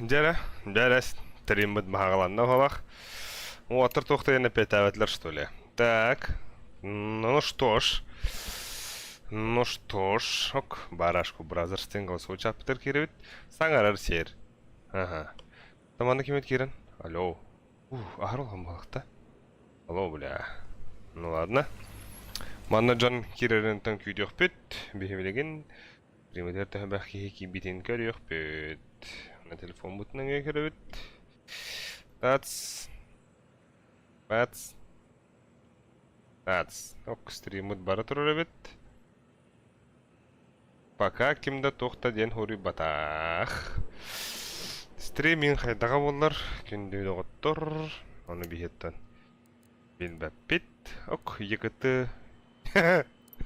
Дьэрэ, дьэрэ, стриммит баһаҕаланна уһалах. Уоттар туох да эппиэттээбэтилэр, что ли? Так, ну что ж, ну что ж, ок, барашку Brothers диэн голосовой чаппытыгар киирэбит. Саҥарар сиэр. Ага. Таманна кимит киирэн? Алло. Ух, аһар улахан буоллахта. Алло, бля. Ну ладно. Манна дьон киирэринтэн күүтүөхпүт. Биһи билигин Примитер төһө киһи киирбитин көрүөхпүт. Аны телефоммутун өҥө көрөбүт. Тац. Бац. Тац. Ок, стриммут бара турар эбит. Пока ким да туох да диэн хоруйбатах. Стриминг хайдаҕа буоллар, күндү доҕоттор, ону биһиэттэн билбэппит. Ок, ЕКТ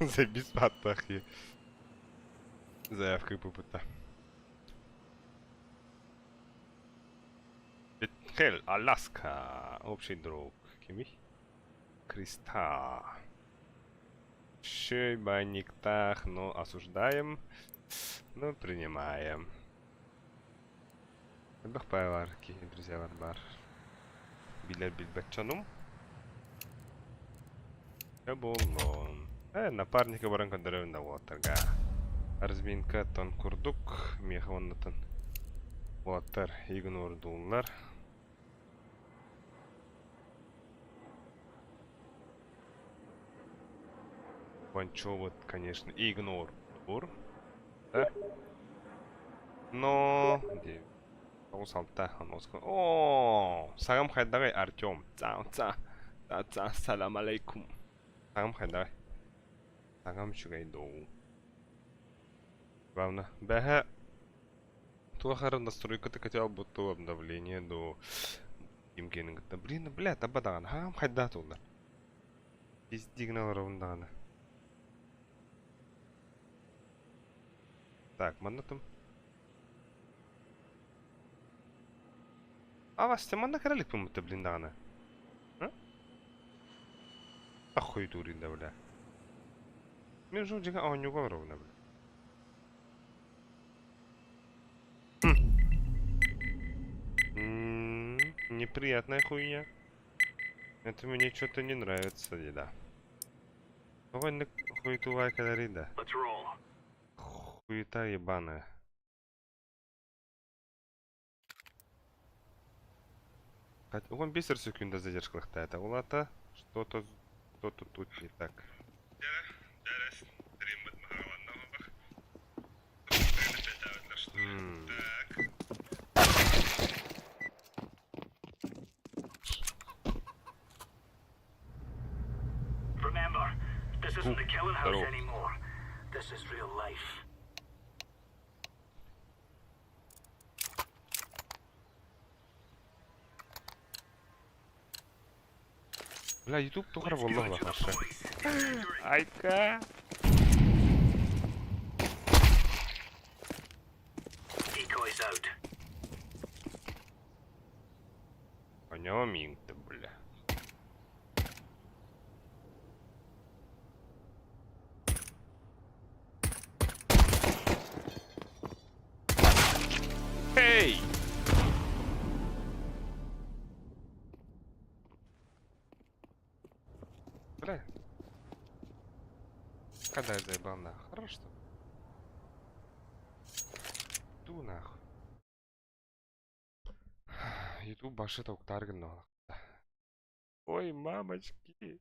Забис баттах заявка ыыппыта. Хелл, Аляска. Общий друг. Кимий? Криста. Шибаниктах, но осуждаем, но принимаем. Элбэх баар киһи друзьялар баар. Билэр билбэт дьонум. Э буоллун. Э, напарника баран көрдөрөбүн да уолаттарга. Разминка тон курдук, миэхэ уоннатын уолаттар игнордууллар. Ванчо вот, конечно, игнор. Да? Но... 96 Оо, саҥам хайдаҕый, Артем? Цаа, цаа, цаа, цаа, салам алейкум. Саҥам хайдаҕый? Саҥам үчүгэй дуу. Главное, бэһэ туох эрэ настройката хотел будто обновление дуу. Ким кытта. Блин, бля, таба даҕаны. Хаам хайдаа туоллар. Пиздигин олоробун даҕаны. Так, манна тум. А, Вася, манна кэрэлик буммутта, блин даҕаны. Ахуй дуурин да, бля. Мен жол дьиҥэ оонньууга олоробун, бля. Неприятная хуйня. Это мне что-то не нравится, да. Тоҕо инник хуйтувай кэлэрий да? Хуета ебаная. Он бисер секунда задержкалахтаата. Ол аата что-то что-то тут не так. Remember, this isn't the killing house Здорово. anymore. This is real life. Бля, YouTube тухары Let's буолла give it to the хорошо. boys. Victory. Айка! Decoys out. Понял, ты, бля. Эй! Бля. Когда я заебал нахуй? Хорошо. Ту нахуй. YouTube башы токтар гынна. Ой, мамочки.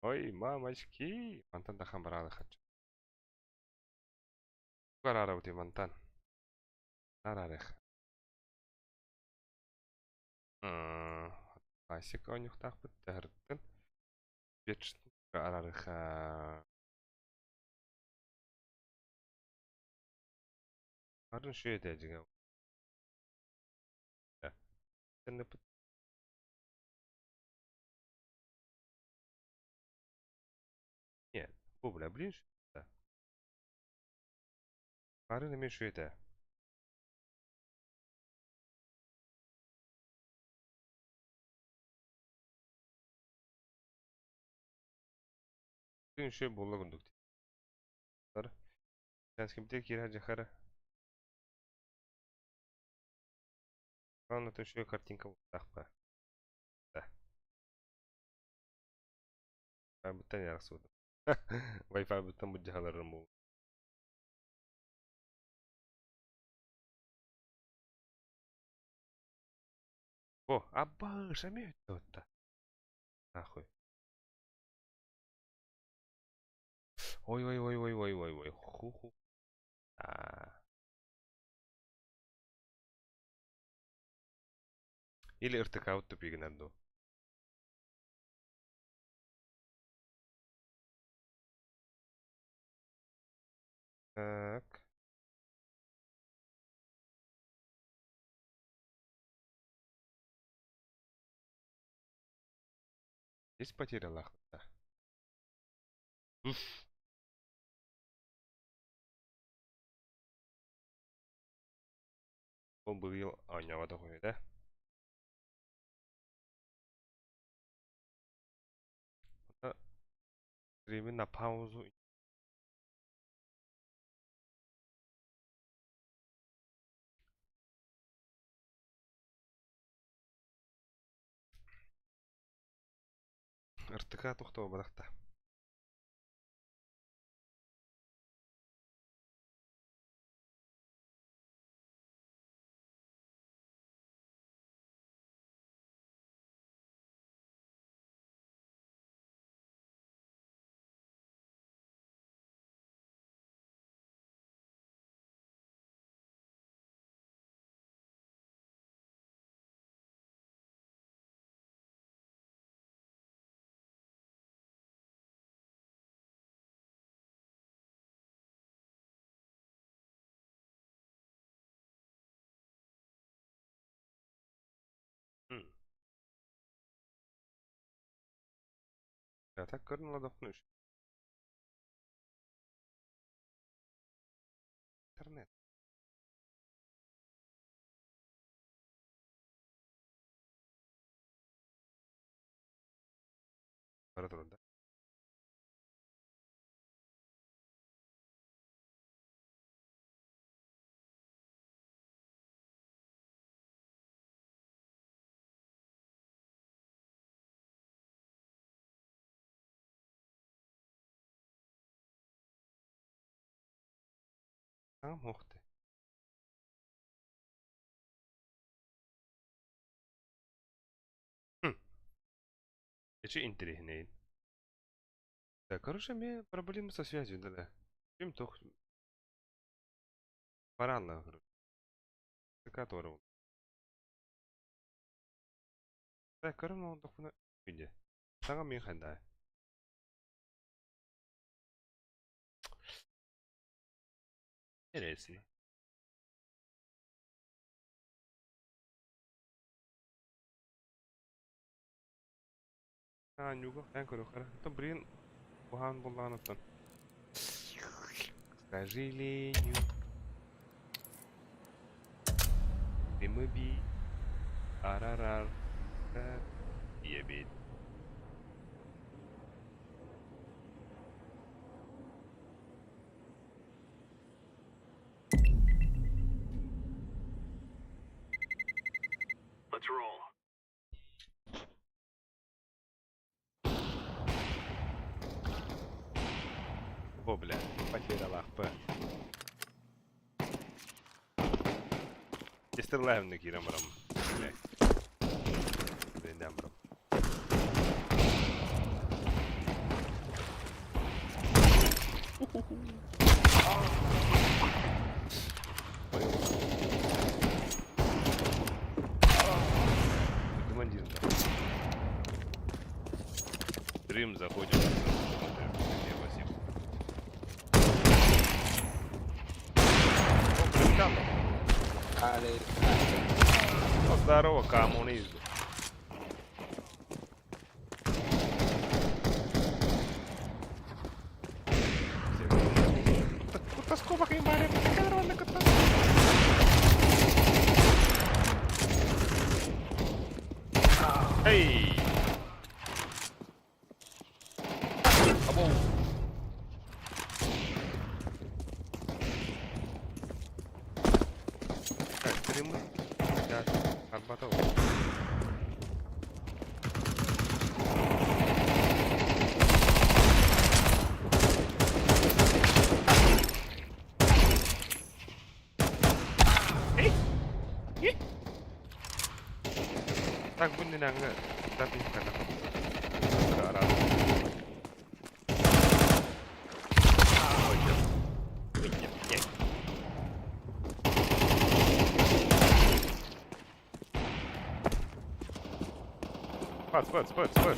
Ой, мамочки. Мантан тахан бараалы хаччы. Барарабыт мантан. Арарых. Классика ойнуктаахпыт тэһэртэн. Арарыха. Арын шүйе дьиҥэ. Нет, бу бля, блин, Арын эмиэ шүйэтэ. Үшө буолла курдук. Кимтэ киирэ дьахара. Аны үчүгэй картинка буолтаах Да. Wi-Fi-быттан ярахсыбытым. Wi-Fi-быттан былдьаһаларым буолуо. О, аббаыш эмиэ өттө Нахуй. Ой ой ой ой ой ой ой ху-ху. Аа. Или РТК тупигинэр дуу. Так. Есть потеря лахта? Уф. Ол быйыл оонньооботох үһү да. Стримин на паузу. РТК тохтобатахта. А так көрөн ладохну интернет. Бара турар да. Ух ты. Хм. Эчи интэриэһинэй. Да, короче, мне проблемы со связью, да-да. Чем тох баранна, короче. Которого. Да, короче, он күнде. Саҥа мин ханда. Интересно. А, нюга, эн көрүөххэ. Блин, уһаан буллаҕын. К сожалению. Би арарар ебит. Let's roll. О, бля, потеряла ХП. Истерлэһимне киирэн барам. Бля. Блин, барам. Командир, да. Стрим заходим. Спасибо. О, капитан. О, здорово, коммунист. Эй! Або! Так, стримы. Да. Харбата Так бу иннинээҥҥи Пац, пац, пац, пац.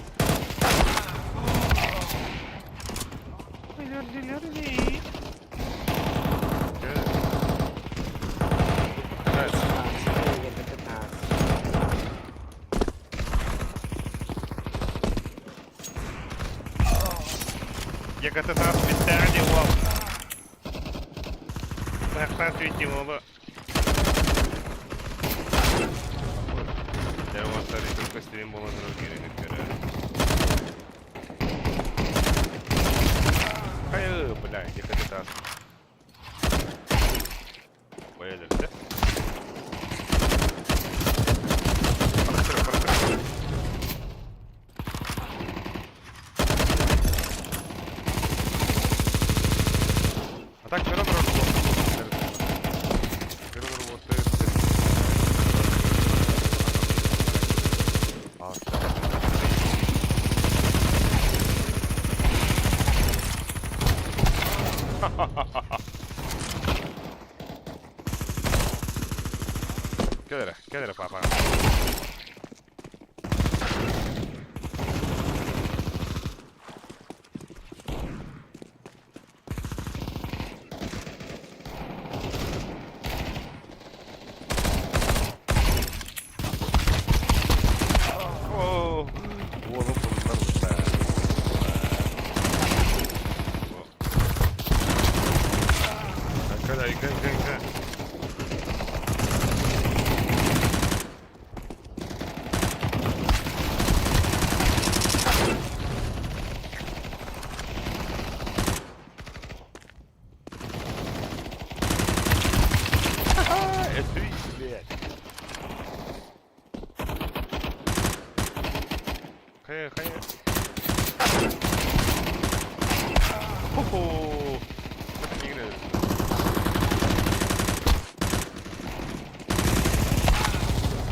Ягода специальный уол. Свети уола. Дьэ, стрим буолан киирэн көрөр. Хайы, бля, ягода Баялерде. Парастыр, парастыр. А так көрөн работает. Кэл эрэ, кэл эрэ, папа. Оо, уолу буллар. Кэл, кэл, кэл, кэл. Это блядь. Хайа, хайа. Хо-хо. Это не играет.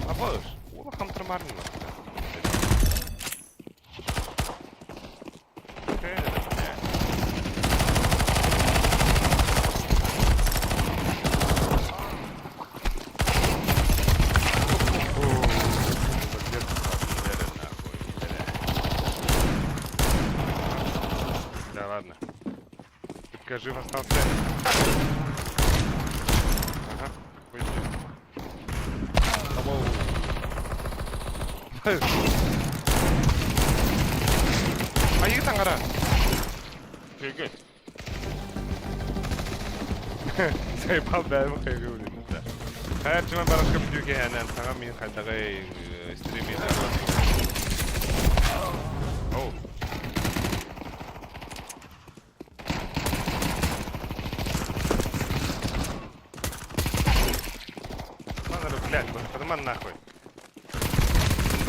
Абыш, улахан трамарнина. Да ладно. Только жив остался. Ага, хуй. Айыы таҥара. Үчүгэй. Заебал бэйэм хайгыы да. Хайарчыма барашка бүтүүгэ хэнэн саҥа мин хайдаҕай стримин. Оу. Ладно, блядь, подыман нахуй.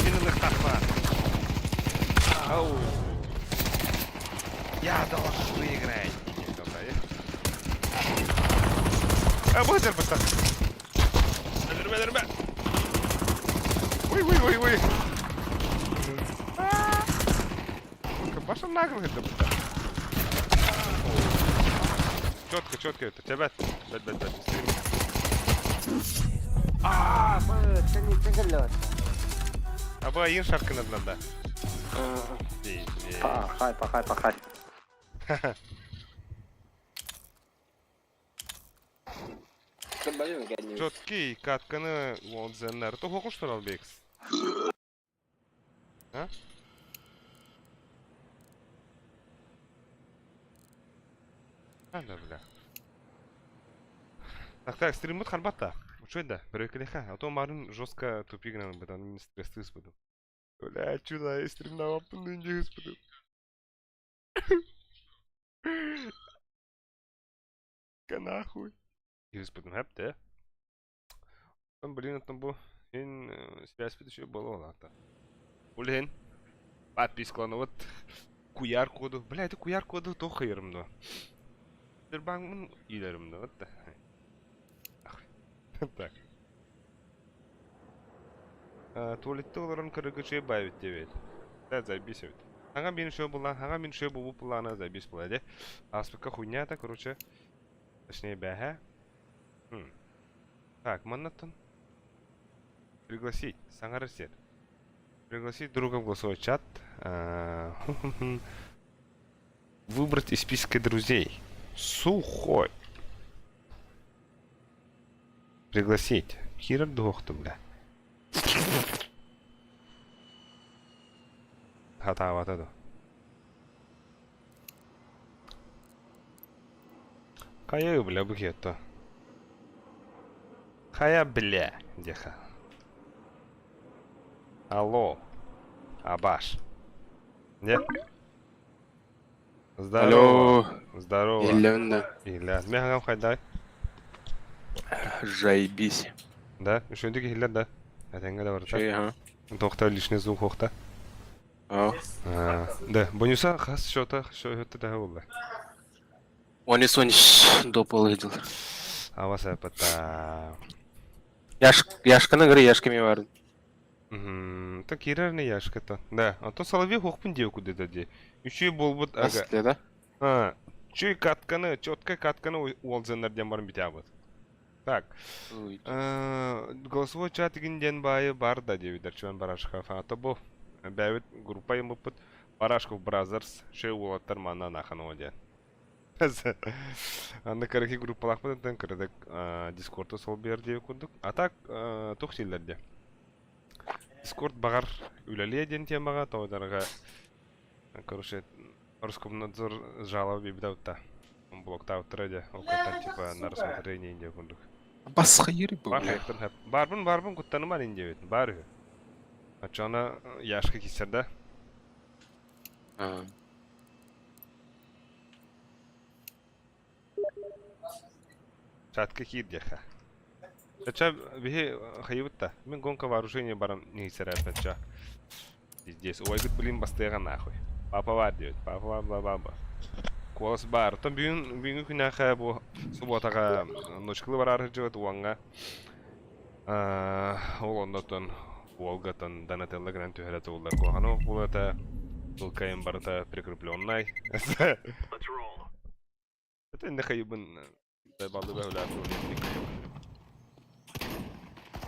Минных тахма. Ау. Я должен выиграть. А, быстро, быстро. Өлөрмө, өлөрмө. Ой, ой, ой, ой. Баша наглый это. Четко, четко это. Тебя. Бэт, бэт, бэт. Стрим. Аа, кэллэ. Аба ин шаркын надо. Пахай, пахай, пахай. Четкий катканы лонзеннер. То хокуштар албекс. А? Да, бля. Так, так, стриммут харбатта. Учуй да, бөрөкелеха. А то марын жестко тупигнан быдан, мин стресс буду. Бля, чудо, стримна вапын господи. Нахуй. Господи, хэпте. Там, блин, там бу Ин связьпит еще было улаата. Ол иһин подпискаланабыт куйаар коду. Бля, это куйаар коду туох хайырым дуо? Сбербанкмын иилэрим дуо? Так. Туалетте олорон көрөгө баайбыт диэбит. Да, заебись эбит. Хаҥа мин шо була, хаҥа мин шо бу плана заебись була де. Аспыкка хуйнята, короче. Точнее, бэһэ. Так, маннаттан. Пригласить. Саҥарар сир. Пригласить друга в голосовой чат. Выбрать из списка друзей. Сухой. Пригласить. Кирер дуохту, бля. Хатаабата ду. Хайа, бля, бу киэтто. Хайа, бля, диэхэ. Алло. Абаш. Не? Здорово. Алло, Здорово. Иллен да. Иһиллэр. Мин хаҥам хайдай? Жайбись. Да? Үчүгүйдүк иһиллэр да? Этэҥҥэ да барыта. Чэй, ага. Туохта лишний звук хуохта. Аа. Да, Бонюса хас счета, счета да буолла. Онис онис дополыдыл. Аваса пата. Яш, Яшканы гыры Яшка ми барын. Так киирэр не Яшката. Да, а то Соловей хуохпун диэ кудета дии. Үчүй буолбут ага. Астля, да? А, чүй катканы, четкая катканы уолдзаннар диэн баран бүтээбит. Так, голосовой чат игин диэн баайы бар да диэбитэр Чуан Барашков. А то бу бэйэбит группа йыммыппыт Барашков Brothers шөй уолаттар манна наханова диэн. Аны кыракый группалаахпыт онтон кыратык Дискордта сол биэр диэбит курдук. А так туох дииллэр диэ. Дискорд баҕар үлэлиэ диэн темаҕа тоҕо короче Роскомнадзор жалоба биэрбитэ блоктаабыттара дьэ ол кытта типа на рассмотрение диэн курдук. Басхайыр бу Бар бля. хайыктан хэп. Барбын барбын куттаныман ин диэбит. Бар үһү. Оччоҕуна Яшка киирсэр да? Аа. Чатка киир диэххэ. Ча биһи хайыбыт да. Мин гонка вооружения баран нихисэрээппэт Пиздец. Убайгыт блин бастыаҕа нахуй. Папа бар диэбит. Папа бар ба ба ба. Куолас баар. Оттон бүгүн бүгүҥҥү күнээхэ бу субуотаҕа ночкылы бараары сылдьыбыт уоҥҥа ол оннотон уолгатан Донателло гынан түһэрэ туллар куһаҕаны буолата ссылкайым барыта прикрепленный. Let's roll. Это инде хайыбын баллы бөһүлээх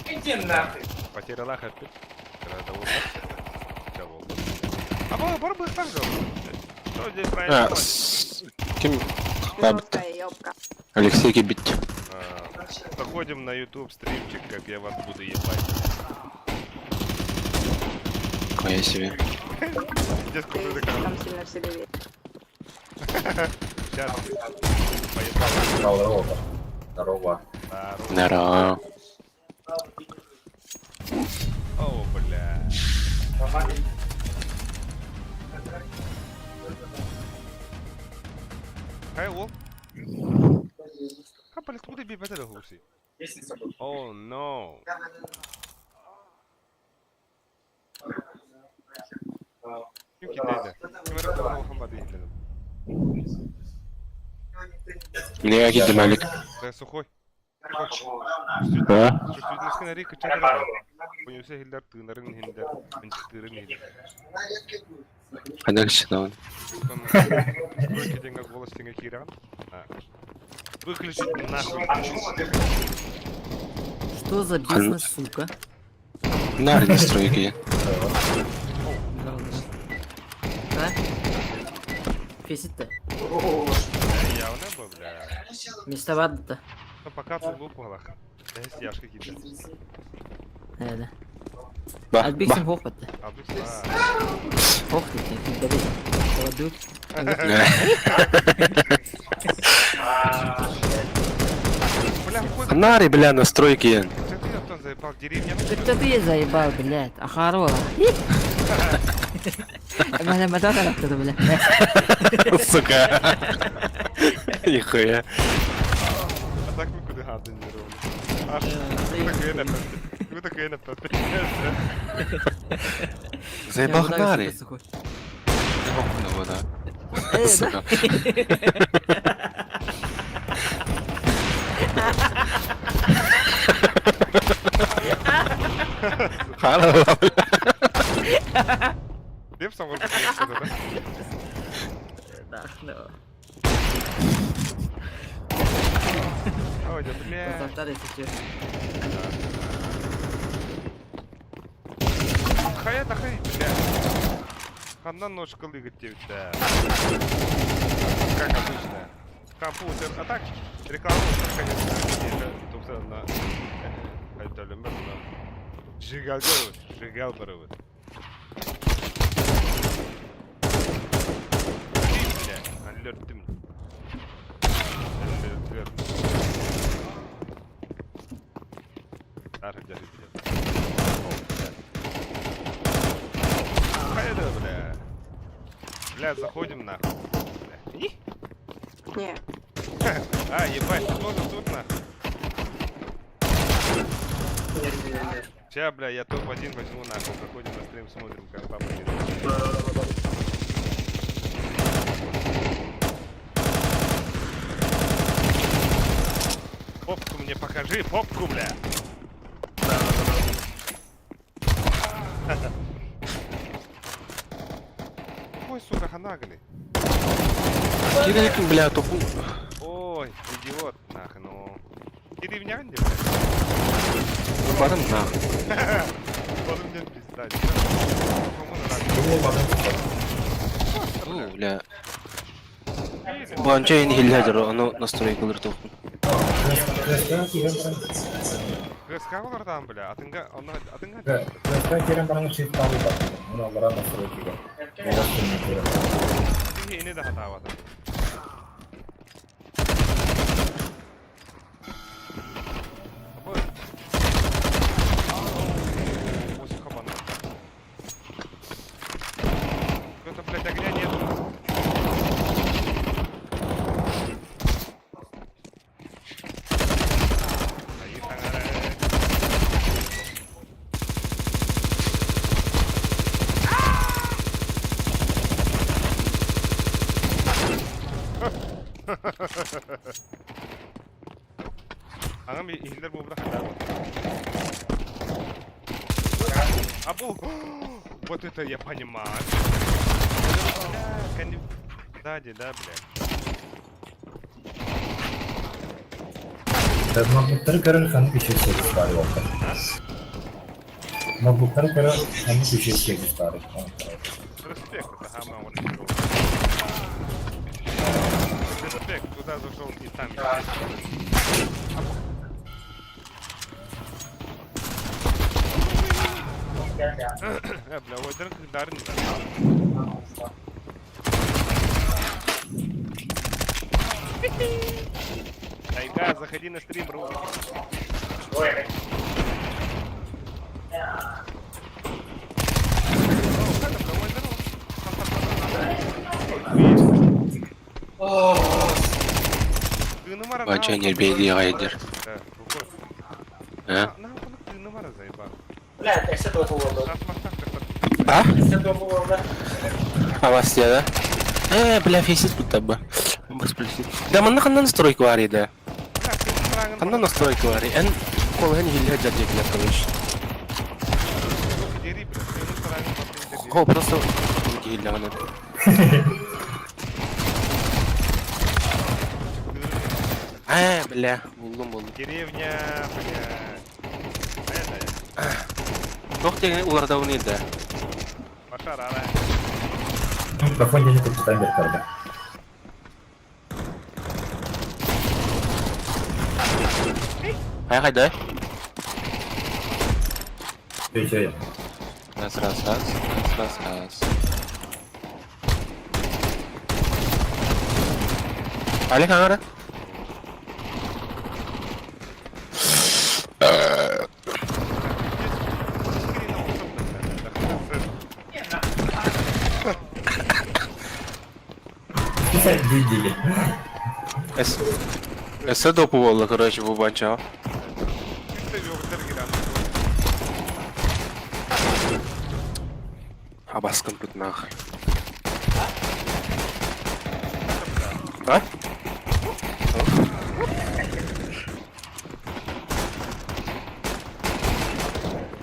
Иди нахуй. Потерялах эппит. А бар бар быһтан Что здесь А, происходит? ким бабыт? Жесткая ёбка. Алексей кибит. Заходим на YouTube стримчик, как я вас буду ебать. Хуя себе. Здесь Ты купил экран. слишком сильно в себе веришь. Сейчас. Поебал. Здорово. Здорово. Здорово. Здорово. О, бля. Хай, ол. Ха, блядь, откуда бибет это хуси? Oh, no. Ким кидейді? Ким эрэ улахан бады иһиллэдим. Мне кидим Алик. Да, сухой. А? Чувствительность нарий кычатыр. Понюсе хиллер тыынарын иһиндер, мынчыктыырын иһиллер. Ханак синон. Стройки деньга голос деньга кииран. Выключить нахуй. Что за бизнес, сука? Нар не стройки. А? Фесит-то. Явно бы, бля. Места вады-то. Ну, пока тулуп балах. Эс яшка киирдэ. Да, да. Ба, Альбиксен ба. хохпатты. Абыс Хох дейді. Добей. Давай, Бля, какой Нари, бля, на стройке. Ты ты заебал деревня. Это ты заебал, блядь. Ахарова. Бля, бля, бля. Сука. Нихуя. так мөкү хаатын дьоруобун. Аш, кыта кыйын эппэппит. Кыта кыйын эппэппит. Заебал нари. Сука. Хаалла. Деп соңғы да. Да, ну. Ой, да бля. Завтра, если чё. Хайа да хай, бля. Ханна ножка лыгать да. Как обычно. Компьютер. А так, рекламу, конечно, тупса на айталым Жигал жигал барыбыт. Бля, аллерттим. Аллерттим. Хайда, бля. Бля, заходим нахуй. Бля. Не. А, ебать, ты тоже тут нахуй. Сейчас, бля, я топ-1 возьму нахуй. Заходим на стрим, смотрим, как папа делает. Попку мне покажи, попку, бля. Ой, сука, ханагли. Кирилл, бля, туху. Ой, идиот, нахуй, ну. Деревня не, блядь? Барым нахуй. Вот мне пизда. Бу, бля. Банча ин хилләдер, аны настройкалар туху. ГСК там, бля, атынга, аны атынга. ГСК кирен баран shift алып баттым. Мына алара настройкага. Ине да хата бата. Ой. Ось хабана. Кто-то, блядь, огня нету. Аңам иһиллер бу бра хата. Абу. Вот это я понимаю. Бля, Сзади, да, блядь. Ноутбуктары көрөр ханнык үчүн сервис бар болду. Ноутбуктары көрөр ханнык үчүн сервис бар. Респект, это самое вот. Респект, туда зашел и там. Бля, ой, дарын Тайга, заходи на стрим, бро. Банча не бейди гайдер. А? Бля, эссе было. А? Эссе было, А вас да? Бля, фейсит будто бы. Да, манна ханна настройку ари да. Ханна настройку ари. Эн колген хилле жадек бля, короче. Хо, просто хилле гана. Бля, булдум булдум. Деревня, бля. Тох деген уларда уни да. Башар, ара. Микрофон дени куртутан бер карда. Хай хайда. Чөй чөй. Раз, раз, раз, раз, раз, раз. Али хангара? Видели. Эс. Өссө допу буолла, короче, бу банчаҕа. Абаскын пытнаах. А?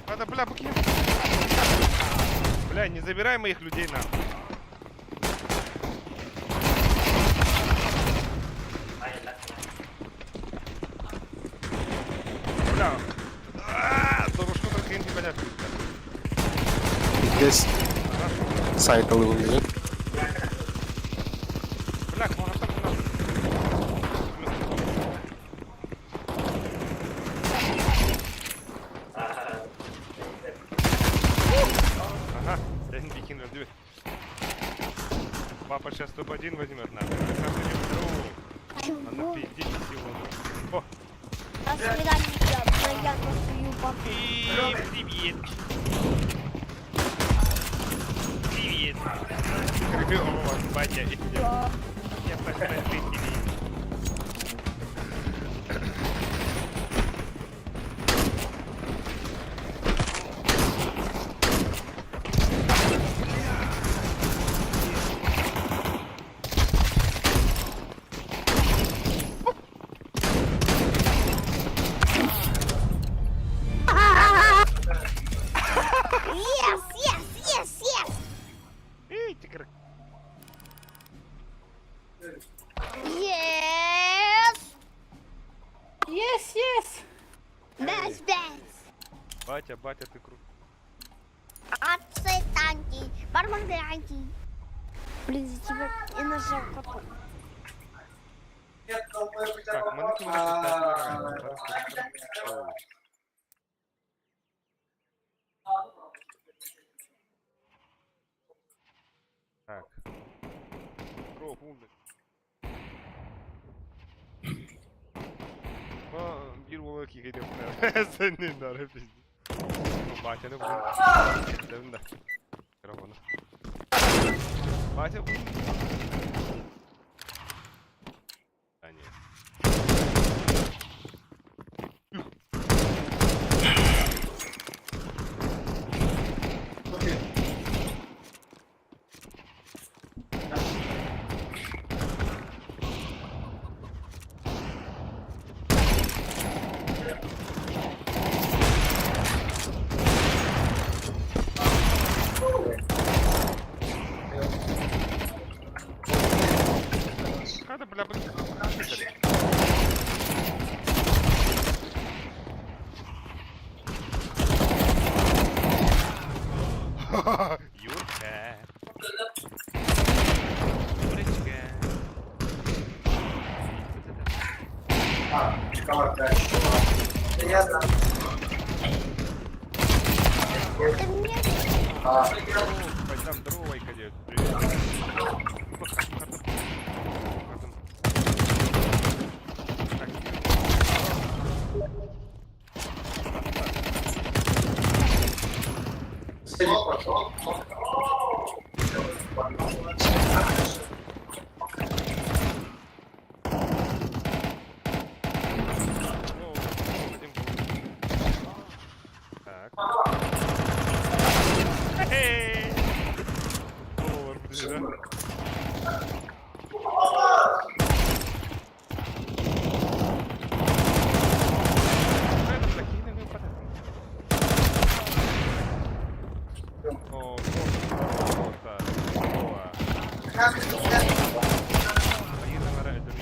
Надо, бля, быки. Бля, не забирай моих людей нахуй. Бля. Дорожку только не понятно. Здесь сайт ылыбын. Бля, может так у нас. Ага, бикин разбивает. Папа сейчас топ-1 возьмет нахуй. Саша не здорово. Надо пиздить его. О! До свидания, я достаю папу. Привет. Привет. О, батя. Я посмотрю тебе. Yes, yes, yes, yes. Эй, ты Yes. Yes, yes! Best, best. Батя, батя, ты крут. Отцы танки, барбарданки. Блин, за тебя я нажал кнопку. Так, мы накинули. Так. Про, пункт. Биир уола киһи Сенин дары пизди. Батяны бүгүн да. Микрофону. Батя А нет. Хада, бля, бля. Юрка. Юрочка. Ты мне Пойдем, здорово, Привет. Так. О, один гол. Так. Хе-хей! Доллар, блин, да? Это такие, наверное, подарки. О, вот, вот, вот, Поїхали на рейдері.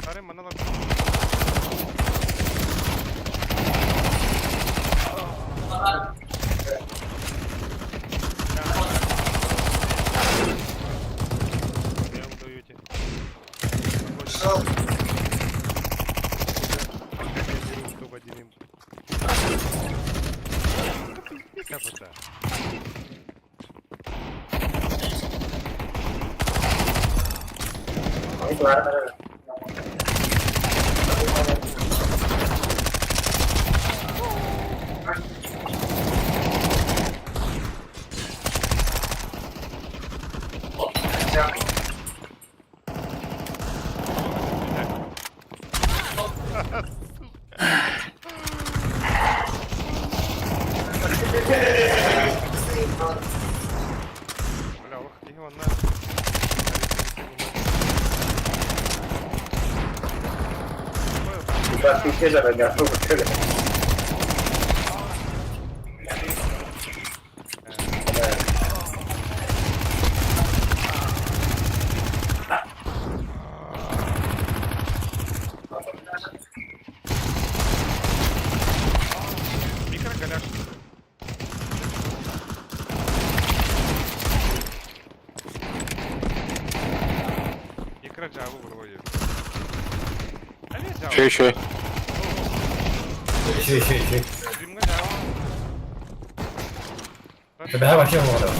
Старый монолог. Бля, олох киһи онно Микроголяш. Микро-джаву вроде. Еще, еще. Еще, еще, еще. Бэһэ вообще буолар.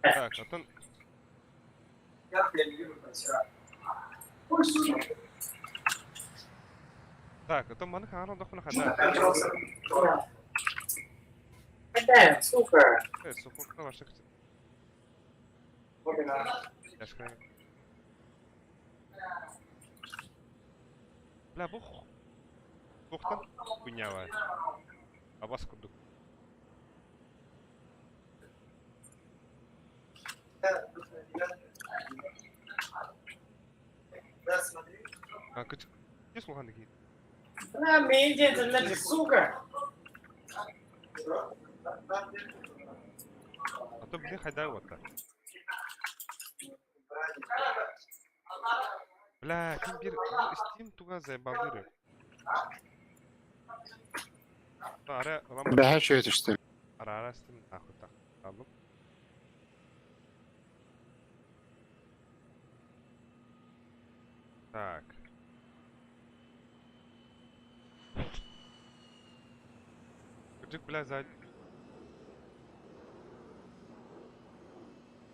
Так, оттон Так, оттон маны хаҥар олдохпуна ханна? Сука. Э, суппортка ваша Бля, бу туохтан хуйнява? Абас курдук. А, кыч... Кес улахан киһи? На, медиа, сука. А то били хайда уотта. Бля, ким бир Steam туга заебалдыры. Ара, лам... Бэһэ үчүгэй түстүм. Ара, ара Steam нахуй так. Алып. Так. Кырдьык, бля, за...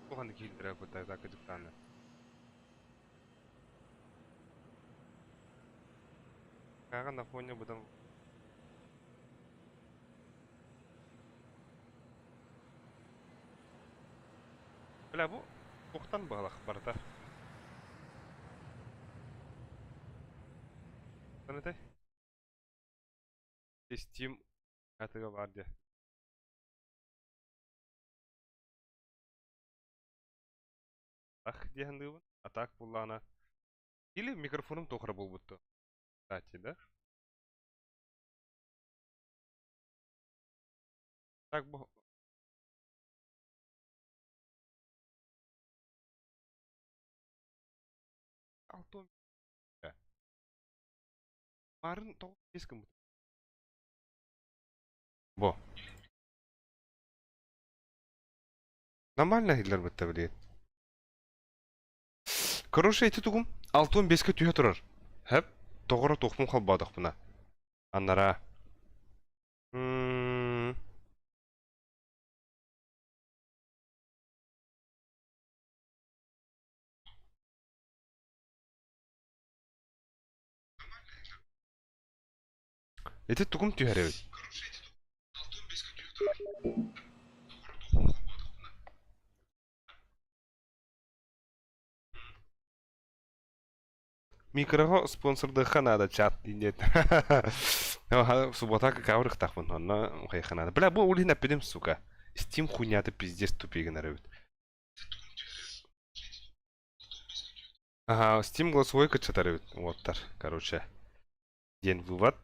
Тухан киирдэрэ быта за кырдьыктааны. Кага на фоне быдан Бля, бу туохтан баҕалах барыта. Санатай? Steam атыга бар дии. Ах диэн дыыбын. А так буллаҕына или микрофонум туох эрэ буолбут дуо? Кстати, да? Так бу Алтон Барын тоҕо биэс гыммыт. Бо. Нормально иһиллэр бытта билигин. Короче, ити тугум 65-кэ түһэ турар. Хэп, тоҕоро туохпун холбоотохпуна. Аннараа. М Ити тугум түһэр эбит? Микроҕа спонсордыахха наада чат диэн. Суббота какаабырыктаахпын онно хайыахха наада. Бля, бу ол иһин эппитим, сука. Steam хуйнята пиздец тупик гынар эбит. Ага, Steam голосовой кыччатар эбит уоттар, короче. Диэн вывод.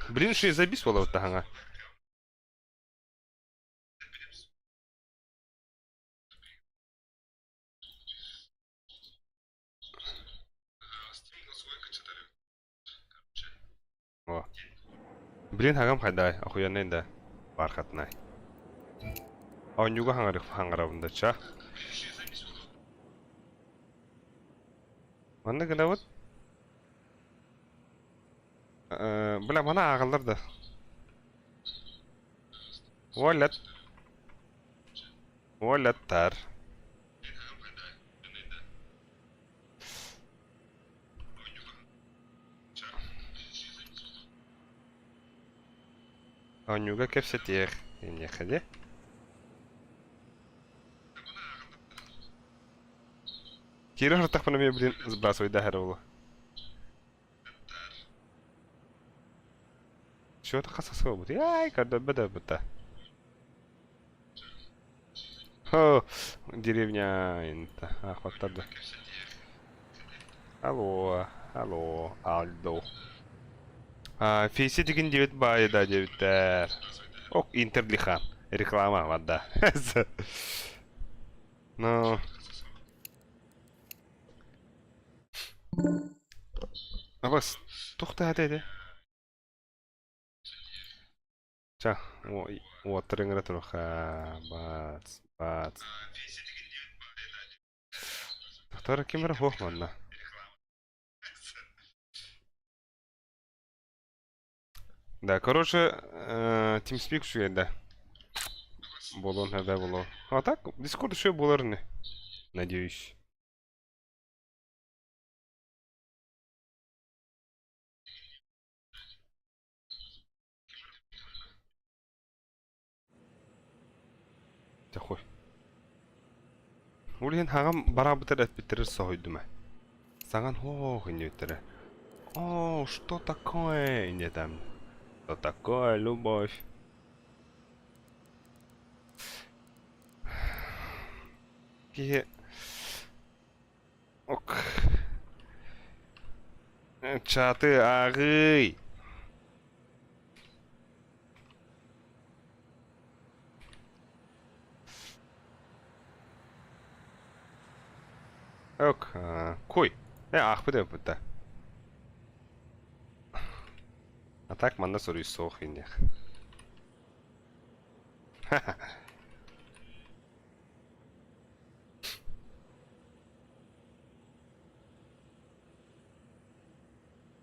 Блин, что забис буолабыт таһаҥа. О. Блин, хагам хайдай, охуенный да. Бархатнай. Оонньууга хаҥарабын да ча. Манна гынабыт. Бля, мана ааҕаллар да. Уоллат. Уолаттар. Оонньууга кэпсэтиэх инниэхэ дии. Киирэ сырыттахпына эмиэ блин сбрасывайдаһар буолуо. Чего-то хасасыа Ай, көрдөрбөт да Хо, деревня инта. Ахваттарды. Алло, алло, Альдо. А, Фейси деген диэбит баайы да диэбиттэр. Ок, Интерлихан. Реклама, вода. Ну... Абас, туохта этэ? Ча, уоттар ыҥыра туруха, бац, бац. Тохтор ким эрэ суох манна. Да, короче, TeamSpeak үчүгэй да. Буолуон сөбө буолуо. А так, Discord үчүгэй буолар ини. Надеюсь. Дьэ хуй. Ол иһин хаҕам бараабытар эппиттэрэ соһуйдум ээ. Саҥан һоох инниэбиттэрэ. Оо, что такое инниэтээм. Что такое любовь? Киһи Ок. Чаты ааҕыый. Ок, куй. Э, аахпыт эбиппит да. А так манна суруйсуох инниэх.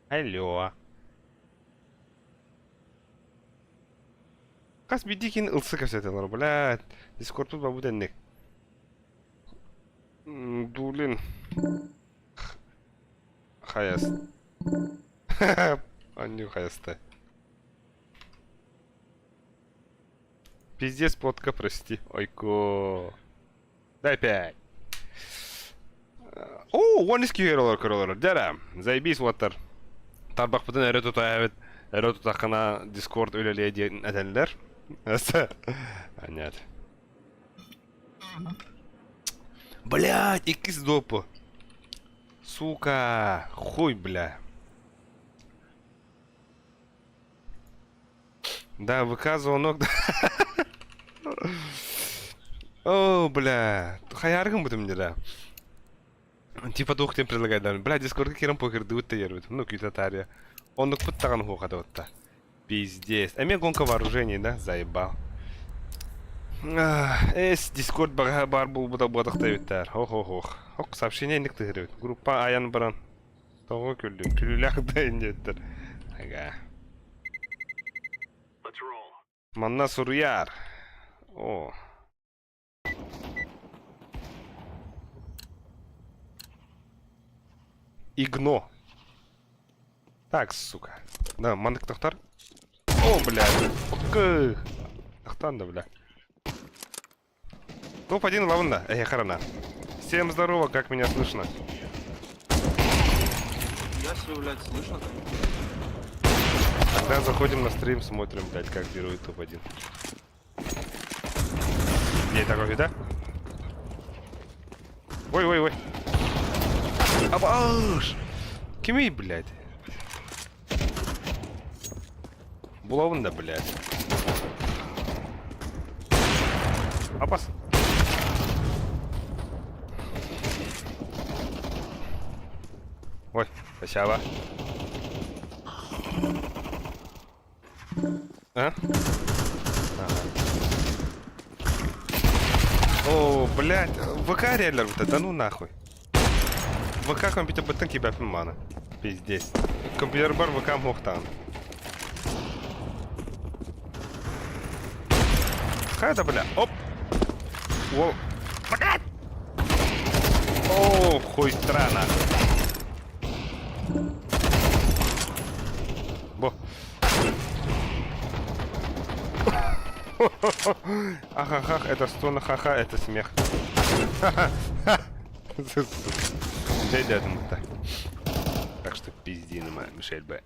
Алло. Хас биирдии киһини ылса кэпсэтэллэр, блядь. Дискордпут бабыт энник. Дулин. Хайас. Анню хайаста. Пиздец, плотка, прости. Ойко. Дай пять. О, уон икки көрөлөр көрөлөр. Дьэ заебись уоттар. Тарбахпытын өрө тута эбит. Өрө тутаххына Дискорд үлэлиэ диэн этэллэр. Понятно. Блядь, иккис допу. Сука, хуй, бля. Да, ВК звонок. О, бля. Хайаргым бутум да. Типа туох диэн предлагайдан. Бля, Дискордка киирэн покердыбыт да ербит. Ну, күүтэ таарыйа. Оннукпут даҕаны хуохатыбытта. Пиздец. Эмиэ гонка вооружений, да? Заебал. Эс, Дискорд баҕаһа баар буолбута буотахта эбиттэр. Ох-ох-ох. Ох, сообщение инник тыһырыбыт. Группа аян баран. Тоҕо күллүм? Күлүүлээх да инниэттэр. Ага. Манна суруйаар. О. Игно. Так, сука. Да, маннык тохтор. О, бля. Окы. Тохтоон да, бля. Топ-1 лавында, эй, харана. Всем здорово, как меня слышно? Я себе, блядь, слышно там? Тогда заходим на стрим, смотрим, блядь, как берут топ-1. Где такой, да? Ой, ой, ой. Абаш! Кими, блядь? Булавында, блядь. Апас. Ой, спасибо. А? Ага. О, блядь, ВК реально, да ну нахуй. ВК компьютер бытын кибәпин маны. Пиздец. Компьютер бар ВК мохтан. Хайда, бля. Оп. О. Блядь. О, хуй страна. Бо. Ахахах, это стон, ха-ха, это смех. Ха-ха. Так что пизди на Мишель Б.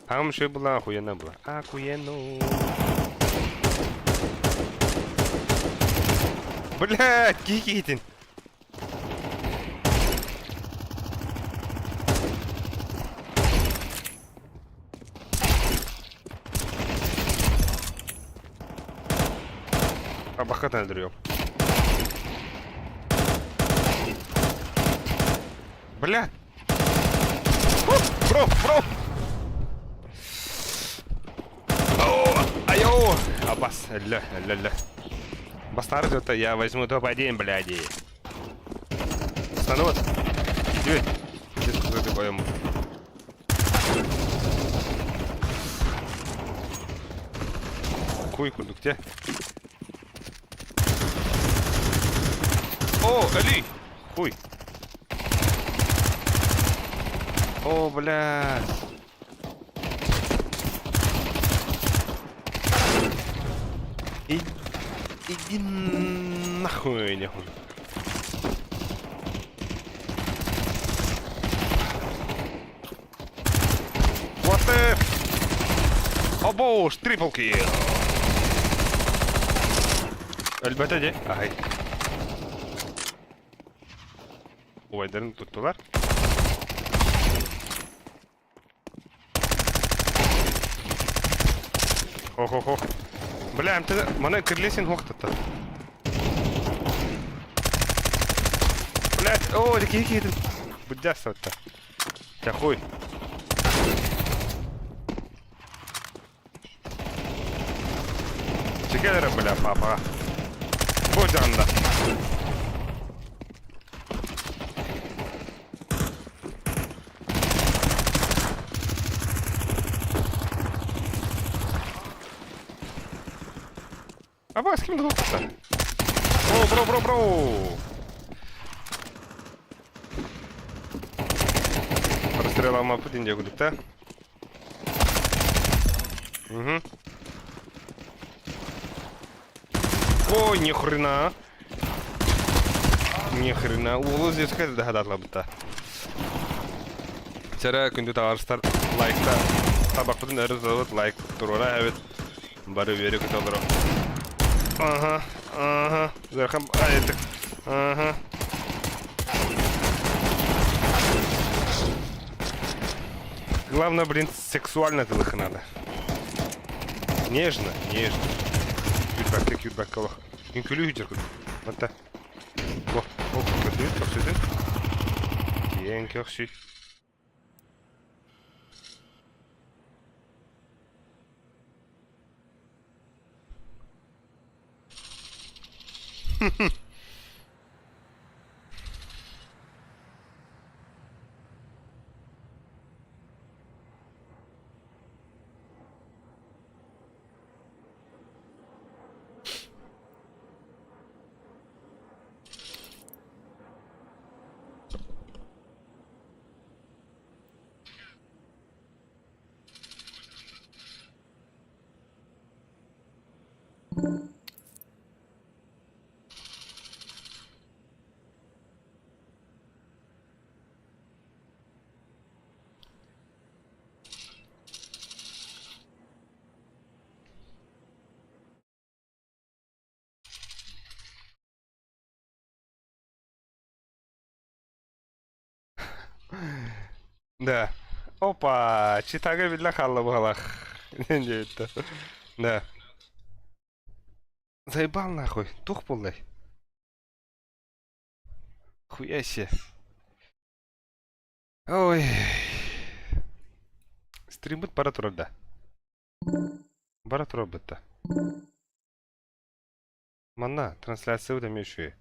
А Мишель была охуенно была. Охуенно. Блядь, Кикитин. А бахатан дрёб. Бля! Бро, бро! О, айо! Абас, ля, ля, ля. Бастард, это я возьму топ-1, бляди. Стану вот. Иди. Иди, ты поем. Куй, где? О, Али! Хуй. О, блядь. И... Иди нахуй, нахуй. What the... О, боже, трипл килл. Әлбәттә де. Ай. Ойдарын туттулар. Хо-хо-хо. Бля, ты маны кирлесин хоқтатты. Блядь, о, такие какие-то. Будясовать-то. Тебя хуй. Чекелері, бля, папа. Будь анда. А вас кем двухта? О, бро, бро, бро! Прострела мапы динде гудукта. Угу. Ой, ни хрена. Ни хрена. Улы здесь какая-то догадатла будто. Сәрә күндү тағарыстар лайкта табақпытын өрі зауыт лайк турура әбет бары бері күталдыру. Ага, ага. Зәрхам айттық. Ага. Главное, блин, сексуально тылых надо. Нежно, нежно. Юрбәккә, юрбәккә алах. Үңкүлүү үтер күт. Батта. Бо, о, көсүй, көсүй. Киен көсүй. Да. Опа, читага биллэ хаалла быһалаах. Диэбиттэ. Да. Заебал нахуй. Тух буоллай. Хуя себе. Ой. Стриммит бара турар да. Бара турар бытта. Манна трансляция эмиэ үчүгэй.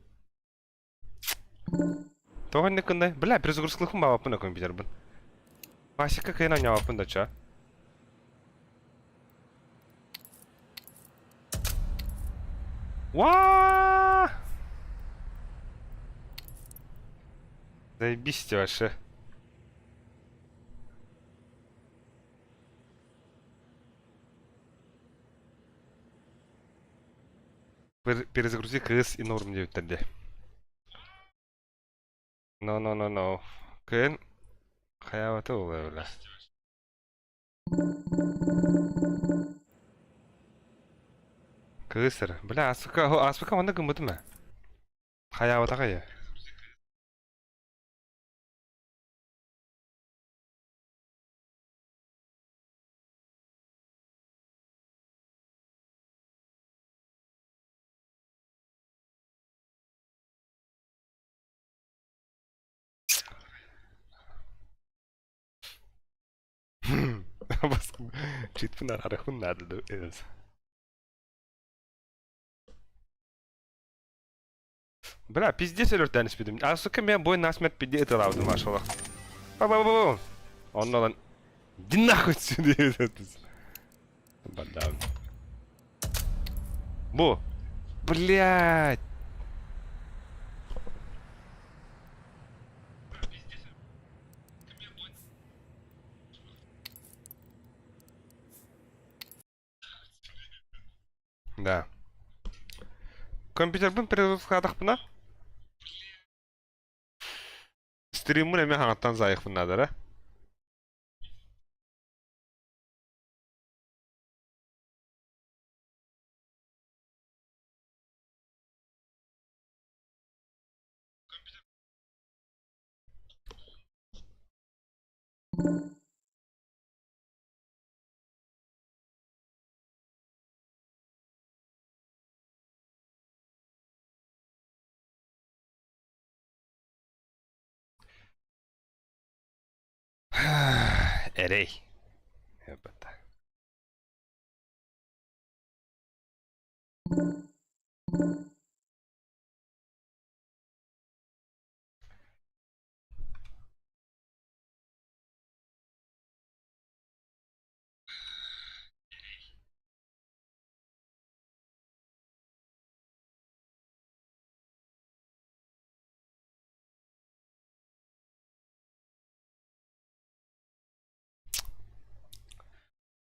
Тоҕо инник гыннай? Бля, перезагрузкалыхпын баабаппын да компьютербын. Васикка кыайан оонньообоппун да ча. Уа! Заебись вообще. Перезагрузи КС и норм диэбиттэр дии. No, no, no, no. Кыайан хайаабата буолуо бля. Кыыс эрэ. Бля, ааспыкка, ааспыкка манна гыммытым ээ. Хайаабатаҕа ийэ. Читпин арахун надо is. Бля, пиздец өлөртөөн испитим. А сука мен бой насмерть пиздец ыталаабытым машалах. Ба-ба-ба-ба. Онно ылан Иди нахуй отсюда. Бадан. Бу. Блядь. Да. Компьютербын перезагрузкаатахпына стриммин эмиэ хаҥаттан заайыхпын наада эрэ. Эрэй. Эбэтэ.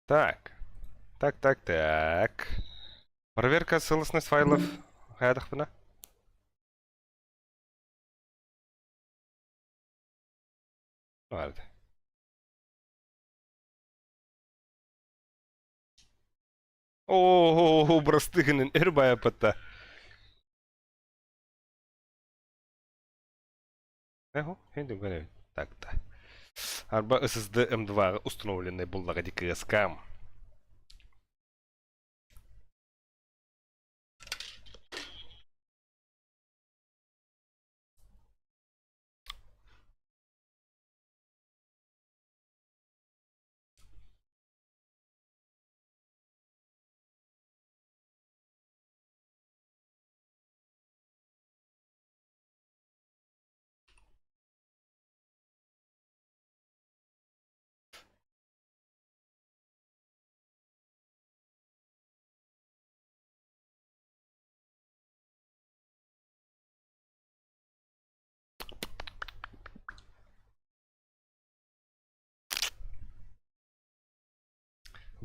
Так. Так, так, так. Проверка целостность файлов. Хайдахпына? Vardı. Оо, бырастыы өр байаппатта. Так, да. Арба SSD M2 установленный буллаҕа ди кыаскам.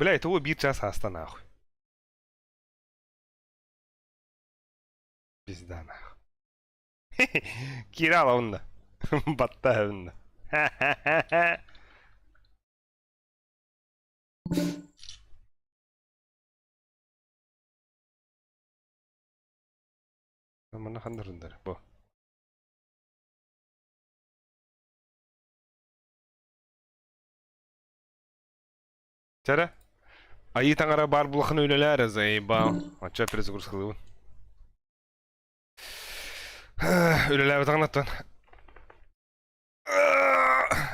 Бля, это биир час ааста нахуй. Пизда нахуй. Киирэ алабын да. Баттаһабын да. Манна ханнарындар бу. Чэрэ. Айыы таҥара баар булахын үлэлээр заебал. Оччо перезагрузкалыыбын. Үлэлээбэтэҕин оттон.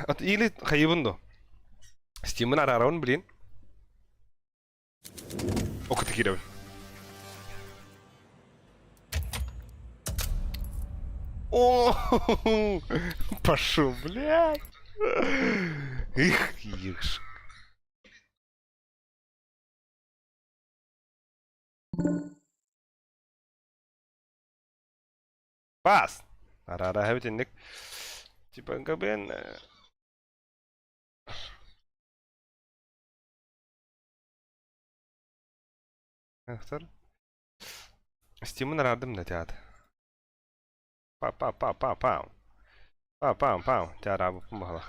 От или хайыбын до. Стимын араарабын блин. Окута киирэбин. О, пошел, блядь. Их, ешь. Пас! Арара итинник. Типа ГБН... Ахтар. Стимын араардым да театр. Па-па-па-па-пау. Па-пау-пау. Теараабыппын баһалах.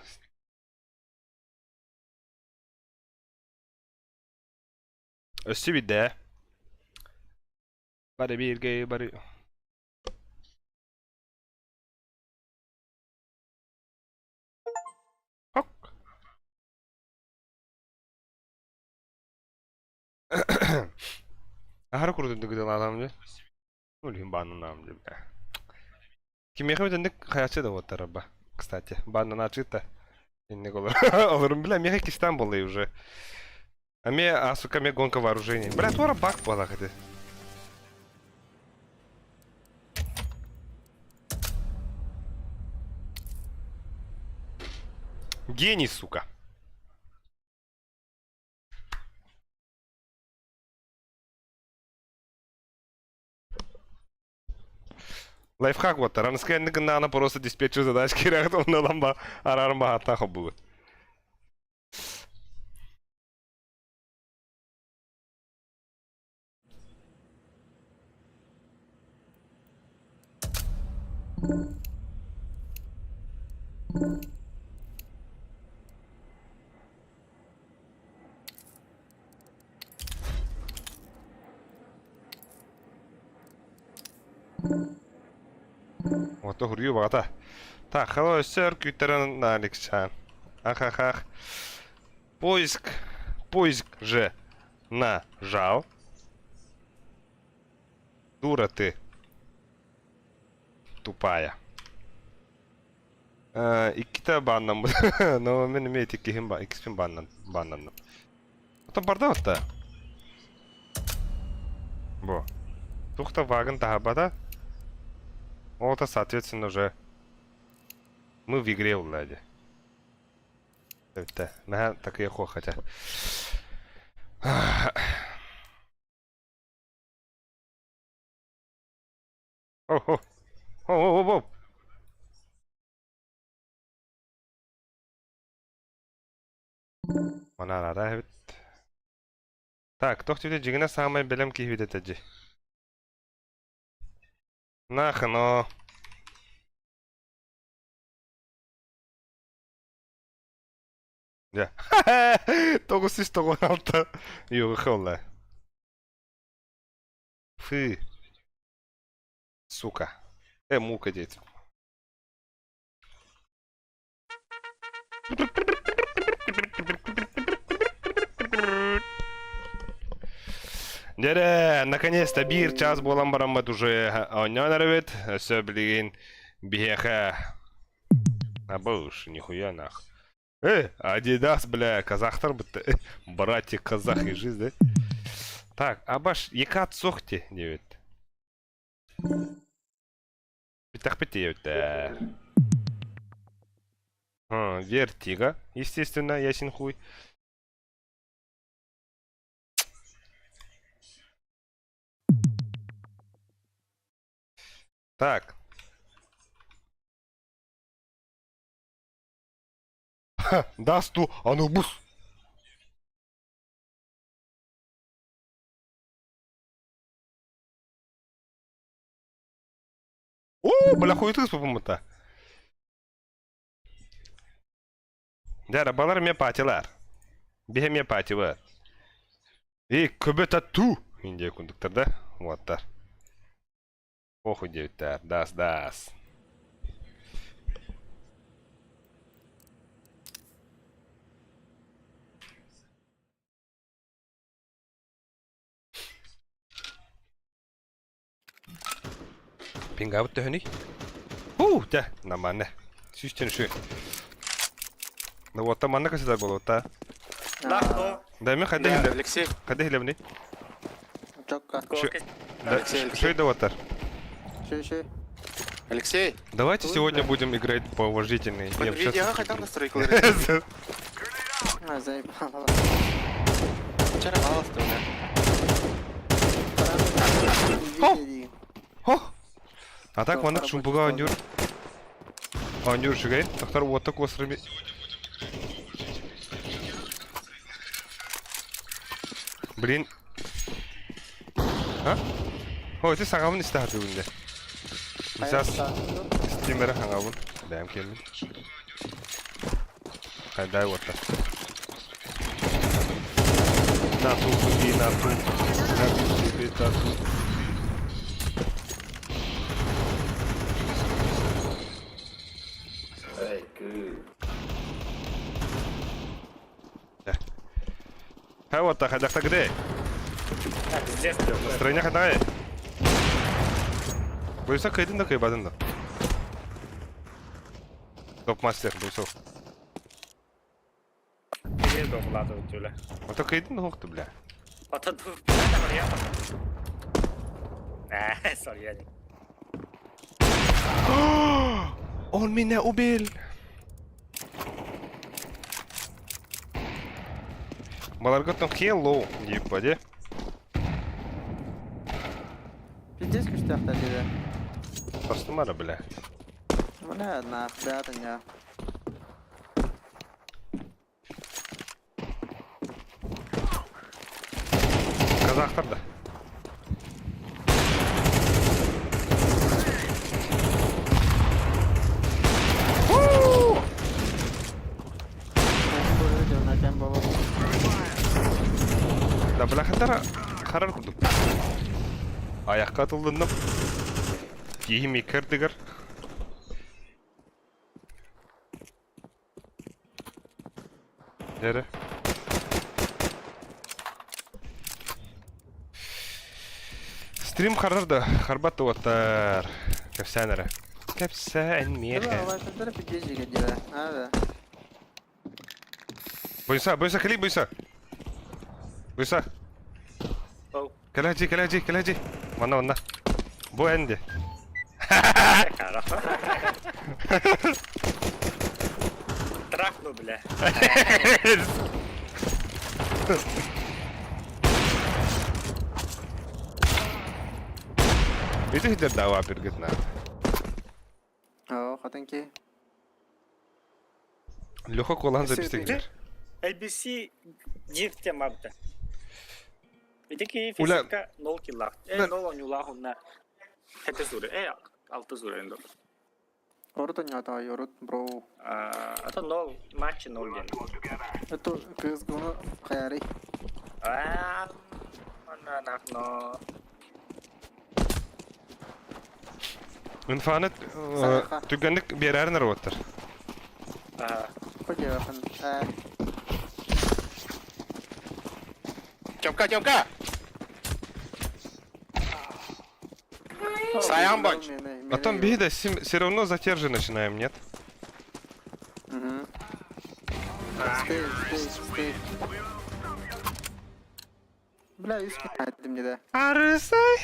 Өссө биирдэ. Бары бииргэ бары. Ок. Аһары курдук гыдалаатам дьэ. Өлүһүн бааннанаам дьэ бля. Кимиэхэ бүтэнник хайаччы да буоттар ба. Кстати, бааннанааччыта. Инник олор. Олорун бля, миэхэ кистан буолла уже. А мне, а сука, мне гонка вооружений. Бля, туора бак буолах ити. Гений, сука. Лайфхак вот, араныска энник гыннаҕына просто диспетчер задач кирэҕит онно ылан ба арааран баһааттаах холбугут. Ото хуруйу баҕата. Так, hello, өссө өр күүттэрэн Алексан. Ах, ах, ах. Поиск, поиск же нажал. Дура ты. Тупая. Э, иккитэ бааннаммыт. Но мин эмиэ иккиһин ба иккиспин бааннан бааннанным. Оттон барда отта. Бу. Тух-то вагон таһабата. Ол это, соответственно, уже мы в игре улади. Это, на так я хотя. О, о, о, о, Манара эбит. Так, туох түтэ дьиҥинэ саамай бэлэм киһибит этэ дии. Нахрен, Дьэ. 996 Юҕа Фы. Сука. Мука диэтим. Дьэрэ, наконец-то биир час буолан бараммыт уже оонньоон эрэбит. Өссө билигин биһиэхэ... Абыш, нихуя нах. Э, Адидас, бля, казахтар бытты. Братья казахи жизнь, да? Так, абаш, екат сохти, диэбит. Бүттэхпит диэбиттэр. Вертига, естественно, ясен хуй. Так. Дасту Анубус. Оо, бля, хуйтыс попуммута. Дьэ, балар эмиэ патилар. Биһи эмиэ патибыт. И көбө тату индия курдуктар да уоттар. Похуй диэбиттэр. Дас, дас. Пингабыт төһөнүй? Хуу, дьэ, нормально. Сүүстэн үсү. Да уотта манна кысыдар буолуота. Да мен хайда хиле. Алексей. Хайда хилебни? Чокка. Да, шөй да уоттар. Шөй, шөй. Алексей. Давайте сегодня будем играть по уважительной. Видео хотел настройку. А, заебало. Вчера мало что, Хо! А так маннык шумпуга оонньуур. Оонньуур үчүгэй. Тохтор уотта куосрами. Блин. А? О, ити саҥабын истэ сатыыбын дэ. Сейчас стримеры хаҥабын. Бэйэм киэммин. Хайдай уотта. На ту, на ту, на ту, на ту. Хай уотта, хайдахта где? Настроение хайдай. Буйса кыйдын да кыйбадын да. Топ-мастер, буйсок. Ото кыйдын да бля. Ото Сори, Он меня убил! Баларга там hello, ебать. Пиздец күстәхтә диде. Тостымара, бля. Бля, нах, бля, Казахтар да. Да, бля, хатара харар курдук. Аяққа тылдынным. Киһим иккэрдигэр. Дere. Стрим харар да, харбат уоттар. Кэпсээн эрэ. Кэпсээн миэхэ. Буйса, буйса, кали, буйса. Буйса. Кэлэжи, кэлэжи, кэлэжи. Манна, манна. Бу энди. Трахну, бля. Ити хитер дава пиргит на. О, хатынки. Леха колан записыгер. ABC дирте мабда. Итики физика 0 киллах. 0 онюлах онна. Хете суре. Алты суре эндо. Орут онята, орут, бро. А то 0 матч 0 ген. Это кыз гуну хаяри. А, на на но. Инфанет түгенник берәрнер оттар. А. Тёмка, Тёмка! Саян банч. Потом беда, все равно затержи начинаем, нет? Угу. Стей, стей, стей. Бля, üst ettim de. Арысай!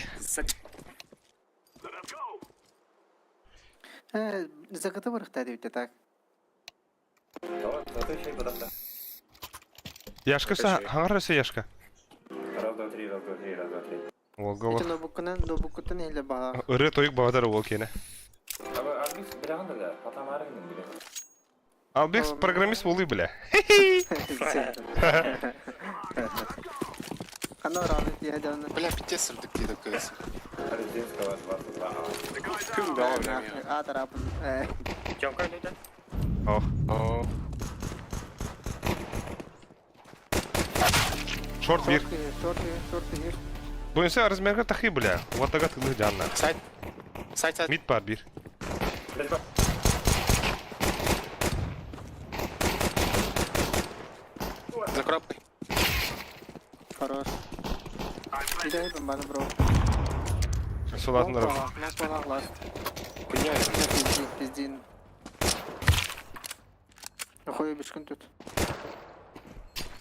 Закаты барыхта деп так. Яшка са, хаңарасы Яшка. Раз, два, три, раз, два, три, раз, два, три. Ол Ити ноутбуккунан, ноутбуккуттан эле баҕа. Ыры тойук баҕадар ол кене. Албис билэҕин да, потом билэ. Албекс программист болуй бля. Ханна раны тиһэ. Бля, пиздец сырдык диде кыз. Резинского 22А. Күн баҕа, бля. А тарапын. Тёмка, ну да. Ох. О. Шорт бир. Шорт, шорт, шорт. Буйса размерга тахи бля. Вот тага тылы жанна. Сайт. Сайт, сайт. Мид бар бир. За коробкой. Хорош. Дай бомбану, бро. Сулатын Лонг лонг ласт. Пиздин, пиздин. Хуй бишкин тут.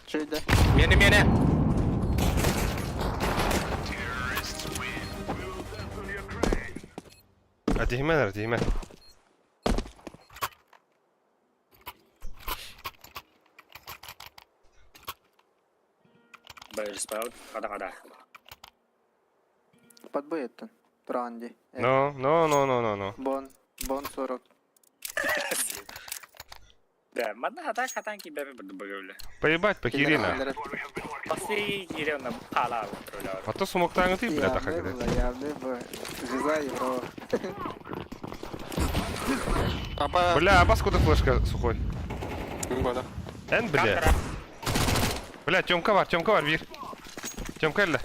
Чейда. Мени, мени! Атиһимэн, атиһимэн. Бэйспаут, хада-хада. Подбой это. Туранди. No, no, no, no, no, no. Бон. Бон 40. Да, манна хата хатан ки бэбэ бу бөгөлө. Поебать, покирина. Пасы кирена хала бөлө. А то смоктаң ты, бля, так Явный как было, явный был. Жиза Евро. Папа. Бля, а бас куда флешка сухой? Года. Эн, бля. Бля, Тёмка var, Тёмка var, bir. Тёмка элле.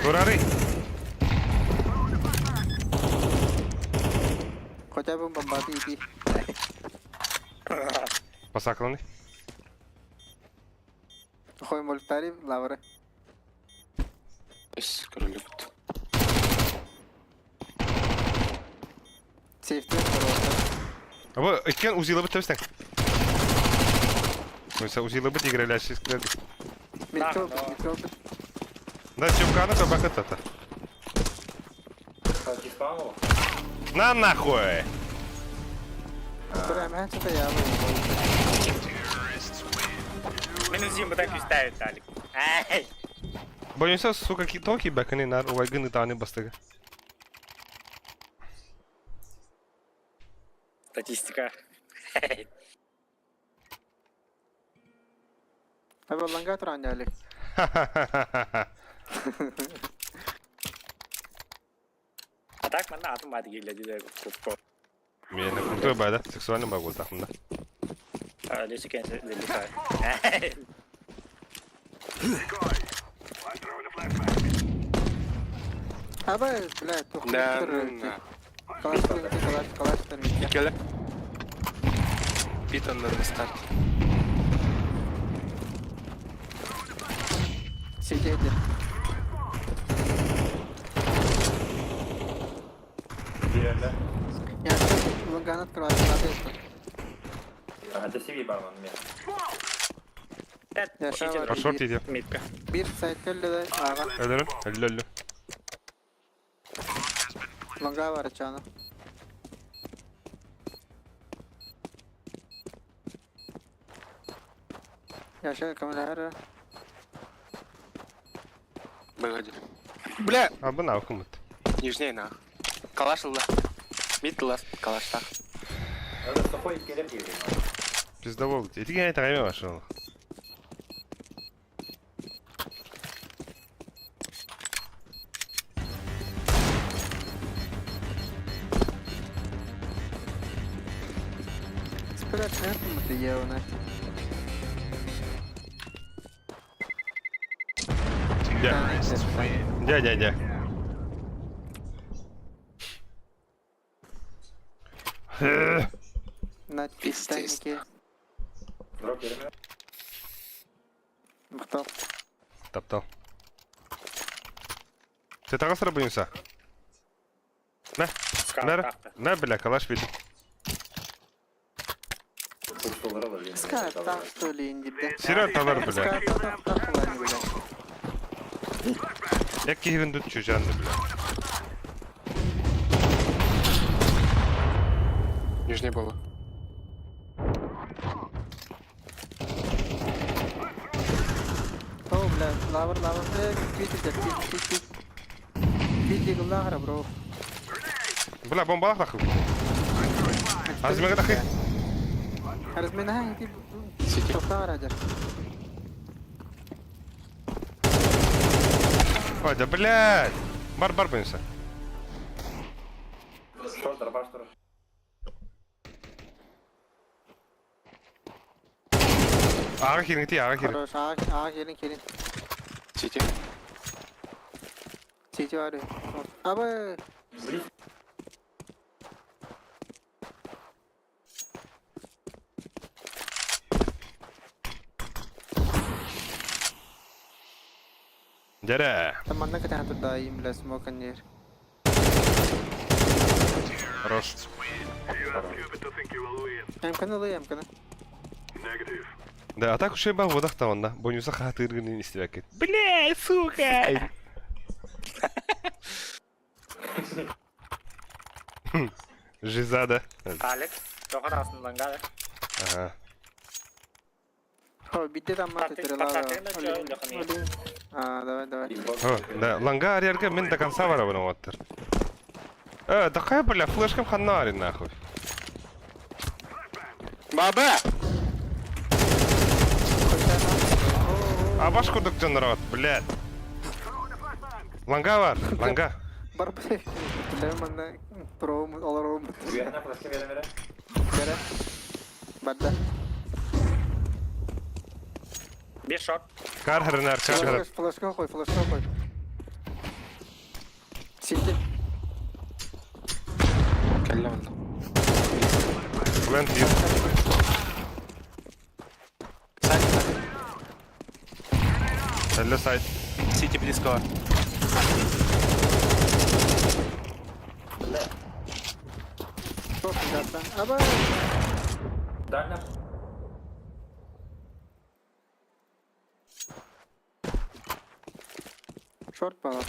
Турары. Хотя бы бомбаты иди. Посакланы. Хой мультари лавры. Эс, королек. Сейфти второго. Аба, иккен узила бит табыстан. Ойса узила бит игралящий склад. Микробы, микробы. Да, Тёмканы кабак это. Кстати, спамил. На нахуй! Прям это я Мен үзім бұдан күстәйт алик. Ай! Боюнса, сука, токи баканы нар уайгыны таны бастыгы. Статистика. Аба ланга туранди алик. А так манна атым бады келе дейді көпко. Мен крутой бай, да? Сексуальный бай болды тақымда. Лесі кенсе леликай. Аба, бля, тухты. Да, да. Калаш, калаш, калаш, калаш. Келе. Питон на старт. Сидеть. Биреле. Я ланган открывать надо это. Ага, это CV барман мен. Я шавар. А шорт иди. Митка. Бир сайт келді ага. Өлөрүм, өллө өллө. Ланга бар чана. Я шай камера. Выходи. Бля! А бу нахуй мыт. Нижний нах. Калаш ылла. Мид ласт, калаш так. Это сухой келер дейді. Пиздовол. Итиген айта кайме башыл. Спират это явно. Дя. Дя, дя, дя. На Титанике. Дроп береме. Мықтал. Таптал. Сен тағасыра буюнса? Мә, мә, мә, бля, калаш бит. Ска, так что ли, инди, Сира талар, бля. Ска, так, так, ладно, бля. Як кихирин тут чужанды, бля. Нижний было. О, бля, лавр, лавр, пить, пить, пить, пить. Пить, лавр, бро. Бля, бомбалах нахуй. Азмега нахуй. Разминай, иди. Сити. Тоқтар, Ой, да блядь. Бар, бар буюнса. Шорт, дробаш, тур. Аға хирин ти, аға хирин. Хорош, аға, аға, келін, келін. Сити. Сити бар. Аба, Дьэрэ. Манна кэтээн турда им бля смок аннер. Хорош. Эмканы ылый эмканы. Да, а так уж и ба водах там онна. Бонюса хаатыыргын истибэккит. Бля, сука! Жиза, да? Алек, тоҕо таҕыстын ланга. Ага. О, биирдэ тамма А, давай, давай. О, да, ланга арыйарга мин до конца барабын оҕоттор. Э, такая, бля, флешкам ханна арый нахуй. Баба! Абаш курдук дьоннор блядь. Ланга бар, ланга. Бар, бля, манна туруом, олоруом. Үөһэнэ флешка биэрэн эрэ. Бэрэ. Барда. Биир short. Кар хренар, кар хренар. Флешка қой, флешка қой. Сити. Кэллэ манна. Плент ю. Сайт. Элле сайт. Сити близко. Шорт жаса. Аба. Дальня. Шорт бала.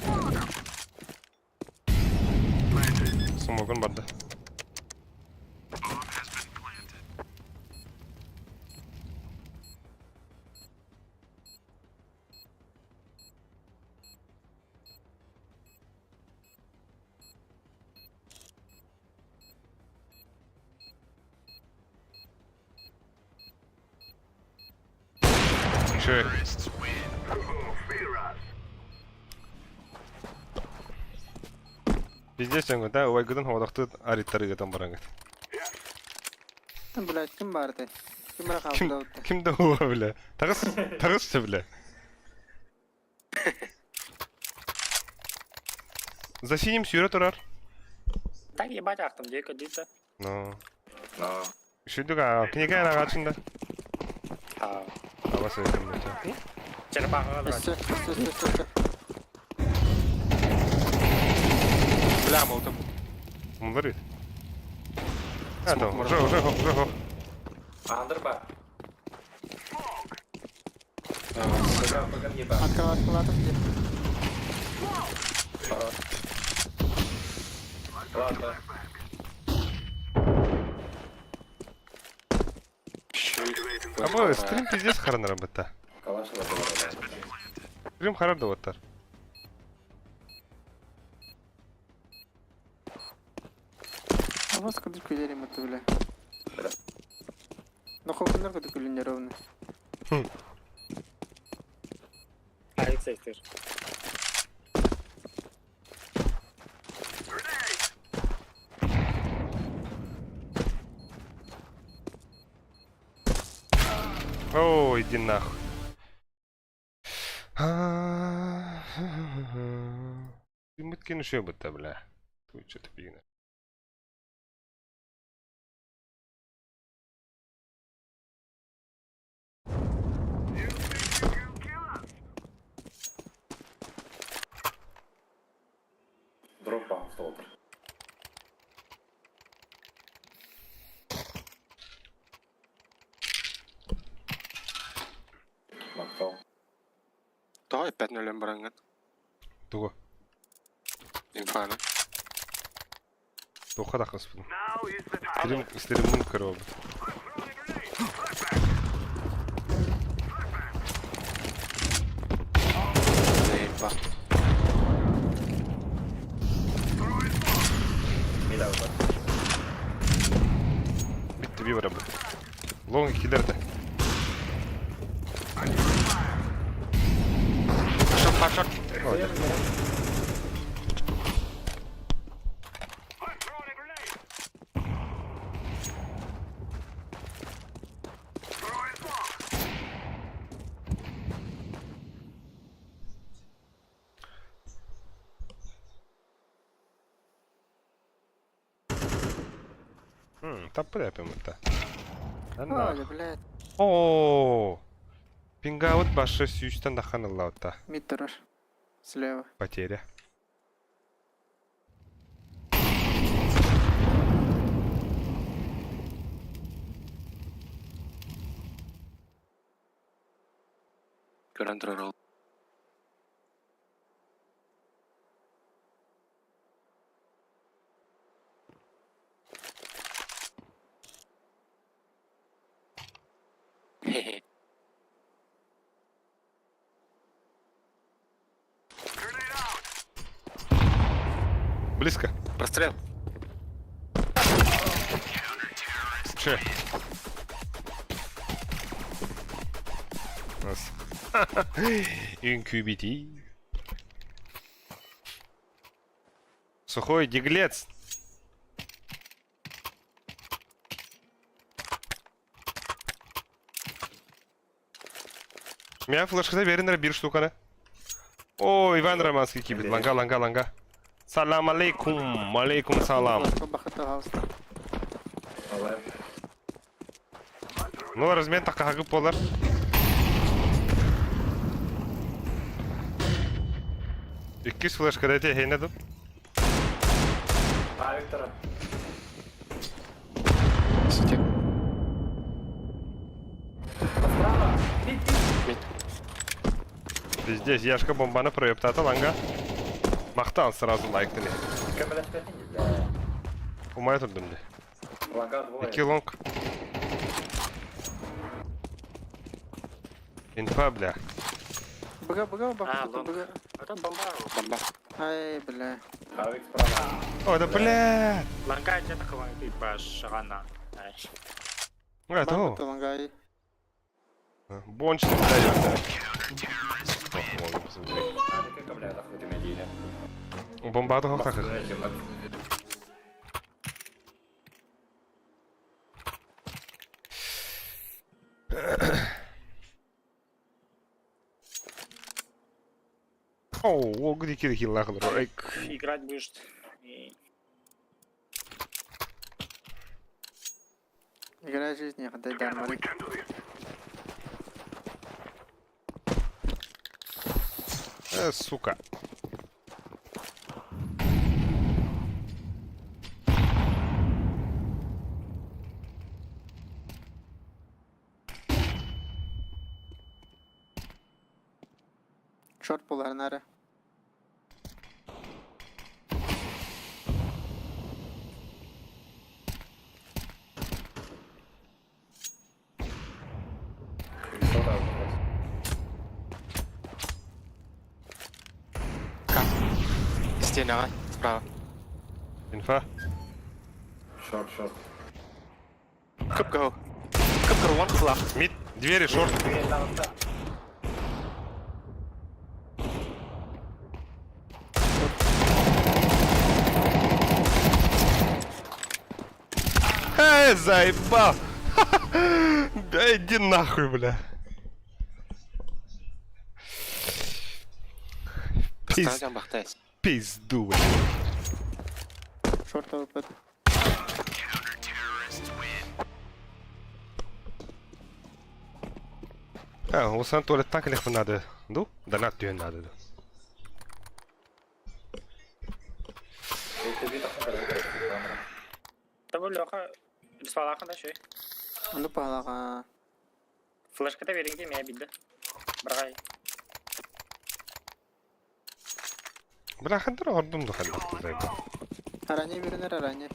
Смогун барда. Үчүгэй. Пиздец өҥө да, убайгытын хоҕодохтуу арыйтарыгытан бараҥыт. Блядь, ким баар этэй? Ким эрэ Ким, хаалда? ким да уа, бля. Таҕыс, таҕыс бля. За синим сүүрэ турар. Так ебать ахтым, дии көдүүтэ. Ну. Но. Үчүгэй а, книга ааҕааччын да. Аа. Абас өйдөммүтэ. Черепаха Өссө, өссө, өссө, өссө. Бля, молотов. Муллар А, да, уже, уже, уже, уже. Андер бар. Поган, поган, ебать. Открывать палату где? Ладно. Або стрим пиздец харанара бытта. Калаш ладно. Стрим харар да оттар. А вас куда күлерим это, бля. Ну хохунар куда күлүнер ровно. Алекс сектор. О, иди нахуй. Мүткені үшеу бітті, бля. Туй, что-то бигіне. Дроп бам стол. Мактал. Тоҕо эппэт нөлөн бараҥҥын? Тугу? Инфаны. Туохха таххыспын. Стрим, стриммин көрө буолбут. Инфа. Мидаута. Битти би барабыт. Лонг киллерде. Шорт, бар, шорт. Ой, да. Таппы эпимытта. Ой, блядь. Оо. Пингаут башы сүүстэн дахан ыллаутта. Мид турар. Слева. Потеря. Көрөн турар ол. Хе-хе. Близко. Прострел. Че? Нас. Инкубити. Сухой диглец. Меня флешкада бериндер бир штуканы. О, Иван Романский кибит. Ланга, ланга, ланга. Салам алейкум. Алейкум салам. Пожалуйста. Ну, размен такагы болар. Иккис флешкада те хейнедим. А, Виктора. Сити. Справа. Мид. Здесь Яшка бомбаны проептата ланга. Мактал сразу лайктыны. Көмөлөспөтүн, бля. Умай турдум де. Ланга двое. Ики лонг. Инфа, бля. Б, Б, Б, А, Б, лонг. Б. А там бомба. Бомба. Ай, бля. Авик справа. Ой, да бля. Ланга где-то хватит башрана. Ай. А, Бомба то. лонгай. Бонч не дает, да. О, посмотри. Авик, бля, захватим медийно. Бомба то хохтах. О, о, где кири хиллахлар. Играть будешь. И... Игра жизни, дай дармарик. Сука. Шорт булар нары. Как? Стена, справа. Инфа. Шорт, шорт. Кып-кыл. Кып-кыл, one left. Мид, двери, шорт. Дверь там, да. Эй, заебал! Да иди нахуй, бля. Пиз... Ставим бахтайс. Пизду, бля. Шорт АВП. А, усан туалеттан келехпин надо. Ду? Донат түйен надо. Табы Леха, беспалахан да шөй. Ну палага. Флешката беринге мя бидде. Брагай. Бля, хандыр ордум да хандыр заебал. Ранее беринер, ранее.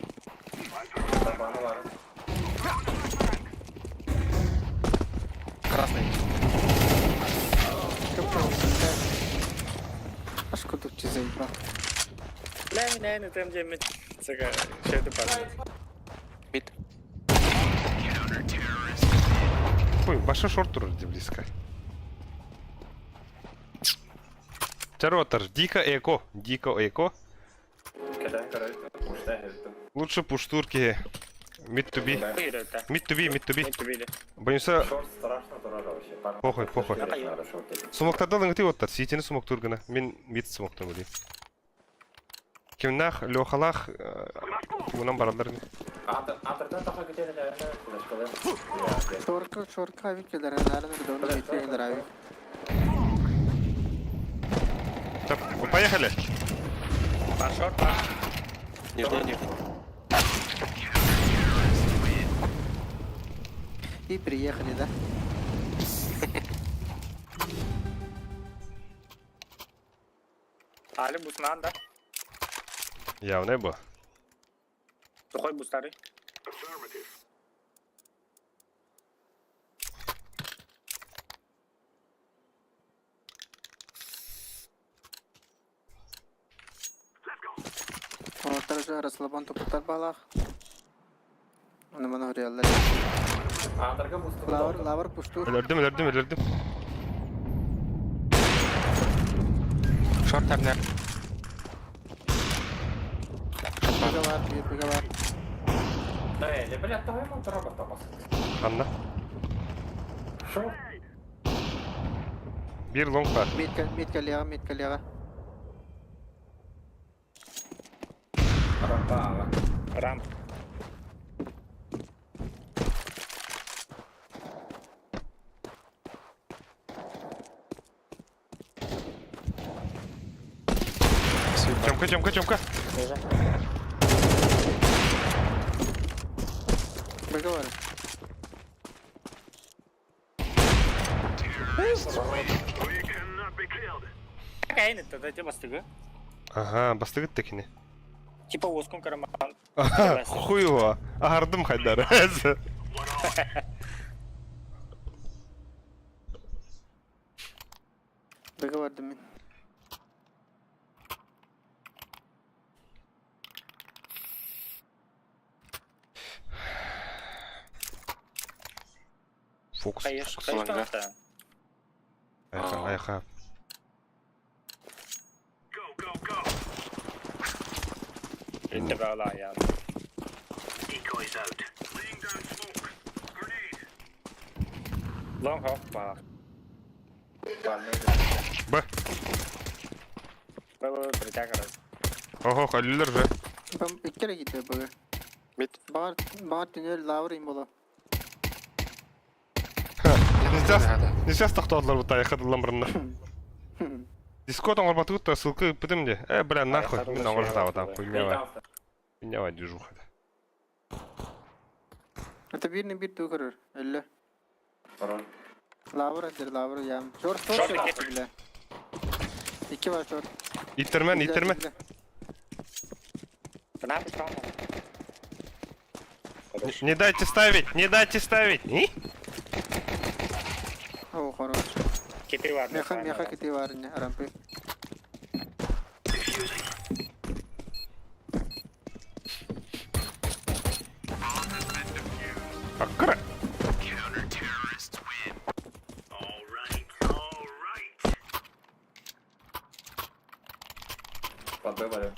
Красный. Кып-кыл, бля. Аш кудук заебал. Бля, меня на там где Цега, что это падает. Мид. Ой, баша шорт вроде близко. Чаротер, дико эко, дико эко. Лучше пуштурки. Mid to be. Mid to be, mid to be. Боюся. Похуй, похуй. Сумоктардан ыңгыты оттар, ситини сумоктур гына. Мен мид сумоктур билейм. Кимнах, Лехалах, тугунан баралар. Антырдан таха кетели флешкалы. Шорка, шорка авик келер, нары нары донор битре авик. Тап. Поехали! Пошел, пошел. Нижний, нижний. И приехали, да? Али буснаан да. Явный бу. Сухой бустары. Уолаттар уже расслабон тупуттар баалаах. Ону маны хоруйаллар. Адарга бусту. Лавр, лавр пустур. Өлөрдүм, өлөрдүм, өлөрдүм. Шорт арнер. Быга бар, бир быга бар. Да, бля, давай мотор тапас. Ханна. Шо? Биир long баар. Мидка, мидка лево, мидка лево. Рампа. Рамп. Тёмка, Тёмка, Тёмка. Быга бар. Какая это дайте бастыгы. Ага, бастыгыт текини. Типа воскун караман. Ага, хуй его. Агардым хайдар. Быга бардым мин. Фокус. Конечно, Фокус конечно. Айха, айха. Это была я. Long off бар. Б. Б, б, притягивай. Ого, халилер же. Бам, иккere gidiyor быга. Мид. Бар, бар түнел лавр им бола. Не сейчас тохтоодулар бу тайха дылламбырынна. Дискорд оҥорбатыгыт ссылка ыппытым де. Э, бля, нахуй. Мин оҥорсатаабатам. Хуйнява. Хуйнява движуха. Это бирни бир тугурur. Элле. Пароль. Лавр эдер, лавр ям. Шорт, шорт, Шорт, бля. Икки бар шорт. Иттермен, иттермен. Не дайте ставить, не дайте ставить. И? О, хорош. Кити бар. Меха, меха кити бар не, рампы. Аккара. Подбывали.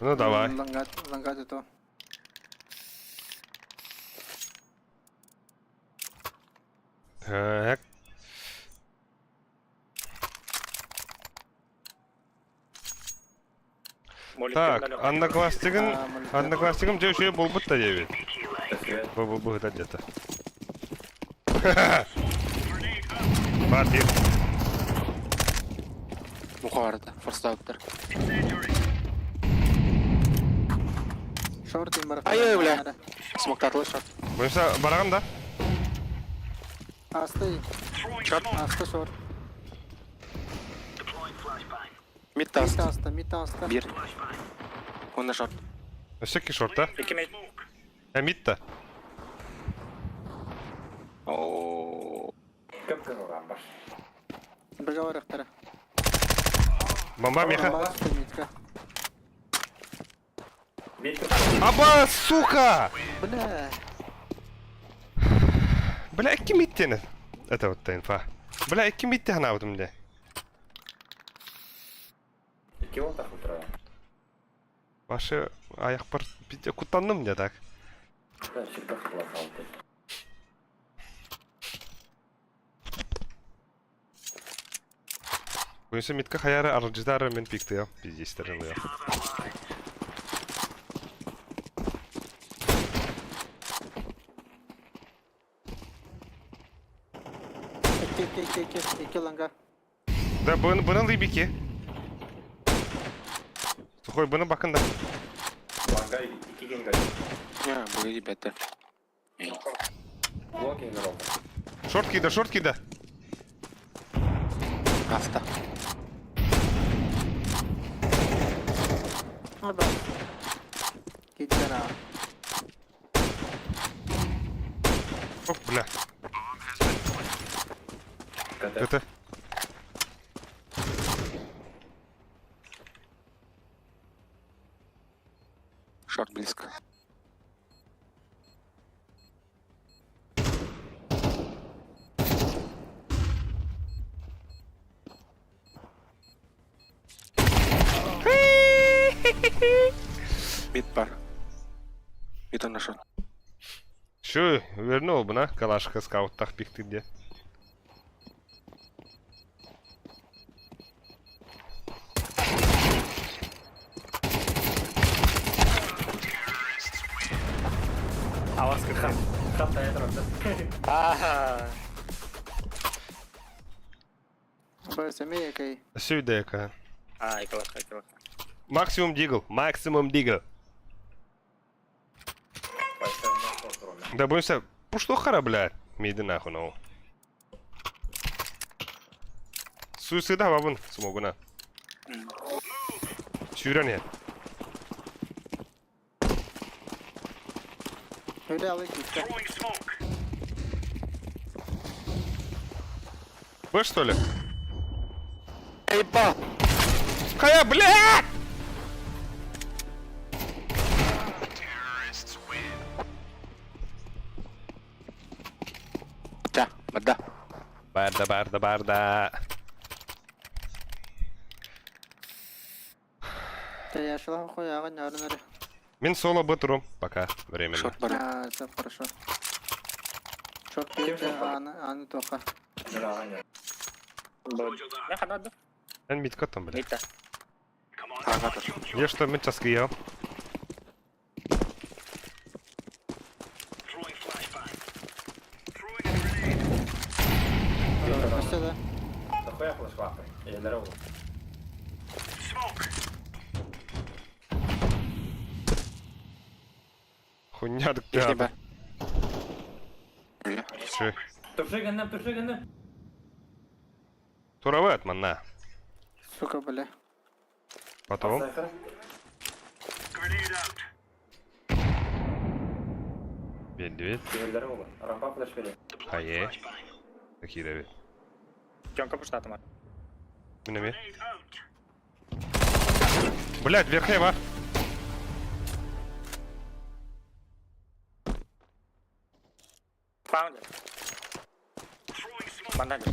Ну давай. Лангат, лангат это. Так. Так, одноклассникын, одноклассникым же еще болбут да дебит. Бу бу бу это где-то. Бар бир. Мухарда, форстауптер. Шорт им бар. Ай, бля. Смоктатлы шорт. Буюнса бараган да? Асты. Шорт. Асты шорт. Мид таст. Мид аста, мид аста. Бир. Онна шорт. Өссө шорт да? Икки мид. Э, мид да. О. Көп рамбаш. Быга бар ыктара. Бомба меха. Басты мидка. Аба, сука! Бля. Бля, икки мидтени. Это вот та инфа. Бля, икки мидте ханаабытым де. Икки он так утра. Ваши аяқпар куттанным де так. Да, щеках плохал. Буюнса мидка хаяра арджидары мен пиктыя. Пиздестерин я. Икки, икки, икки, икки, икки ланга. Да, бұны лыбики. Сухой, бұны бакында. Ланга 2 генга. Не, погоди, бета. Блок играл. Шорт кида, шорт кида. Авто. Ну да. Киттера. Оп, бля. КТ. Это. Шорт близко. Мид пар. Мид он нашел. Şu, вернул бuna. Калашка скауттах пикти где. Авас кырхан. Хап та это Аха. Б, який. Сюда яка. А, икалаха, икалаха. Максимум дигл, максимум дигл. Да бойся, пушло хара, бля. Миди нахуй, ну. Суицида бабын, смогуна. Сүүрэн Öyle alayım ki. Throwing smoke. Б, что ли? Эй, ба! Хая, бля! Да, вода. Барда, барда, барда. Та я шла хуй, ага, не орнери. Мин соло б Пока, временно. Шорт бар. А, все хорошо. Шорт пить, а не тоха. Не ханады. Эн митка там, бля. Митта. Come on. Ага, тоже. Я что, мин часки ел? Throwing flashbang. Throwing a grenade. Все, да? Нахуя флешвапы? Я здорово. Smoke. Хуйня, так Их не ба. Все. Туши гандам, туши гандам. Туровая манна. Сука, бля. Потом. Сайфер. Grenade out. Бельдевит. Здорово. Рампа флеш вели. Хае. Такие давид. Тёнка пуштатыма. Минами. Grenade out. Блять, верхняя бар. Фаундер. Throwing smoke. Мандандер.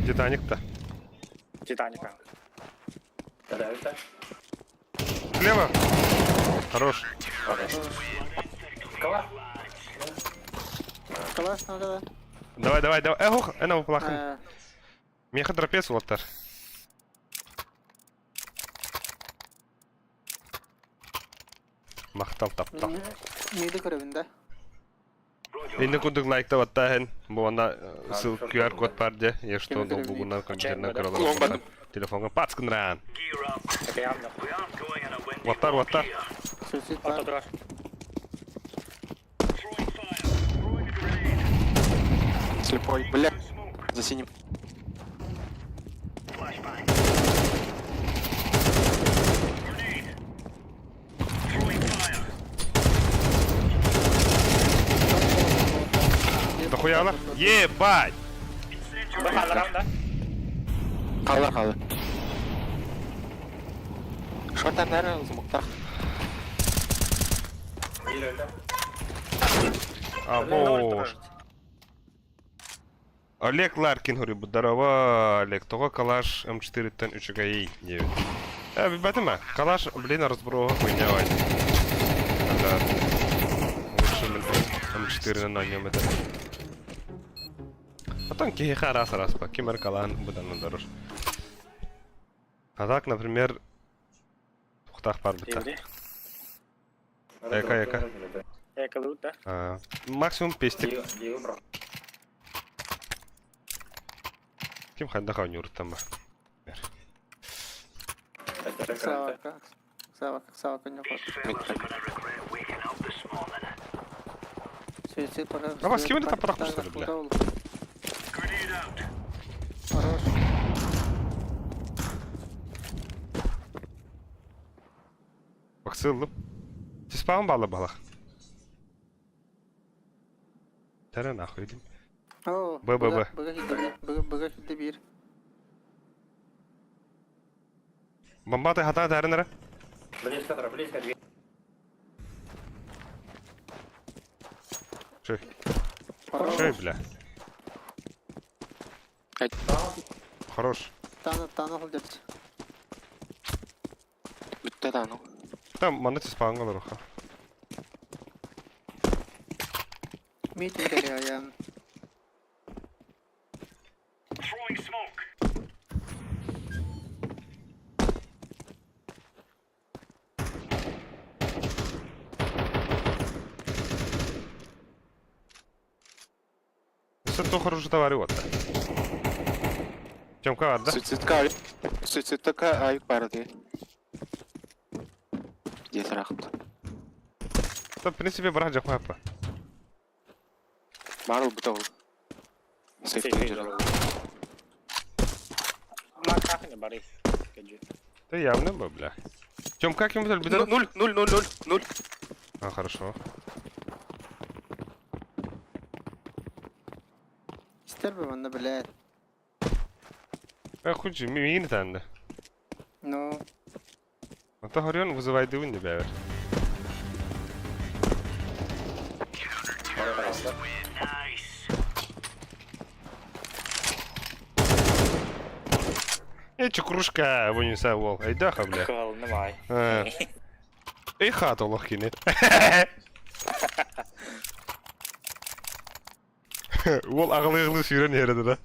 Титаник-то. Титаника. Когда это? Слева. Хорош. Калаш. Калаш надо, да? Давай, давай, давай. Эх, эх, плохо. Э, Меха трапез улаттар. Махтал таптал. Миди көрөбүн да? Инде кудук лайкта баттаһын. Бу анда ссыл QR код бар де. Я что Кем долбугунан компьютерна Лоң бардым. Телефонга пацкынран. Gear up. Окей, амно. We aren't going on a windy Ваттар, walk ваттар. here. Суицид бар. Ото турар. Throwing fire. Throwing a grenade. Слепой. Бля. Smoke. За синим. Flashbang. Grenade. Throwing fire. Дохуя она? Ебать! Incendiary. Б халарам да? Қала, қала. Шорт наверное, замуктах. А, боже. Олег Ларкин, говорю, здорово, Олег. Того калаш М4 тен 3 9. Э, бәтіме, калаш, блин, разброға хуйня вай. Да. Лучше М4 на нем это. Потом кихиха раз раз по кимер калан будан дорож. А так, например, тухтах пар бita. Иуди. Эка, эка. Эка да? А, максимум пестик. Ким ханда ханюр там. Савака. Савака, Савака не хочет. Суицид пока. А вас кем это подарок, что ли, бля? Хорош. Баксыллым. Тиспаҕын баалла балах. Тэрэ нахуй дим. О, Б, Б, Б. Быга хидде быга быга хидде бир. Бомбаты хата тәрін әрі. Близко, тра, близко, дверь. Шөй. Хорош. Шөй, бля. Хорош. Таны таны хылдырч. Бүтте да ну. Там манна тиспаҕын қалар оха. Митинг я. Сен то хороший товар вот. Тёмка бар да? Суицидка суицидка айык бар ди. Дие сарахт. Та, в принципе, брат жақ мапа. Бар ул бутау. Сейф жер. Ма кахне бары. Кеджи. Ты явно бы, бля. Тёмка кем битер? Битер? 0 0 0 0 0. А, хорошо. Истер бы манна, блядь. Э, хуй миин тәнді. Ну, Ата хорион вызывай дывын деп бәбір. Э, чекрушка, вынеса вол. Айдаха, бля. Кыл, немай. Э. Эй, хат олох кинет. Ол ағылы-ағылы сүйрен ереді да.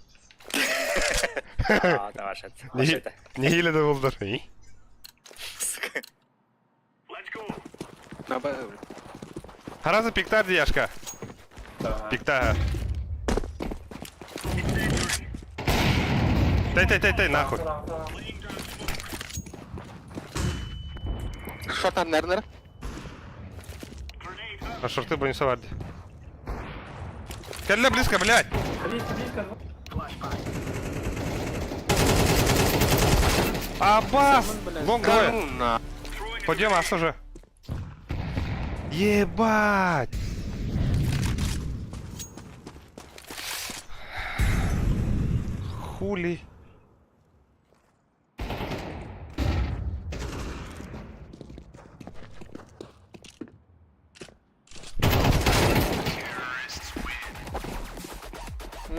А, давай шет. Не хиле де болдыр. На Б. Харазы пиктар дияшка. Пикта. Тай, тай, тай, тай, нахуй. Шотан нернер. А шорты бронеса варди. Келле близко, блядь. Близко, близко. Аббас! Лонг двое. На. Подъем, ас уже. Ебать! Хули.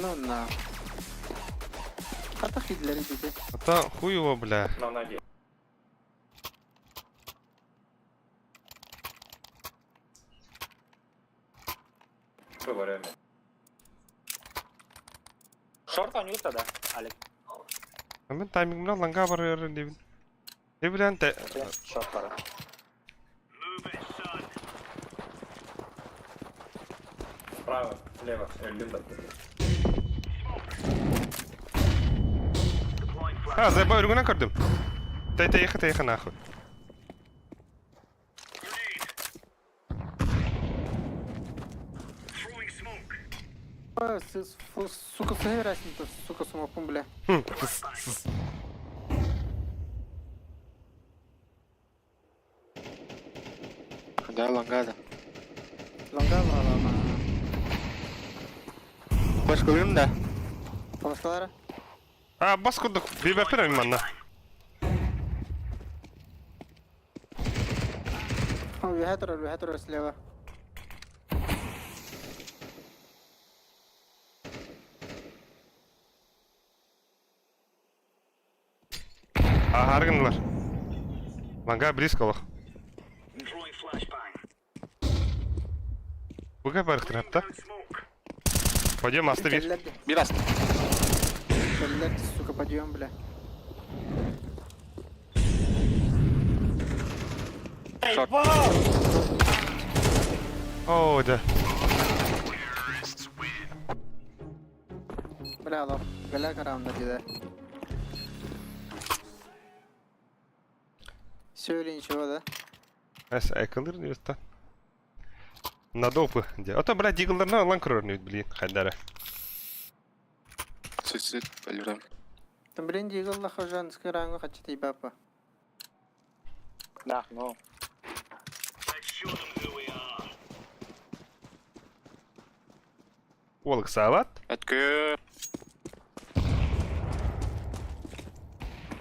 ну на. Хата хидлер иди. Это хуй его, бля. На ноге. Выборами. Шорт анюта да, Алик. А мен тайминг бля ланга бар ерін деймін. Не білен те... Шорт бары. Справа, слева, Люба. А, заебал, өргінен көрдім. Тай, тай, ехай, тай, ехай, нахуй. Сука, сыграйся, сука, смоком, бля. Хм, тс, тс. Да, лангада. Ланга ла Башка үлім да. Паласкалара? А, бас курдук. Бибәпер манна. О, вихатор слева. А, аргынлар. Ланга близко лох. Буга бар трапта. Пойдем, асты бир. Бир аст. Блядь, сука, подъем, бля. Шорт. О, да. Бля, лох. Бля, караунда диде. Все или ничего, да? Эс айкалыр диэттэн. На допы де. Ото, блядь, диглдарна ылан көрөр блин, хайдара. Суицид, полюрам. Там, блин, дигаллаха женский ранга хочу тибапа. Да, ну. Уол ыксаабат. Өткө.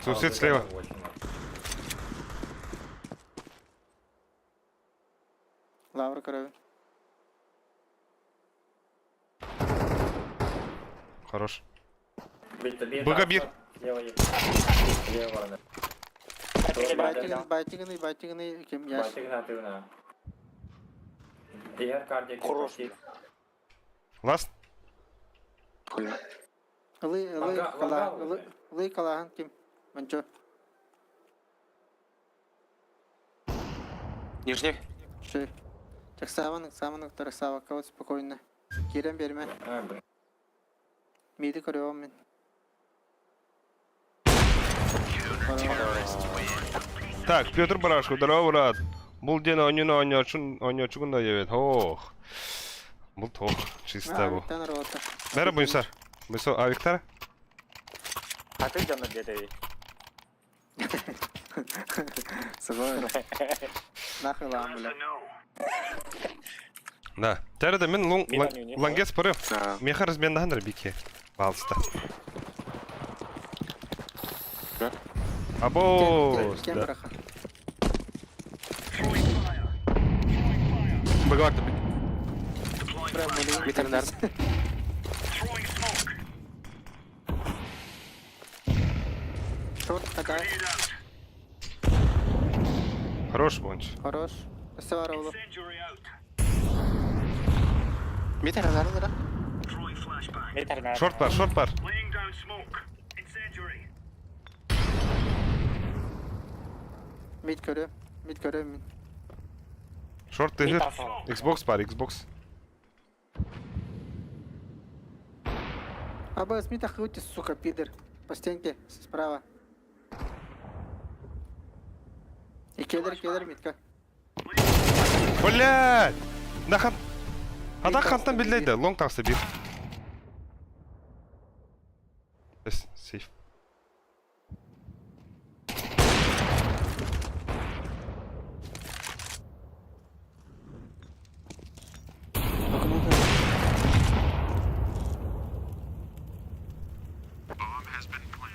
Суицид слева. Лавр крови. Хорош. Быга бир. Байтиганы, байтиганы, байтиганы, кем яш. Ласт. Хуя. Ылы, ылы, кала, ылы, ылы, калахан ким. Манчо. Нижний. Ши. Таксаван, экзамен, тарсава, кого спокойно. Кирен берме. Миди көрөм мен. Так, Петр Барашков, здорово, брат. Был день онюн онючун онючугун да евет. Ох. Был тох, чисто бу. Тан рота. Бәрі бұйсар. Бұйсар, а Виктор? А ты дьонно диэтэби. Сыбай. Нахуй лам, бля. Да. Тәрі мен лун Мин онюн, лангес пыры. Да. Меха размендаһандар бике. Балста. Да. Або. Кем Да. браха? Быга бар бит. Прям блин. Ветеринар. Шорт такая. Хорош бонч. Хорош. Савар оğlu. Ветеринар, да? Ветеринар. Шорт бар, шорт бар. Mid көрөм. Mid көрөм мин. Шорт тыгыр. Xbox бар, Xbox. Абас, мид охуйте, сука, пидор. По стенке, справа. И кедр, кедр, мидка. Блядь! Нахан. Ата хантан билдейді, лонг тақсы бир. Эс, сейф.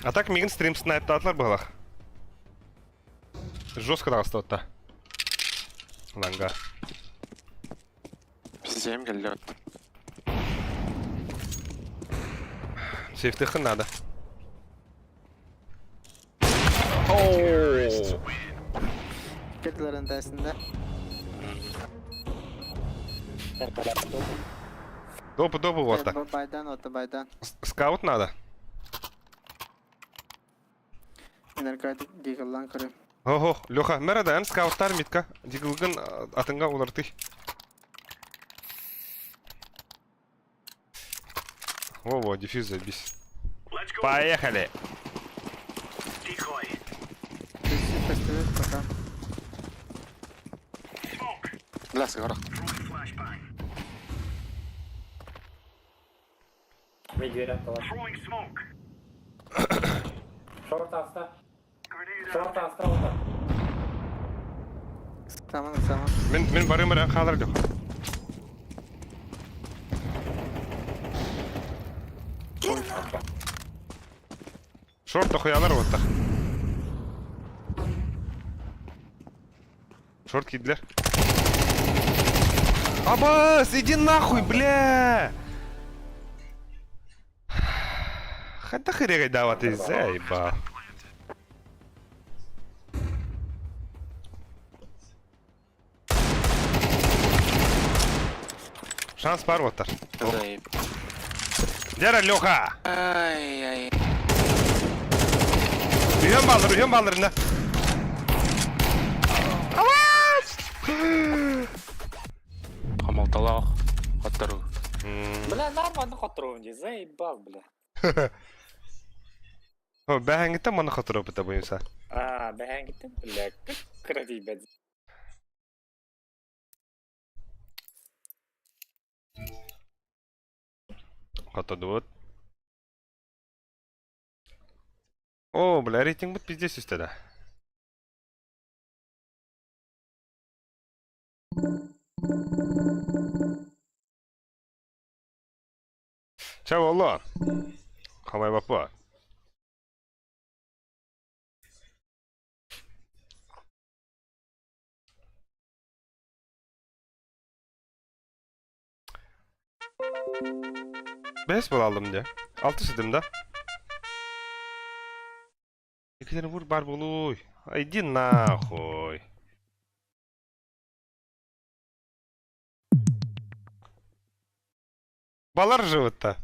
А так мигін стрим снайптатлар бұғалақ. Жестко тағысты отта. Ланга. Всем келді. Сейфтыхын надо. Ооо. Кедлерин дәсінде. Допы допы вот так. Байдан оты, байдан. Скаут надо. Энергетик дигаллан көрөм. Ого, Леха, мәрі ән скауттар митка. Диглгын атынға олар ты. Во-во, дефьюз забись. Поехали! Фестиваль пока. Бля, сыграх. Саман, саман. Мен, мен барым әрі қалыр Леха. Шорт тохуялар вот так. Шорт кидлер. Абас, иди нахуй, бля! Хата хырегай дава ты заебал. Шанс бар вот так. Заеб. Дера Леха! Ай-ай. Үйен балдыр, үйен балдыр инде. Хамалталах. Аттару. Бля, нормально хотруун дии, заебал, бля. О, бәһәңгіттен маны хатырып бita буйынса. Аа, бэһээҥҥиттэн бля, кыра тиийбэт. Хотодубут. О, бля, рейтингбыт пиздец түстэ да. Чэ буолло. Хамайбаппа. Бэс буолаллым дьэ. Алтыс этим да. Екатеринбург бар буолуй. Иди нахуй. Балар живут-то.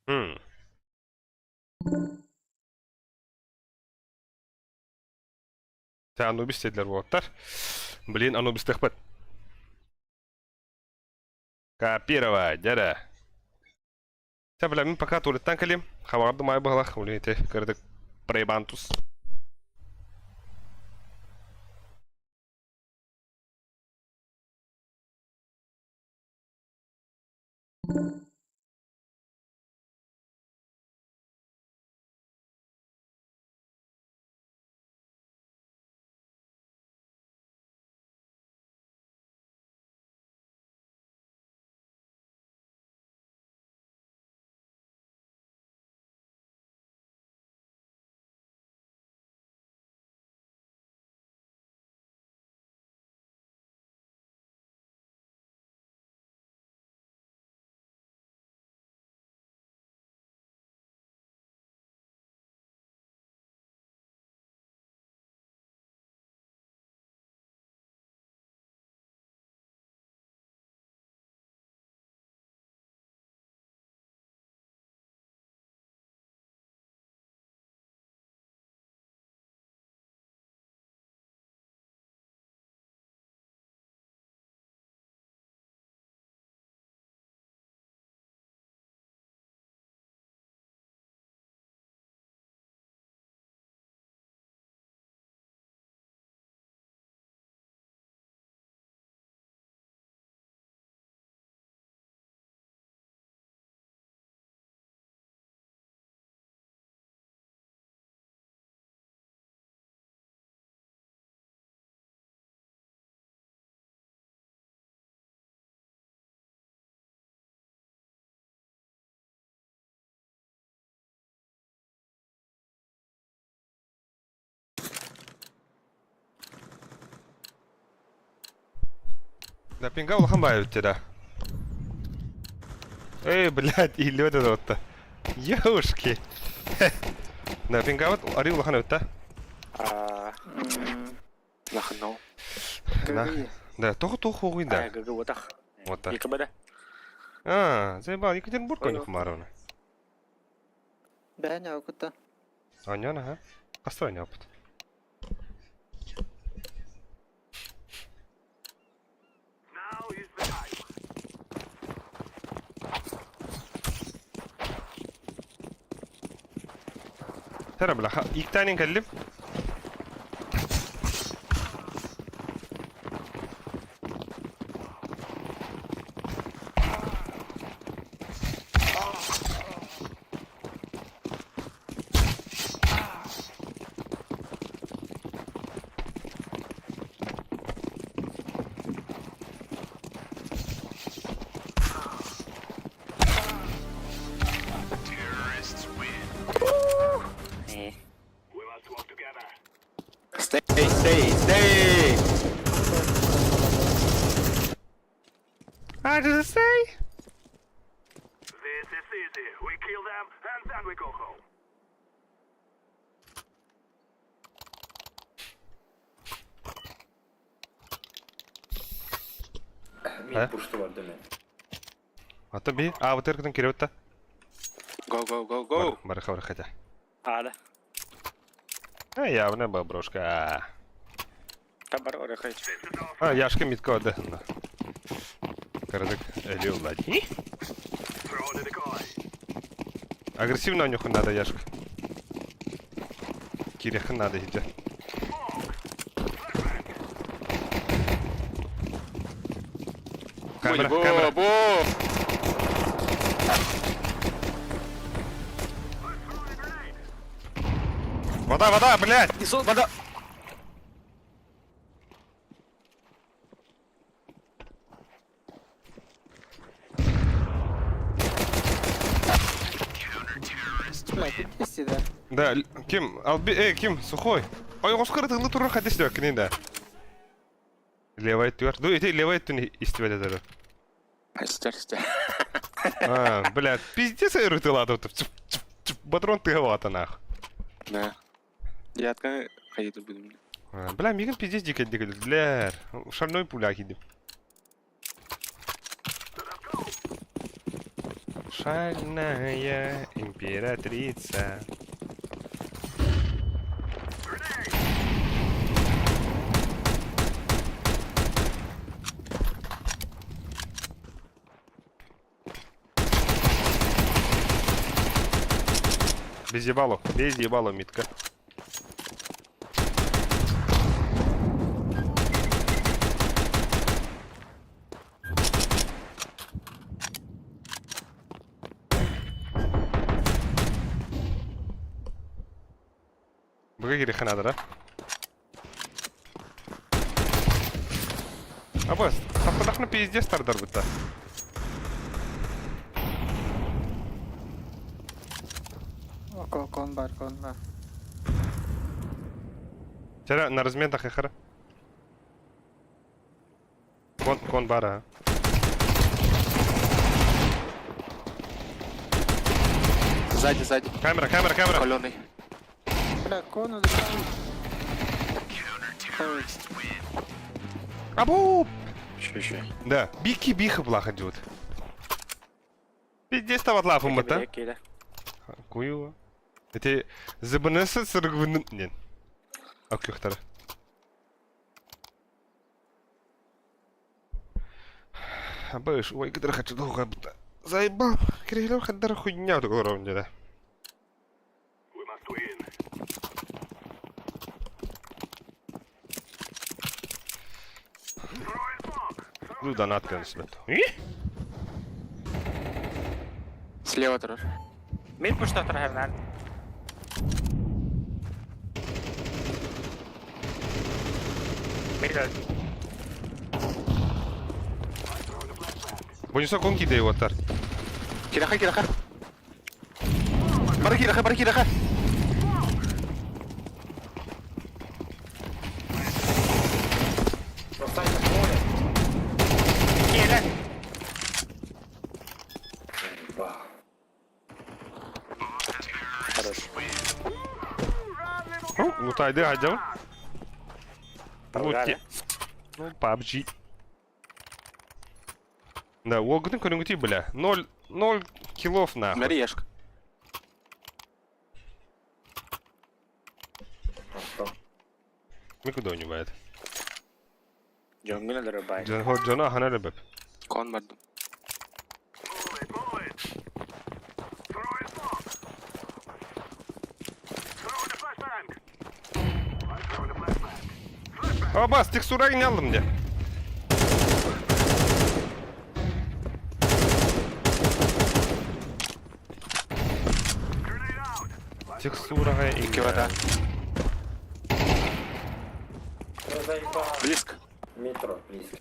Хм. Тэ Анубис диэтилэр уолаттар. Блин, Анубистыахпыт. Копировать, дьэрэ. Чэ, бля, мин пока туалеттан кэлиим. Хабаҕардым аайы быһалах, блин, ити кырдык проебантус. Да пинга улахан баайы бүттэ да. Эй, блядь, ииллибэт это вот Ёушки. Да, пингабыт арыы улахан эбит да. Аа, Лахнау. Да. Да, тоҕо туох хуй да. ГГ вот Вот так. ЕКБ да. А, заебал, Екатеринбург у них Маровна. Бэйэ окута. Аня, ага. Постой, опыт. Now is the time. Тара, бля, иктанин кэллим. Э. We must work together. Stay, stay, stay! А, does it say? This is easy. We kill them and then we go home. Мид пушты бар деме. Ата би, а вот эркитин киребит да. Go, go, go, go! Барыха барыха хотя. Ада. А, явно баброшка. Табар орехай. А, Яшка митка да. Карадык элил лади. Агрессивно у них надо, Яшка. Кирех надо, иди. Камера, Бо, камера. бо! Вода, вода, блядь! Вода! Бля, ты да? Да, ким, алби, эй, ким, сухой. Ой, оскар тылы турар хадис дök кини да. Левая түр. Ну, ити левая түн истибет этер. Истер, истер. А, блядь, пиздец ырытыла тут. Патрон тыгавата нах. Да. Я открою, ходить буду. А, Бля, миган пиздец дико дико, бля. Шальной пуля кидим. Шальная императрица. Без ебало, без ебало, Митка. Быга кириэххэ наада да? Абас, таппатахна пиздец тардар бытта. Кон бар, кон бар. Чара на размен тахыхара. Кон, кон бара. Сзади, сзади. Камера, камера, камера. Каленый. Бля, кон улетел. Абу! Еще, еще. Да, бики биха блаха идет. Пиздец там отлафу мыта. Куюла. Эти ЗБНС сыргвын... Нет. Акюхтар. Абыш, ой, кыдыр хочу долго будто. Заебал. Кириллов хаддар хуйня такого уровня, да. Ну, донат, конечно. И? Слева тоже. Мид пушта трахернан. Мид. Бонусок он кидает его, тар. Кираха, кираха. Бары кираха, бары кираха. Кире. Хорош. Ну, ну тайды айдел. Ну, те. Ну, PUBG. Да, уолгытын көрүнгүтүй, бля. Ноль, ноль килов нахуй. Мариешка. Никуда не бывает. Джонгуна дорабай. Джона хана ребеп. Кон барды. Абас, текстура не алдым де. Текстураға Икки вода. Близко. Метро, близко.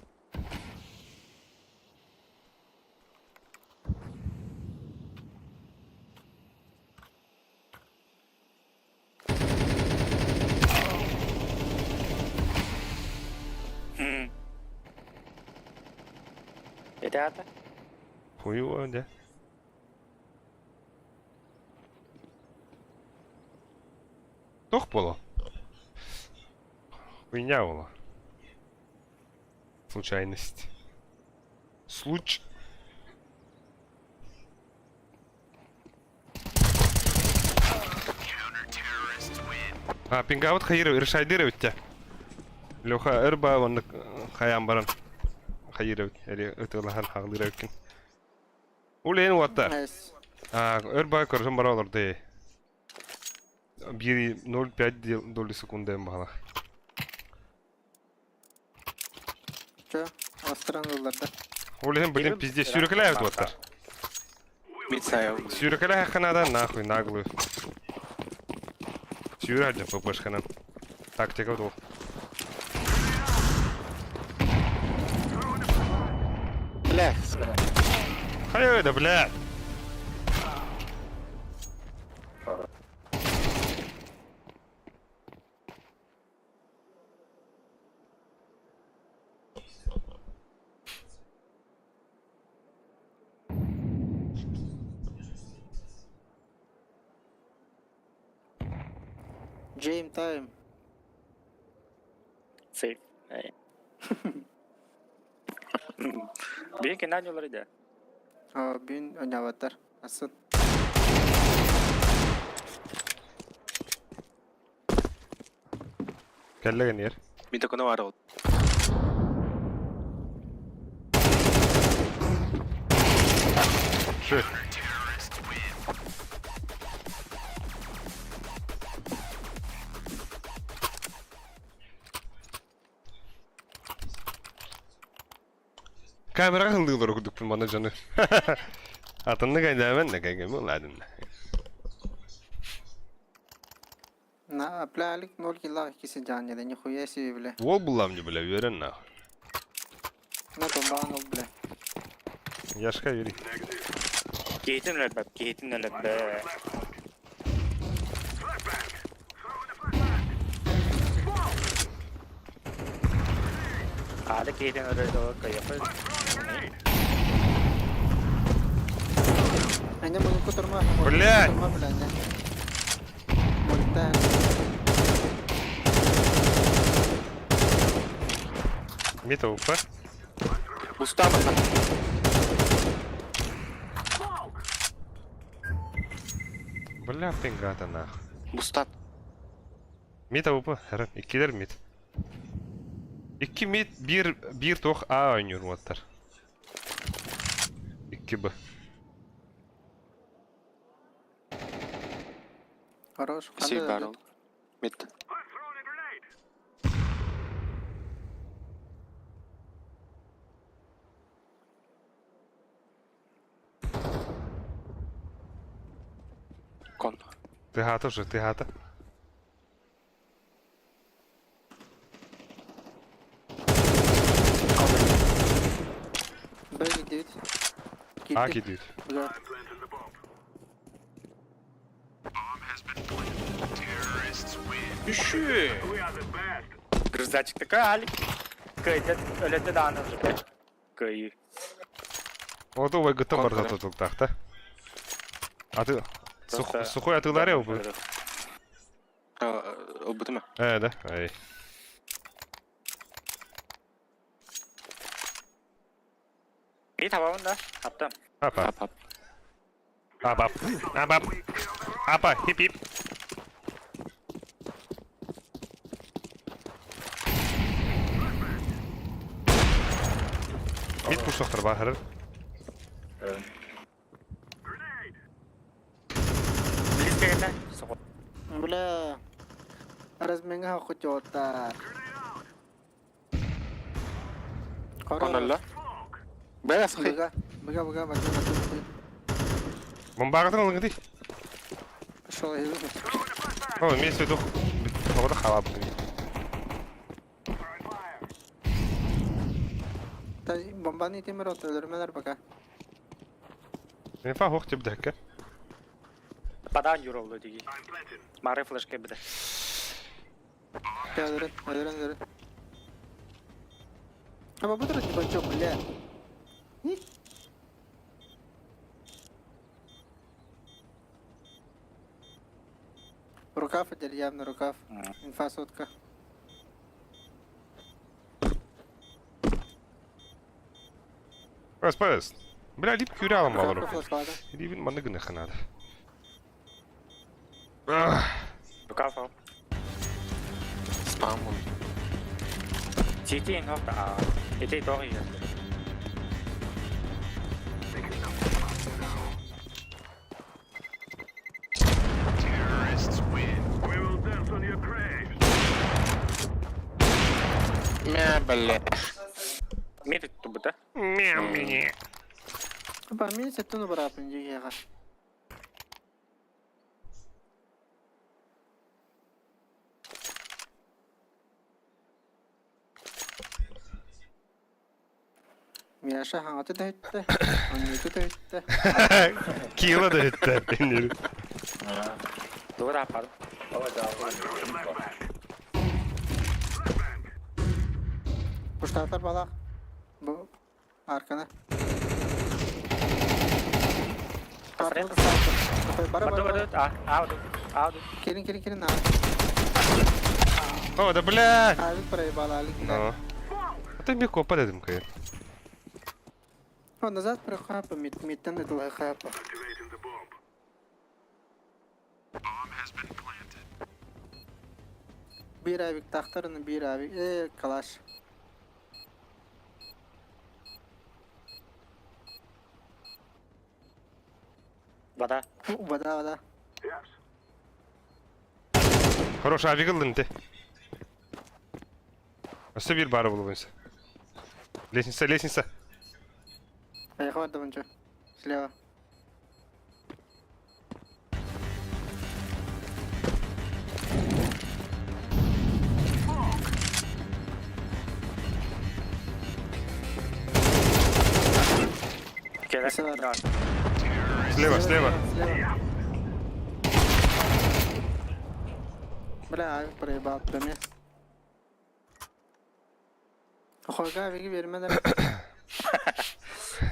Это? Хуево, да. Тох было? Хуйня была. Случайность. Случ. А, пингаут хайыр, решайдыр эбит Леха өр баа оннук хайаан баран хайыр эбит, эри ытыалаһан хаҕылыыр эбиккин. Улейн уоттар. А, өр баа көрсөн бара олорду. Биир 0,5 доли секунда баҕалах. Чё, астыран ылларда. Ол иһин блин пиздец сүүрэкэлээбит уоттар. Сүүрэкэлээххэ наада нахуй наглую. Сүүрэ сылдьан ППшканан. Тактика ол. Бля. Хайа да бля. Джейм тайм. Сейф. Биир кэннэ олор иде. Бүгүн ойнаабаттар. Асын. Кэллэгин ер. Мин такона баар ол. Ши. Камераҕа ыллыылар курдукпун манна дьону. Атыннык айдаабан да кэгэ буолаадын. На, бля, Алик 0 килла киси жаанньада, нихуя себе, бля. Уол буллам не бля, үөрэн нахуй. На бомбаан ол, бля. Яшка үөрий. Киһитин өлөрбөт, киһитин өлөрбөт. Аада киһитин өлөрдө кыйыппыт. Аня мунуку турма. Блядь! Турма, бля, аня. Мульта. Мита упа. Устама. Бля, пингата нахуй. Бустат. Мита упа, хара, иккилэр мит. Икки мит, биир, биир туох А оонньуур уоттар. Икки Б. Хорош. Сей бар ол. Мит. Кон. Ты хата уже, ты хата. Б 9. А кидают. Да. Еще. Грызачик такой, Алик. Кыйды, өлөтө дааны уже. Кыйы. Ото вайгыттан Кон барда көрө. тутултаах та. Аты Просто- сухой атыылары бу. Ылбытыма. Э, да. Ай. И табабын да, аптам. Апа. Ап ап. Апа. Апа. Апа, хип хип. Мит пуштохтар бахар. Близко кэллэ. Соҕот. Бля. Разменга хотёта. Конолла. Бля, сахи. Быга, быга, быга, быга, быга. Бомбағытын алыңды. Шо, О, вместе дух. Оғда халап. Та бомбаны темир от өлөрмөлөр пока. Инфа хоқ деп дәкке. Падан юролду диги. Мары флешке биде. Та өлөрөн, өлөрөн, өлөрөн. А бабутыр типа чё, бля? Рукав одели, явно рукав. Инфа сотка. Спас. Бля, лип кюрялом Рукавка олору. флешкалады. Ливин манны гыныха надо. Ах, Рукав ал. Спам он. Сити инхок а. Ити тоғы егер. Terrorists win. We will dance on your graves. Мя, бля. Мид тубыта. Мяу меня. Ба, мен сеттен барапын жегеға. Мияша хаңаты да өтті, аннеті да өтті. Кила да етті. Doğru апарым. Куштатар балақ. Бұл арканы. Арканы Бара, Барды бара, барды. бара. А, ауды. Ауды. Келин, келин, келин. О, да бля. Авик проебал, алик. Ну. А ты мне копа дедим кайыр. О, назад прохапа, мид, мидтен это хапа. Activating the bomb. Bir авик тахтарын, bir авик. Э, калаш. Бада. Вода, вода. Yes. Хорош, авик ылдын те. Өсө бир бары болу бойынша. Лестница, лестница. Поехал даванчо. Слева. Керек. Слева. Слева, слева. Слева. Бля, авик проебал прямо. Хойга авиги бермедер.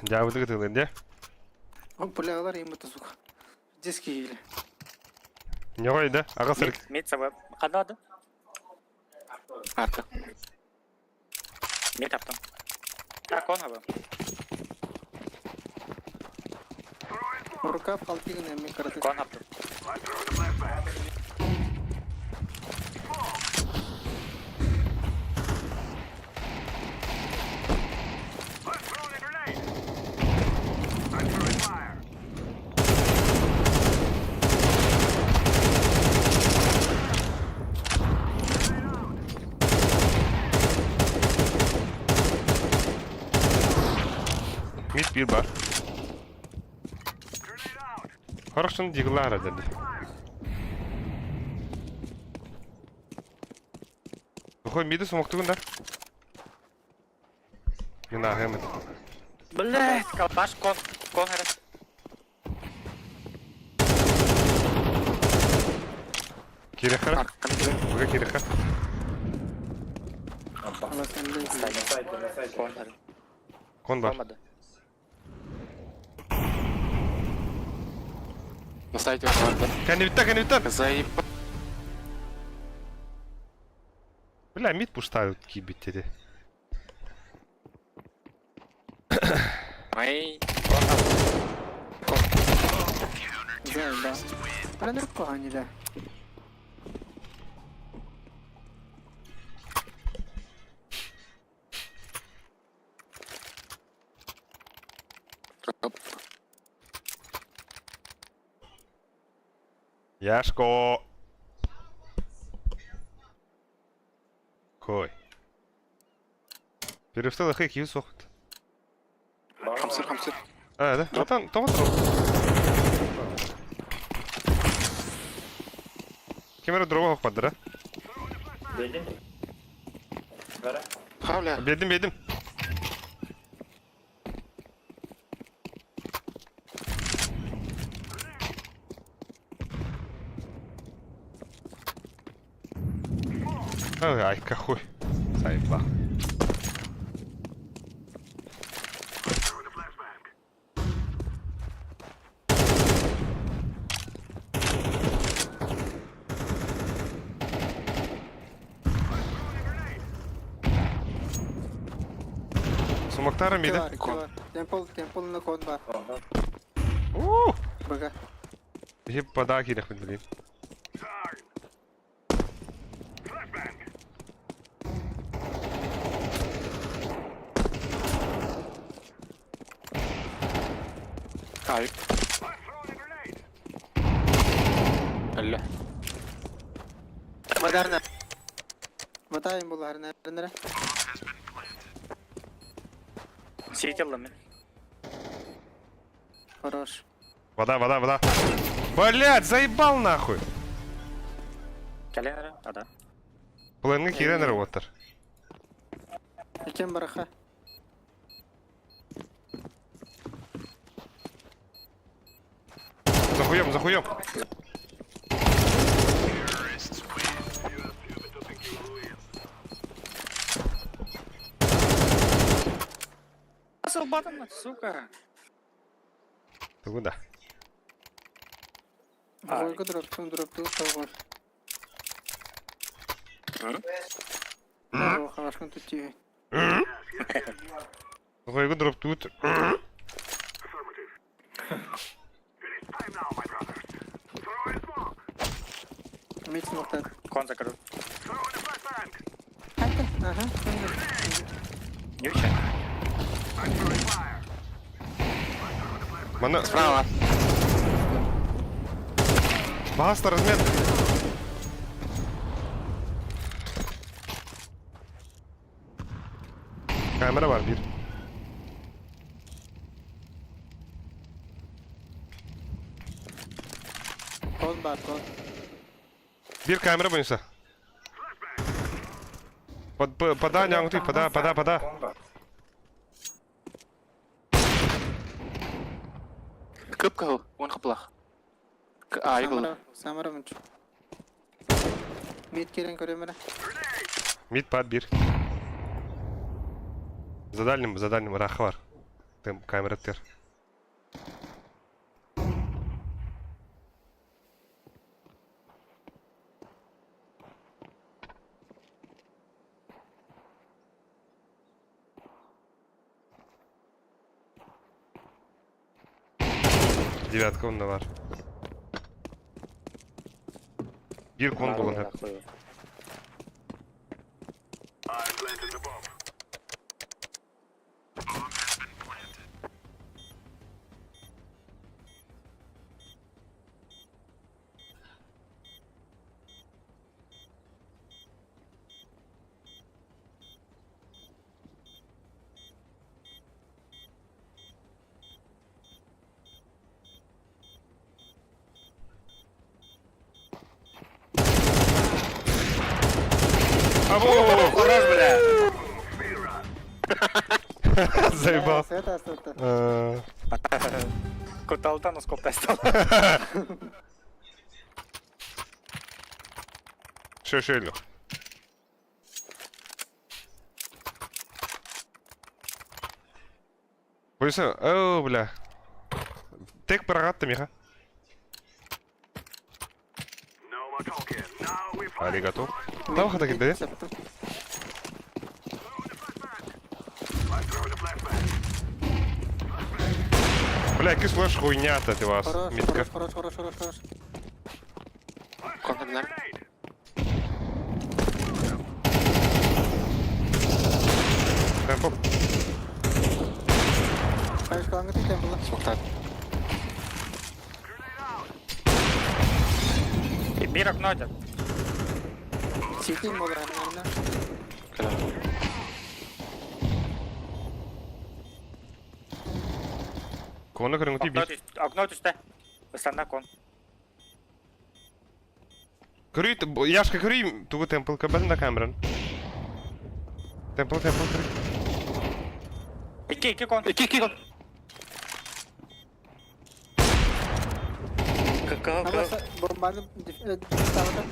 Жабыды кытылын, де. О, пулялар им это сука. Диски или. Не қой, да? Аға сыр. Мид, мид сабы. Қанда ады? Арка. Мид аптым. А, кон абы. Рукав халтигин эми караты. Кон аптым. I'm throwing a flashbang. I'm throwing a grenade. I'm throwing fire. Мид бир бар. Grenade out. Хорошын диглара деді. Хой миді сумок түгін да? Мен ағаймын. Блять, калаш кон. Кон әрі. Керек қара. Арканы кире. Бұға керек қара. Ала сенде. На сайте, на сайте. Кон әрі. Кон бар. Болмады. На сайте бар. Кәне бітті, кәне бітті. Заебал. Бля, мид пуштают кибит деді. Ай. Заеба. Бля, нуркога не да. Дроп. Яшко. Кой. Перевстал хек юз соқыт. Хамсыр, хамсыр. А, да? Атан, тоға тұр. Кемері дроба қоқпадыр, а? Бедин. Бара. Хавля. Бедім, бедім. Ай, ай, какой. Сайпла. Throwing a flashbang. Сумактары миді. Кивар, кивар. Темпл, темпл на кон бар. Уу! Бага. Биһи подаа киирэхпит билим. Авик. Алло. Модерна. Матайым булар неренere. Сеятел мен. Хорош. Вода, вода, вода. Блять, заебал нахуй! Кэлэн эрэ, ада. Планга киирэн эрэ уоттар. Кем бараха? За хуем, за хуем! Сылбатым, сука. Ты куда? Бойга дроптун дропту тавар. Хорошо, тут тебе. Бойга дроптут. Митс мохтар. Кон закрыл. Ага. Нюча. Мана... Справа. Баста, размет. Камера var bir. Кон бар, кон. Bir камера бойынша. Под, пода, няңты, пода, пода, пода. Кып кыл, он кыплах. Ай был. Самара мынч. Мид керен көрөмөрө. Мид под бир. За дальним, за дальним раха бар. Тем камера тер. Девятка онда бар. Bir кон болон хеп. Або! Хорош, бля. Заебал. Света астырты. Куталтан ускоп тастал. Шö шö Бойса, о, бля. Тек барагатты миха. Аригато. Там хата килди. Бля, кис флеш хуйня-то ты вас, Хорош, митка. хорош, хорош, хорош, хорош. Контр Темпо. Кайшкалаңы темпл. Смоктат. Бир окно один. Сити болар наверное. Коны көрүңү Окно бир. түс, окно түстэ. Ыстана кон. Көрүй, Яшка көрүй, тугу темпл кабатын да камеран. Темпл, темпл көрүй. Икки, икки кон. Икки, икки кон. Абаса бомбаны ставата.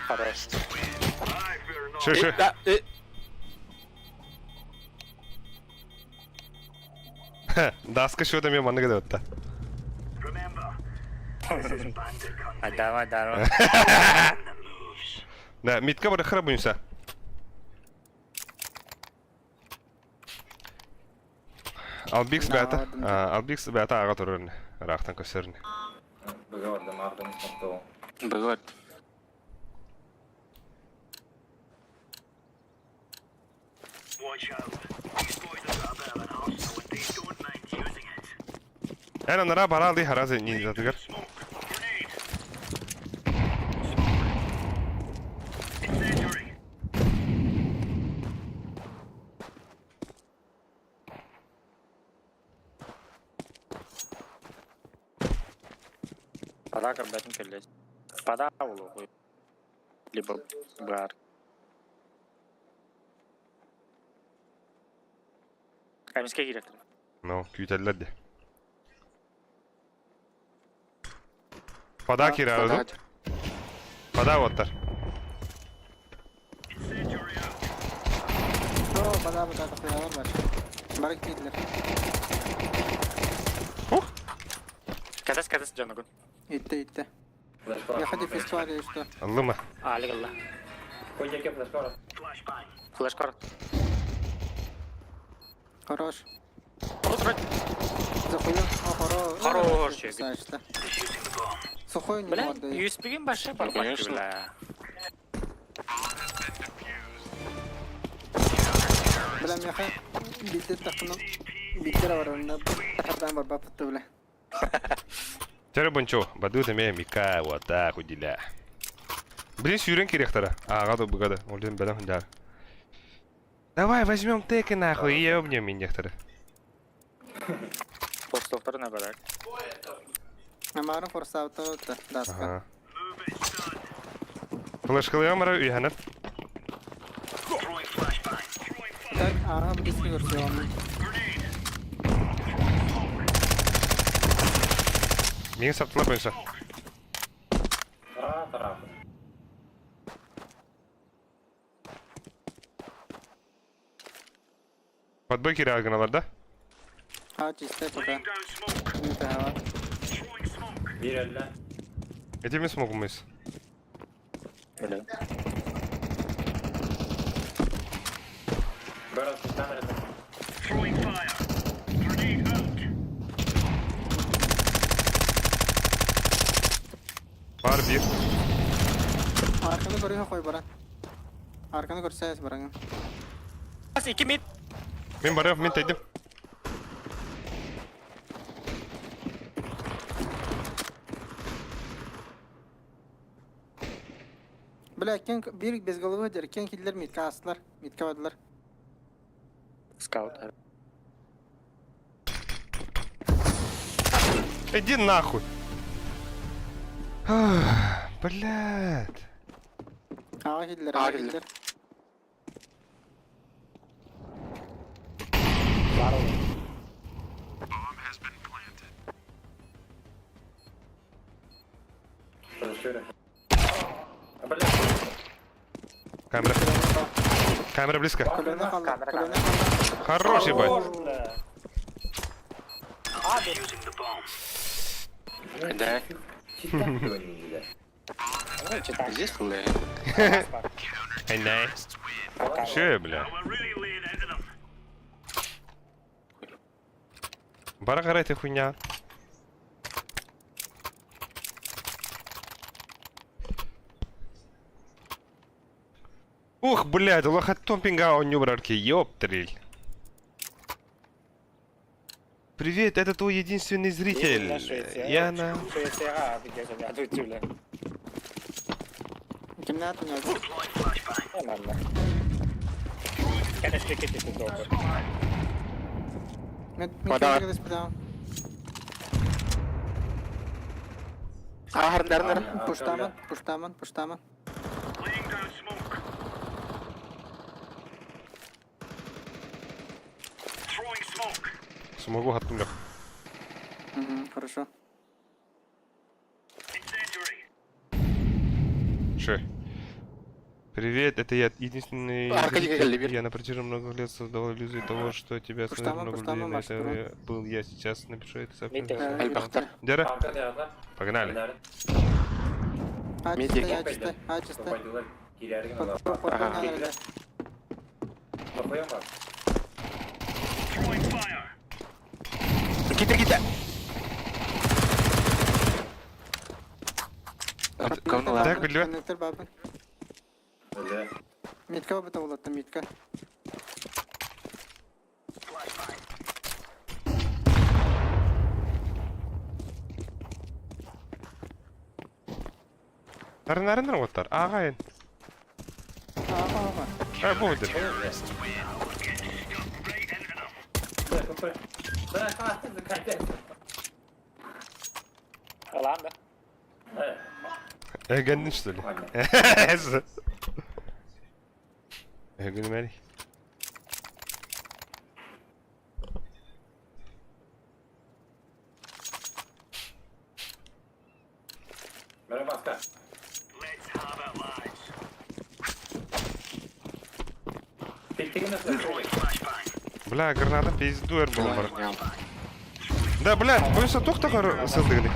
Хорош. Шö шö. Да, э. Даска шö да мен манныга да А давай, давай. Да, митка бар хра буюнса. Албикс бэйэтэ, Албикс бэйэтэ ааҕа турар ини. Ыраахтан көстөр ини. Быга барда, маардан испэттэ Быга барда. Эн анараа бараал дии харазы ниндзятыгар. Пада көрбөтүн кэллэ. Пада буолуо. Либо бар. Эмискэ киирэр. Ну, күүтэллэр де. Пада киирэр ду? Пада оттар. О, бада бада тахыялар бар. Бары киирдилэр. Ух! Кэтэс кэтэс дьонугун. Итте итте. Я ходи фестивале что. Ыллыма. Аалик ылла. Кой флешка бар. Флешка бар. Хорош. Вот вроде. Захую. О, хорош. Хорош, Значит. Сухой не Бля, мордой. USP-ген большая барбак, Конечно. бля. Бля, меха биттер тахтыны. Биттер бар онда. Тахардан бар бапытты бля. Тере бончо, баду теме мика, вот так уделя. Блин, сүүрэн кириэхтэрэ. Ааҕа да быга да, ол бэлэм дьаар. Давай возьмем теки нахуй и ёбнем миннехтэрэ. Постовтары бадак. Амарын форсаута даска. Ага. Флешкалыам ара үйһэнэн. Так, ага, близко көрсөм. Миңин саптылар бойынша. Тара, тара. Подбой кире гыналар да? А, чисто пока. Не тава. Бир элле. Эти мен смогумыз. Бля. Бер камера. Бар bir. Арканы көрүө кой баран. Арканы көрсөс баран. Бас, iki mid. Мен барыам, мен тайдым. Бля, кен бир без головы дер, кен киллер митка астылар, митка бадылар. Скаут. Иди нахуй. Блядь. Ага киллер, Ага ага киллер. киллер. Флешка. Бля. Камера. Камера близко. Колено қалды, Камера, колено камера. қалды. Хорош, ебать. Бля. Да. Читак. Здесь лэ. Эй, най. Че, бля? Бара қарай ты хуйня. Ух, блядь, лохотом пинга он не брарки, ёптриль. Привет, это твой единственный зритель. Яна. Швецияға видео жатыр Кимнәт у него? Нормально. Кәтес кете долго. Мен Вода. мен спитам. Ахар, нар, нар. Пуштаман, пуштаман, пуштаман. Смогу хаттым yok. Угу, хорошо. Че? Привет, это я единственный Аркадий зритель. Галибер. Я на протяжении многих лет создавал иллюзию того, что тебя смотрит Пуштаман, много людей, пуштаман, но Маш, это был я. Сейчас напишу это сообщение. Митя. Альбахтар. Дера, Арка театр. погнали. А Медик. чисто, а чисто, а чисто. Попадылар. Кирерген алар. Ага. Лохоям бар. Эргитэ, эргитэ! Говно Так, биллибэт. Коннектор бабын. Бля. Митка бабыта болатта, митка. Нарын нарын оттар. Ағайын. Ага, ага. А, бу өтір. Бля, какой? Да, закатяй. Ладно. Э, Эгендин что ли? ладно. Эгеним әри. Бери маска. Let's have it, lads. Ты на Flashbang. Бля, граната пизду эр был бар. Да, бля, бойся тух тахар сылдыгны.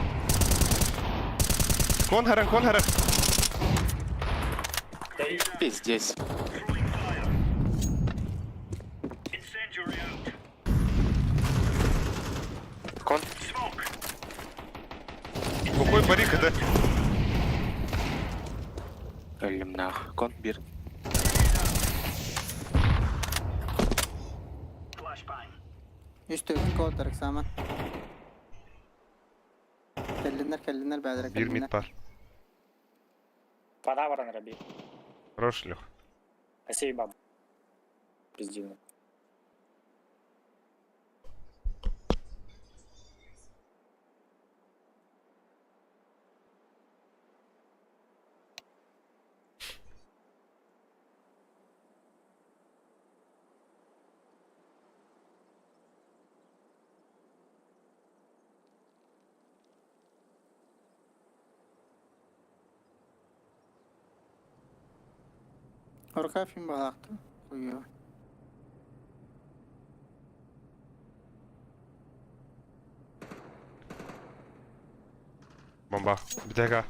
Кон харан, кон харан. Пиздец. Throwing fire. Incendiary out. Кон. Smoke. Какой барик это? Өлім нах. Кон, бир. Flashbang. Үстө кол саман. Келлинер, келлинер, бәдір Бир мид бар. Пора баран раби. Хорош, Лех. Спасибо, баб. Пиздина. Орка фин балақты. Хуё. Бомба. Битега.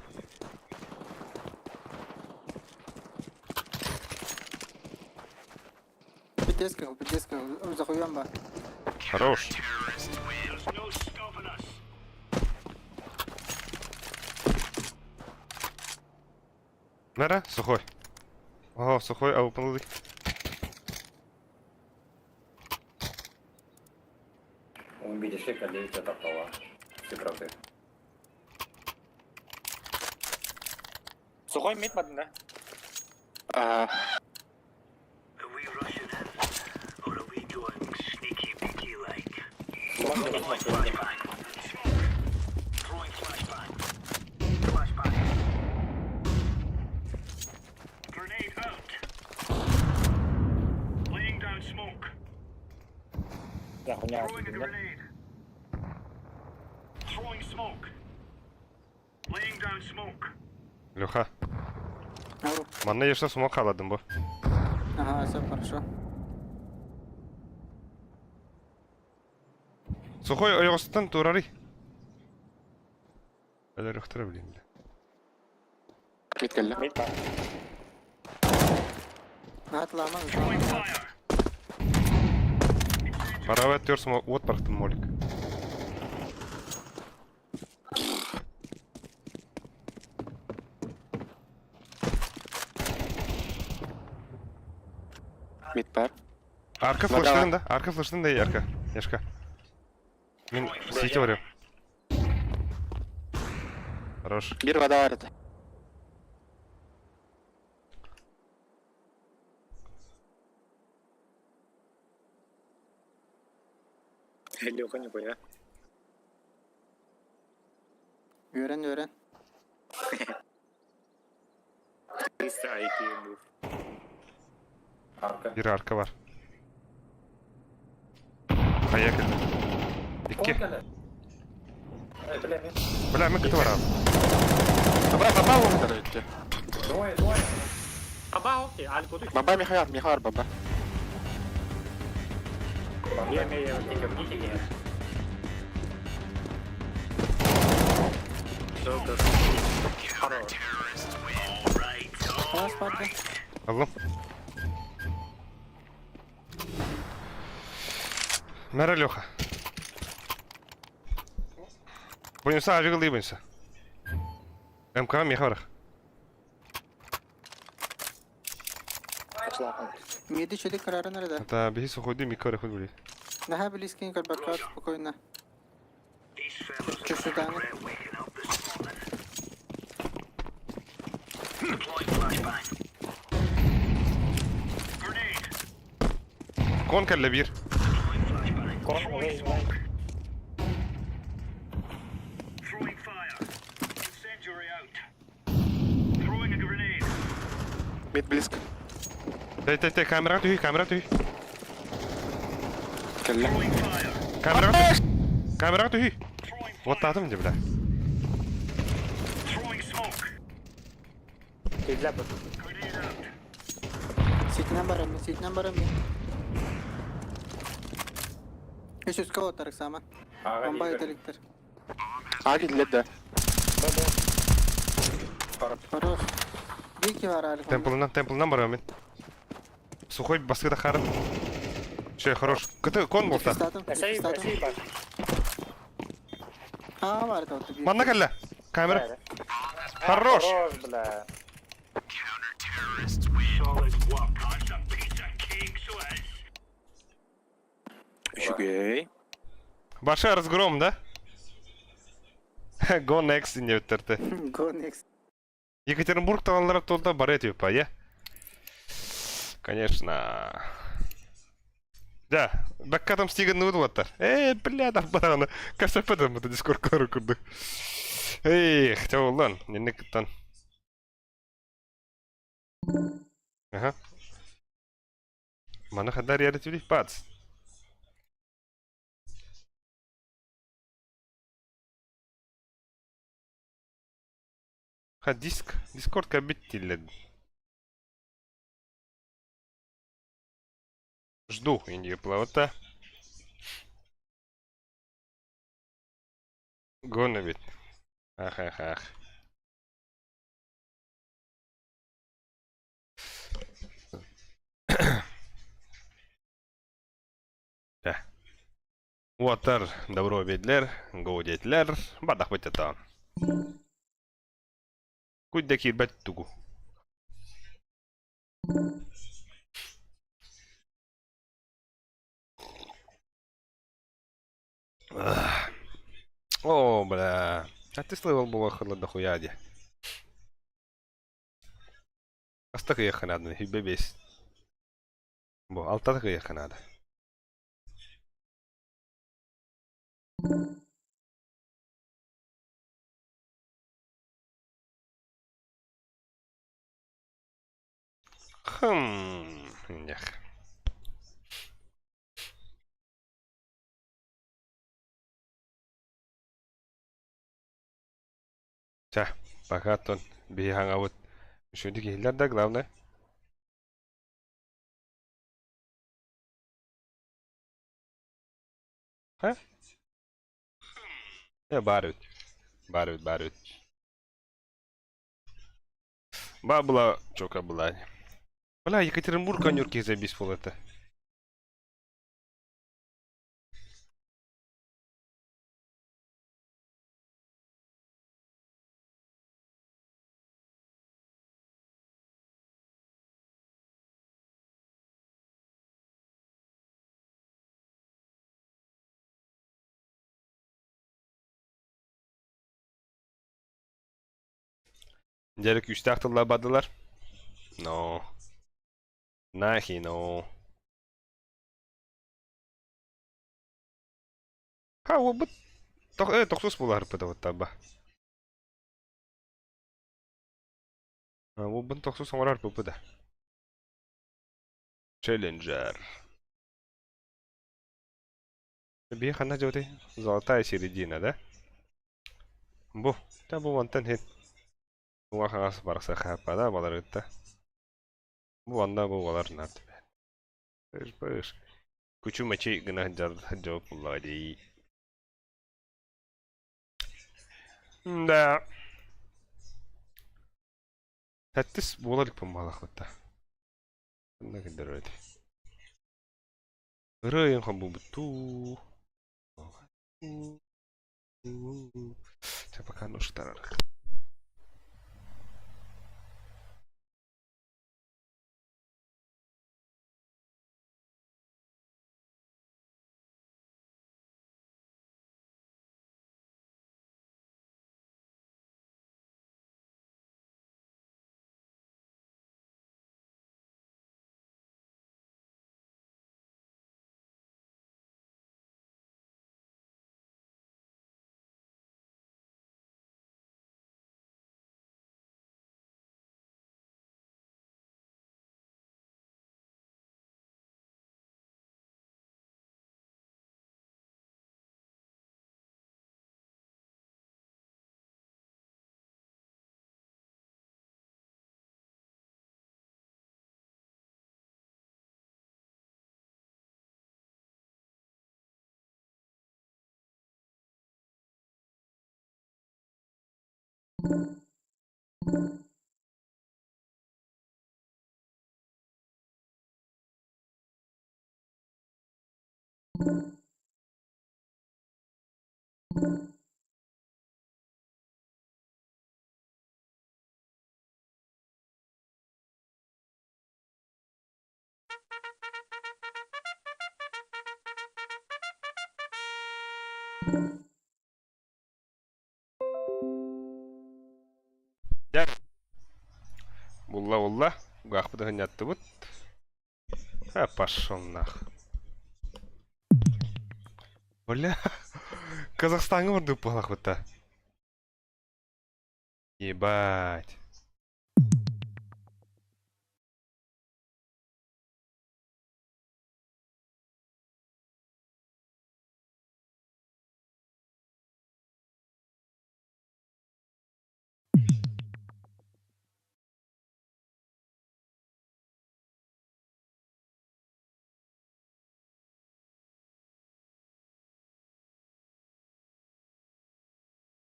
Битеска, битеска, захуян ба. Хорош. There's no stopping us. Нара, сухой. О, сухой, а выполнил. Он видишь, как леете топтала. Все правды. Сухой мид бадын, да? А, Are we rushing in, or are we going sneaky beaky like? Throwing flashbang. Smoke. Throwing flashbang. Flashbang. Grenade out. Laying down smoke. Да, хуйня. Throwing a grenade. Throwing smoke. Laying down smoke. Леха, Ау. манна ешті смок халадым бу. Ага, все хорошо. Сухой ойғыстан турари. Әлі рөхтірі білейін бля. мид келді. Мид бар. Натлама. Throwing fire. Паравай төр смок от барақтым молик. Мид бар. Арка Вода. флештын да, арка флештын да и арка. Яшка. Мен сити барым. Хорош. Бир вода бар еді. Леха нихуя. Өрен, өрен. 300 IQ move. Арка. Бир арка бар. Қая келді. Икки. Эй, бля, мен. Бля, мен күтіп барам. Баба, баба оңдар өтті. Двое, двое. Баба, окей, аль куды. Баба Михаил, Михаил, баба. Я имею в виду. Хорош. Класс, папа. Алло. Мәре Леха. Бойунса авик ылыы бойунса. МК миэхэ барах. Меди чөдик карарын эрэ да. Это биһи сухойду микро рехут блин. Наһаа близкин көрбөккө спокойно. Чувствуйдааны. Кон кэллэ биир. Кон олей олей. Мид близко. Тэй тэй тэй камера түһүй, камера түһүй. Кэллэ. Камера түһүй. Камера түһүй. Уоттаатым дии бля. Киллэ бу. Ситинэн бараммын, ситинэн бараммын. Үс үскэ отарык сааман. Ага, Бомба диир. этэликтэр. А киллэр да. Хорош. Вики бар алик. Темплынан, темплынан барыам мин. Сухой баскыта харын. Все, хорош. Кыты кон болта. Дефистатым, Эсэй дефистатым. эсэй бар. Аа бар да оту. Манна кэллэ. Камера. Хорош. Хорош, бля. Үчүгэй. Большой разгром, да? Go next диэбиттэртэ. Go next. Екатеринбург талалара толда бар этипа, я? Конечно. Да, бакка там стиган нудваттар. Э, бля, там барана. Касападан это дискорд көру курдук. Эх, тяулан, не кыттан. Ага. Мана хадар яры пац. Ха, диск, дискорд кабиттилер. Жду, Индия плавата. Гонобит. Ах, ах, ах. Да. Уотар, добро бедлер, го детлер, бадах бытята. Куйда киирбэт тугу. О, бля. А ты слывал была хыла дохуя де. Астак ехать надо, и бебес. Бо, алтатык ехать надо. Хм, нях. Ча, пока тон биһи Үчүгэй киһилэр да главное. Ха? Э, баар эбит. Баар эбит, баар эбит. Бабла чока была. Бля, Екатеринбург конюрки забись пол это. Дьэ күүстээх тыллар бардылар. No. Нахи, no. Ха, уолбут тохсус буолаарпыта таба. Уолбун тохсус оҥорор да. Челленджер. Биһи ханна дьоти? Золотая середина, да? Бу, та бу мантан хит. Уҥа хаҥас барса хааппада баларытта. Бу анна бу балар нарт. Пыш, пыш. Күчү мэчи гына жауап буллаҕа дии. Да. Тэттис буола иликпин баҕалаахпытта. Ханна киллэрэр Ырыа ыйын хоммубуттуу. Чэ, пока нуштарар. Дьэ, булла булла, угаахпыт ыһынньаттыбыт. А, пошел нах. Бля, Казахстаҥҥа бардыбыт буоллахпыт Ебать.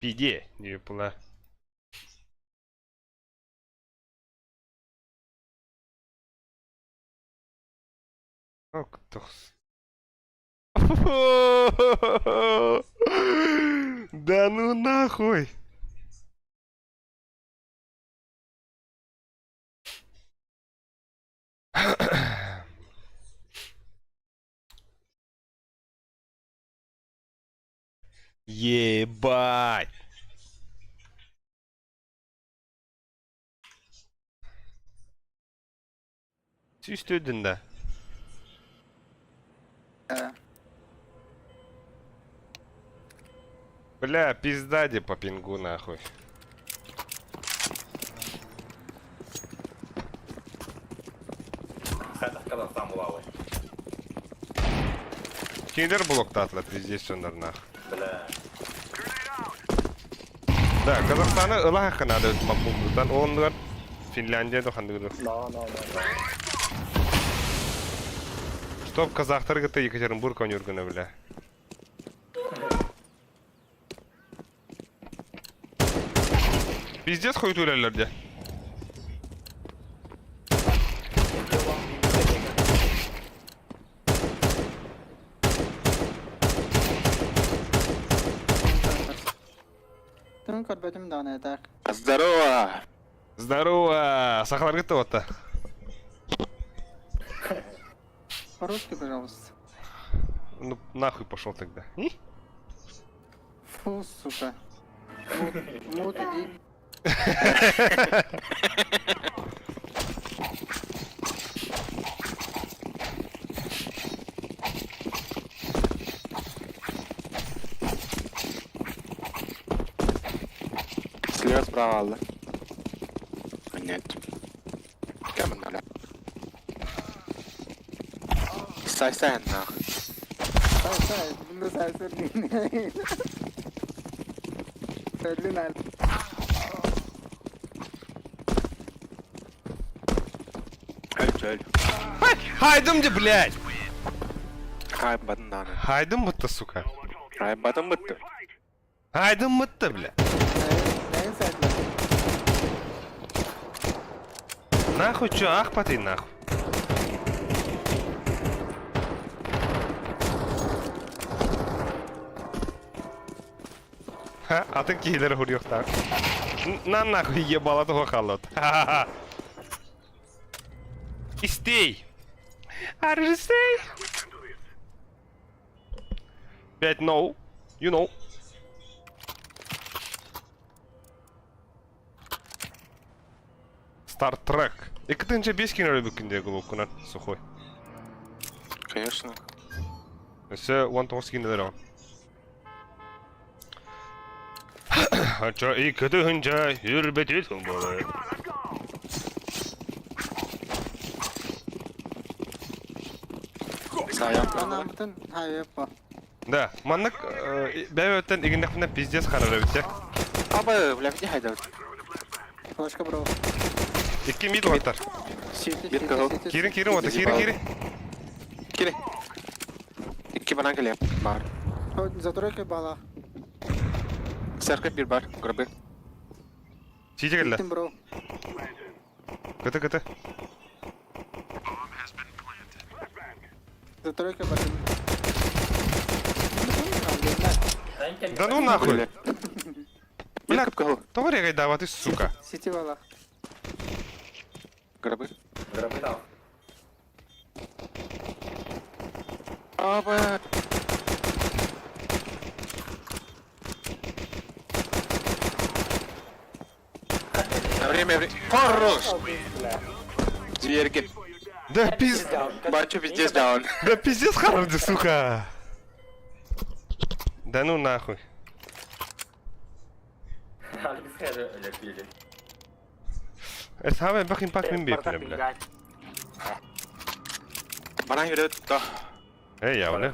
Пиде, не была. Да ну нахуй! Ебать! Сүүстүөдүн да. Бля, пизда по пингу нахуй. Казахстан булабы. Кинилэр блоктаатылар пиздец дьоннор нах. Бля. Да, Казахстаны ыла надо маппултан оннугар Финляндия да ханныгы No, no, no, no. Чтоб казахтар кытта Екатеринбург ойнуургуна бля. Пиздец хойут үлэллэр дьэ. Тын көрбөтүм даҕаны этак. Здорово! Здорово! Сахаларгыт да По-русски, пожалуйста. Ну, нахуй пошел тогда. Фу, сука. Мут, мут, иди. Слева справа, Алла. Нет. Кем надо? Сай сай нахуй. Сай, сай, bunu serseri Söyle Öl öl. Хайдым де, блядь! Хайбатын даҕаны. Хайдым бытта, сука. Хайбатын бытты. Хайдым бытта, бля. Neyin saydılar? Нахуй чё, ах ты нахуй. Ха, атын киһилэри хуруйуохтаах. На нахуй ебало того халлот. Ха-ха-ха. Истей! Аржистей! 5 no. You know. Star Trek. 2005 кине өлбүккүн дии глубкунан сухой. Конечно. Өссө 19 кинилер ол. Ача 2 тыһынча үрбэтит болы. Анамытын хайып Да, маннык бэйэбэттэн игиннэхпинэ пиздец харар эбит Аба, бля, где хайда? Флешка бро. Икки мид уоттар. Киирин киирин уота, киирин киирин. Кири. Икки банан келе. Бар. За тройкой бала. Церковь бир бар, гробы. Сити келле. Бро. Кыты кыты. За тройкой бар. Да ну нахуй. Бля, Тоҕо регайдаабаты, сука. Сити бала. Гробы. Гробы там. Аба. Время, время. Хорош! Зверги. Да пиздец. Бачу пиздец даун. Да пиздец харарды, сука. Да ну нахуй. Эсхабе бахин пак мин бипне, бля. Банан yürüdü да. Эй, я уне.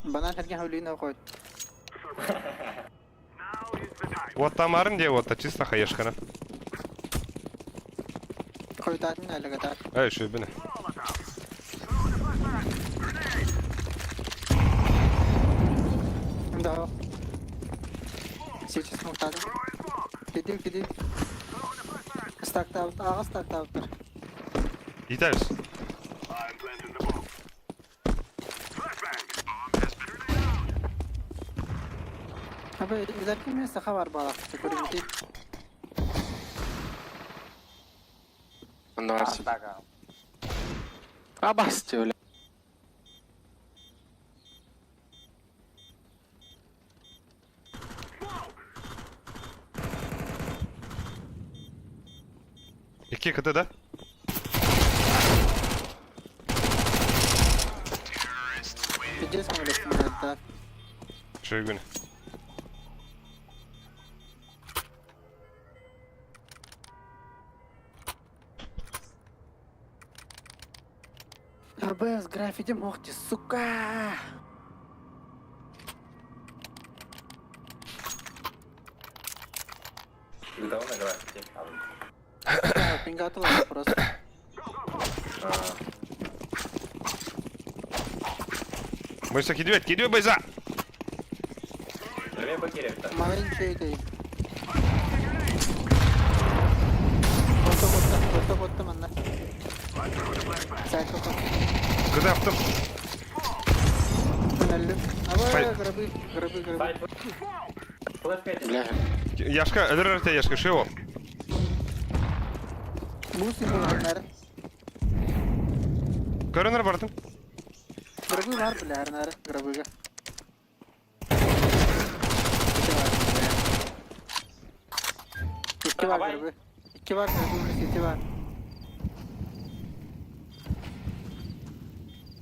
Банан herген хавлина қойд. Вот тамарын де вот чисто хаешкана. Қойдатын әлі гадар. Эй, şu бine. Да. Сейчас мухтадым. Кидим, кидим. Стакта, ага стакта автор. Италис. Abi ileriki mi saha var bala. Көрүнү. Онда бар. Абасты, бля. Икки КТ, да? Пиздец мы да. Şu günü. АБС граффити мохти, сука! Готовы на граффити? Пингатула просто. Бойса кидывает, кидывает бойса! Время покерев-то. Маленький этой. Отто, отто, отто, отто, манна. Сайко, Куда автом? Абы, гробы, гробы, гробы. Бля. Яшка, өлөр Яшка, шево. Мусин был, Көрөнөр бардым. Гробы бар, бля, нары, гробыга. Икки бар гробы. Икки бар гробы, сети бар.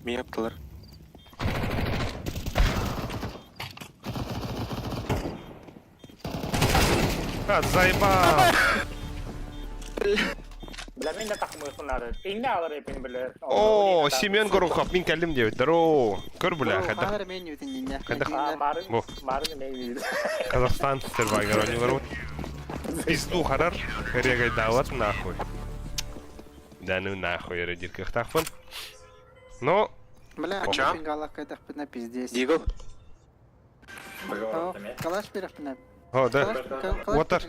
Ми yaptılar. А, заебал. Бля, мен де тақымы Иңне алар епін біле. О, Семен Горохов, мин кәллем деп. Здорово. Көр бля, хәдә. Хәдә мен ютин динә. Хәдә. Бу. Марын мен Казахстан сервайгер они ворот. Пизду харар, регай дават нахуй. Да ну нахуй, редирках тахфан. Но... Бля, пингалах кайтах пина пиздец. Дигл. Калаш берах пина. О, да. Отар.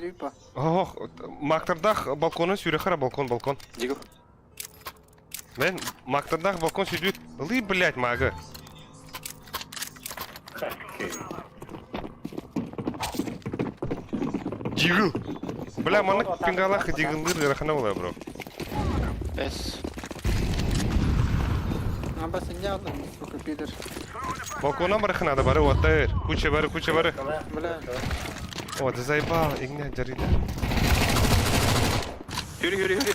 Ох, мактардах балконын сүйрі хара, балкон, балкон. Дигл. Мен мактардах балкон сүйрі. Лы, блядь, мага. Дигл! Бля, маннык пингалаах дигллыыр ыарахана буолар, бро. С. Аба синья аллым, сука, пидор. Балкона барых надо, бары оттайыр. Куча бары, куча бары. Бля. О, ты заебал, игня, жарида. Yürü yürü yürü.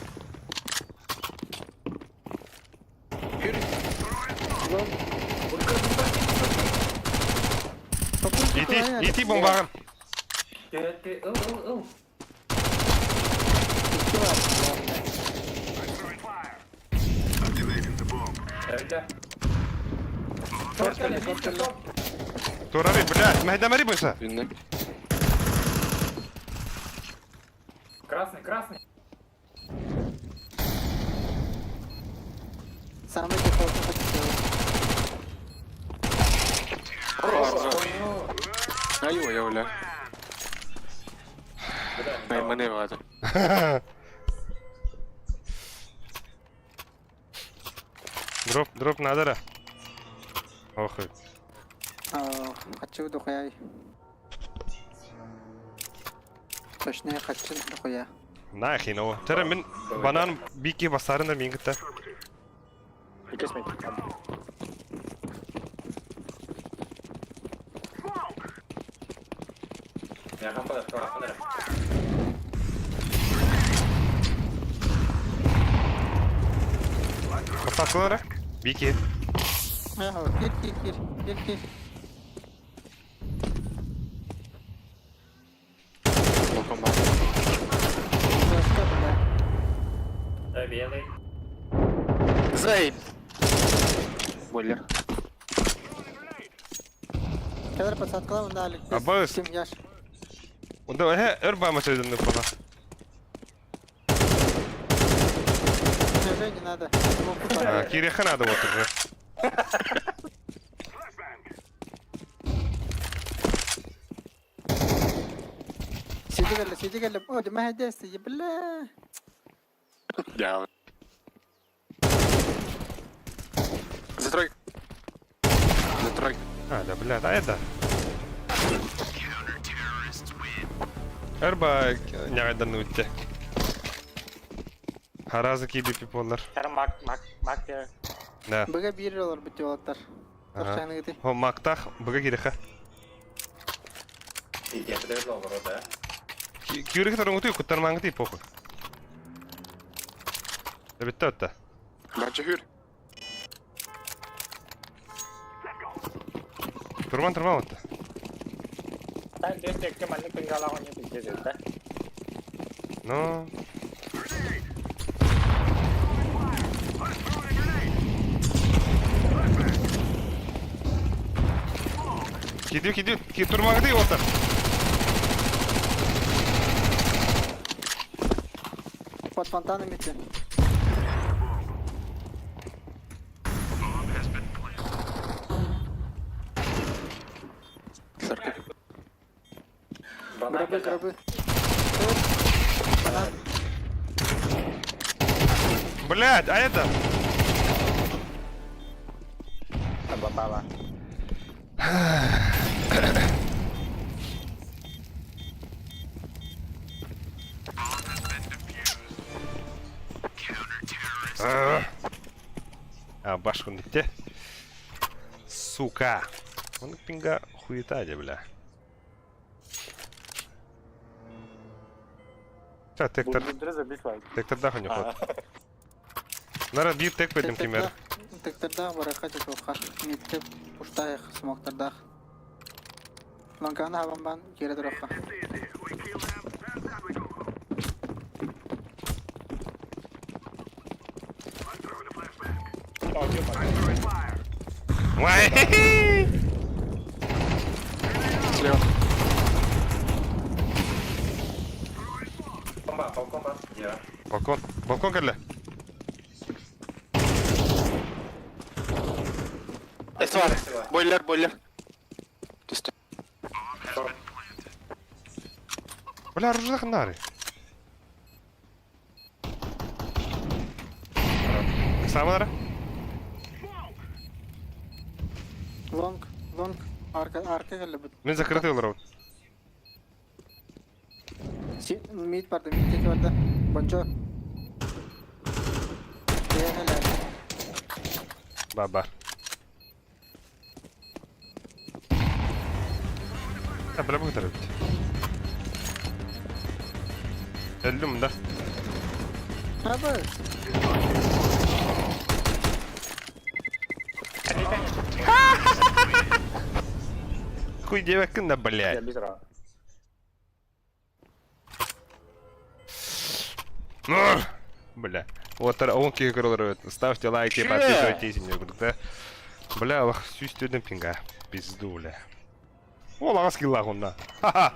Yürü. Ити, ити бомбаҕын. Ыл ыл ыл. Өлдө. Турары, блядь, мэһдэмэри быса. Günlük. Красный, красный. Самый дефолтный хотел. Айо, я бля. Майманы вады. Дроп, дроп надо да. Ох. Хочу дохуя. Точнее, хочу дохуя. Нахи, ну. Тәрі мин банан бики басарында мин кітті. Басасылары? Бики. Кир, кир, кир, кир, кир. Балкон бар. Да, белый. Зай! Бойлер. Кадр подсадкала онда Алик. Абыс. Ким яш. Онда э өр бама сөйдүн бана. Уже не надо. Киреха надо вот уже. Сиди кэллэ, сиди кэллэ. О, димэ хэдэ, бля. Я. Затрой. Затрой. А, да, бля, да это. Эрба нягайдан үтте. Харазы киби пиполлар. Мак, мак, мак де. Да. Быга бир олар бит олаттар. Торчаны гити. Хо мактах быга киреха. Да? Кюрик торон куттар маңгы похуй. Битте өттө. Барча хүр. Турман турман өттө. Та десек маннык пингалаах не пиздец, да? Ну, Кидю, кидю, ки турмаңды отыр. Под фонтаном идти. Гробы, гробы. Блядь, а это? Попала. А, башкун дитте. Сука. Он пинга хуета, бля. Та, тектор, тектор да не ход. Нара бир тек пойдем кемер. Тектердах бараха тетоха. Митте пуштаях смоктардах. Ланкана хабамбан кире дроха. Вай! Слева. Балкон, балкон бар. Я. Балкон, балкон кэллэ. Эсвар. Бойлер, бойлер. Түсті. Бля, оружие нары. Самара? Лонг, лонг. Арка, арка кэллэ бут. Мен закрытый олорон. Мид барды, мид диэки барда. Бончо. Баба. А, бля, будет рыбить. Өллүм да. Аба. Хуй девакын да, блядь. Бля. Вот он киһи көрөлөр Ставьте лайки, подписывайтесь мне да. Бля, алах сүүстүдэн пинга. Пизду, бля. Ол аҕыс киллаах онна. Ха-ха.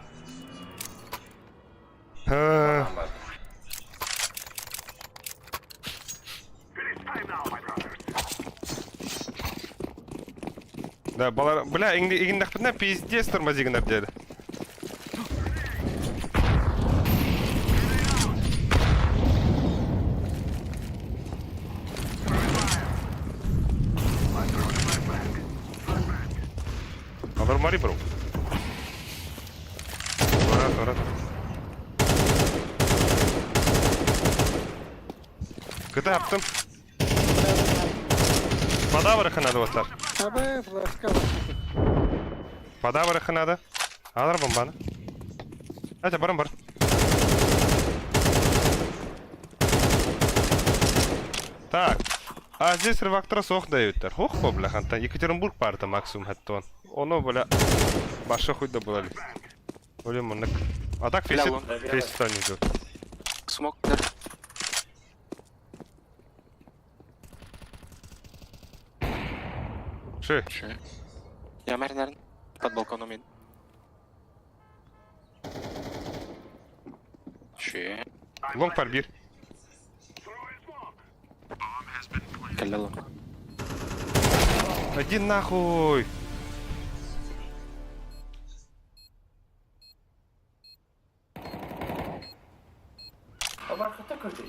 Да, балар, бля, игиннэхпитинэ пиздец тормозигынар диэри. Алар мари бро. Тора, тора. Кыта аптым. Вода барыха надо вот Абы флешка. Вода барыха надо. Алар бомбаны. Hadi барым бар. Так. А здесь рывактара сох дают. Хох по бля, ханта. Екатеринбург парта максимум хаттон. Оно бля. Баша хуй да было ли. Оли муннык. А так фейсит, фейсит не идет. Смок. Ши. Ши. Я мэр, под балконом. Ши. Лонг парбир. Кэллэ лонг. Иди нахуй.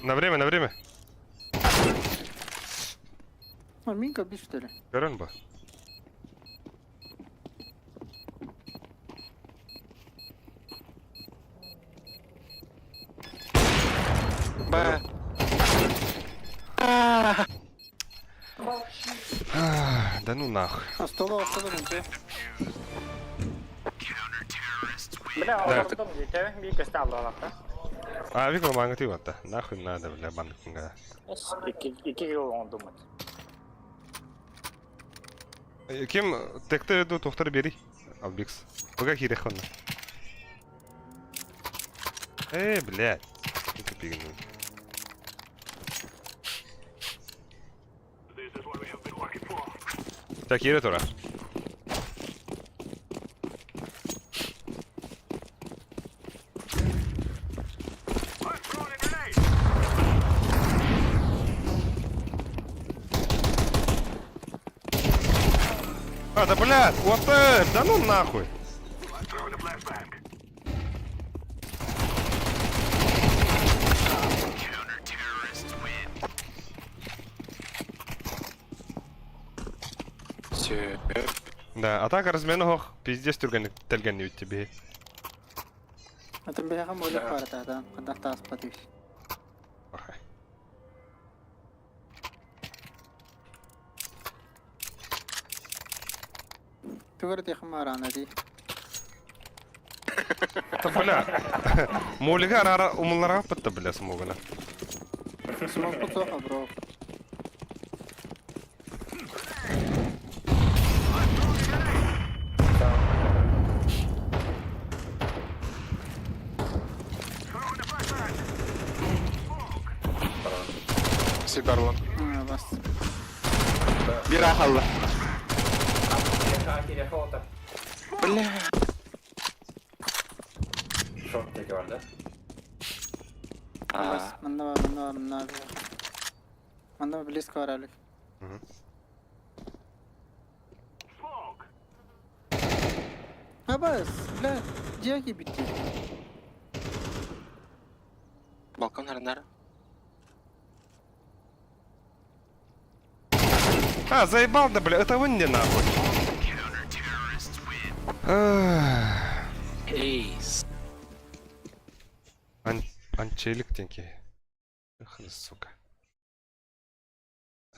На время, на время. А, Минка бить, что ли? Көрөн бу. Б. Да ну нахуй. А стола осталось бончо. Бля, Да. олордум диэтэ, биир көстө аллаалахта. А, Викла манга ты вот Нахуй надо, бля, банк. Икки икки килл оҥордум. Ким текте ду тохтар бери. Албикс. Пока хирех онна. Э, блядь. Это пигну. Так, кире тура. А, да блядь, вот да ну нахуй. Все. Да, атака разменох, пиздец түргэн тэлгэн үт тебе. Атын бэйэҕэ молик баар да, ханнах тааспат үс. Тугар диэхим мараана дии. Да бля. Молига арара умуллара пытта бля смогана. Смок суоха бро. Сибарлон. Бас. Бира халла. Кириэхэ Бля. Шорт диэки бар да? Бас. Манна бар, манна бар, манна бар. Манна близко бар Алик. Абас, бля, дьиэки битти. Балкон арнар. А, заебал да, бля, это вы не нахуй. Эйс. Анчелик диэн киһи. Эх, сука.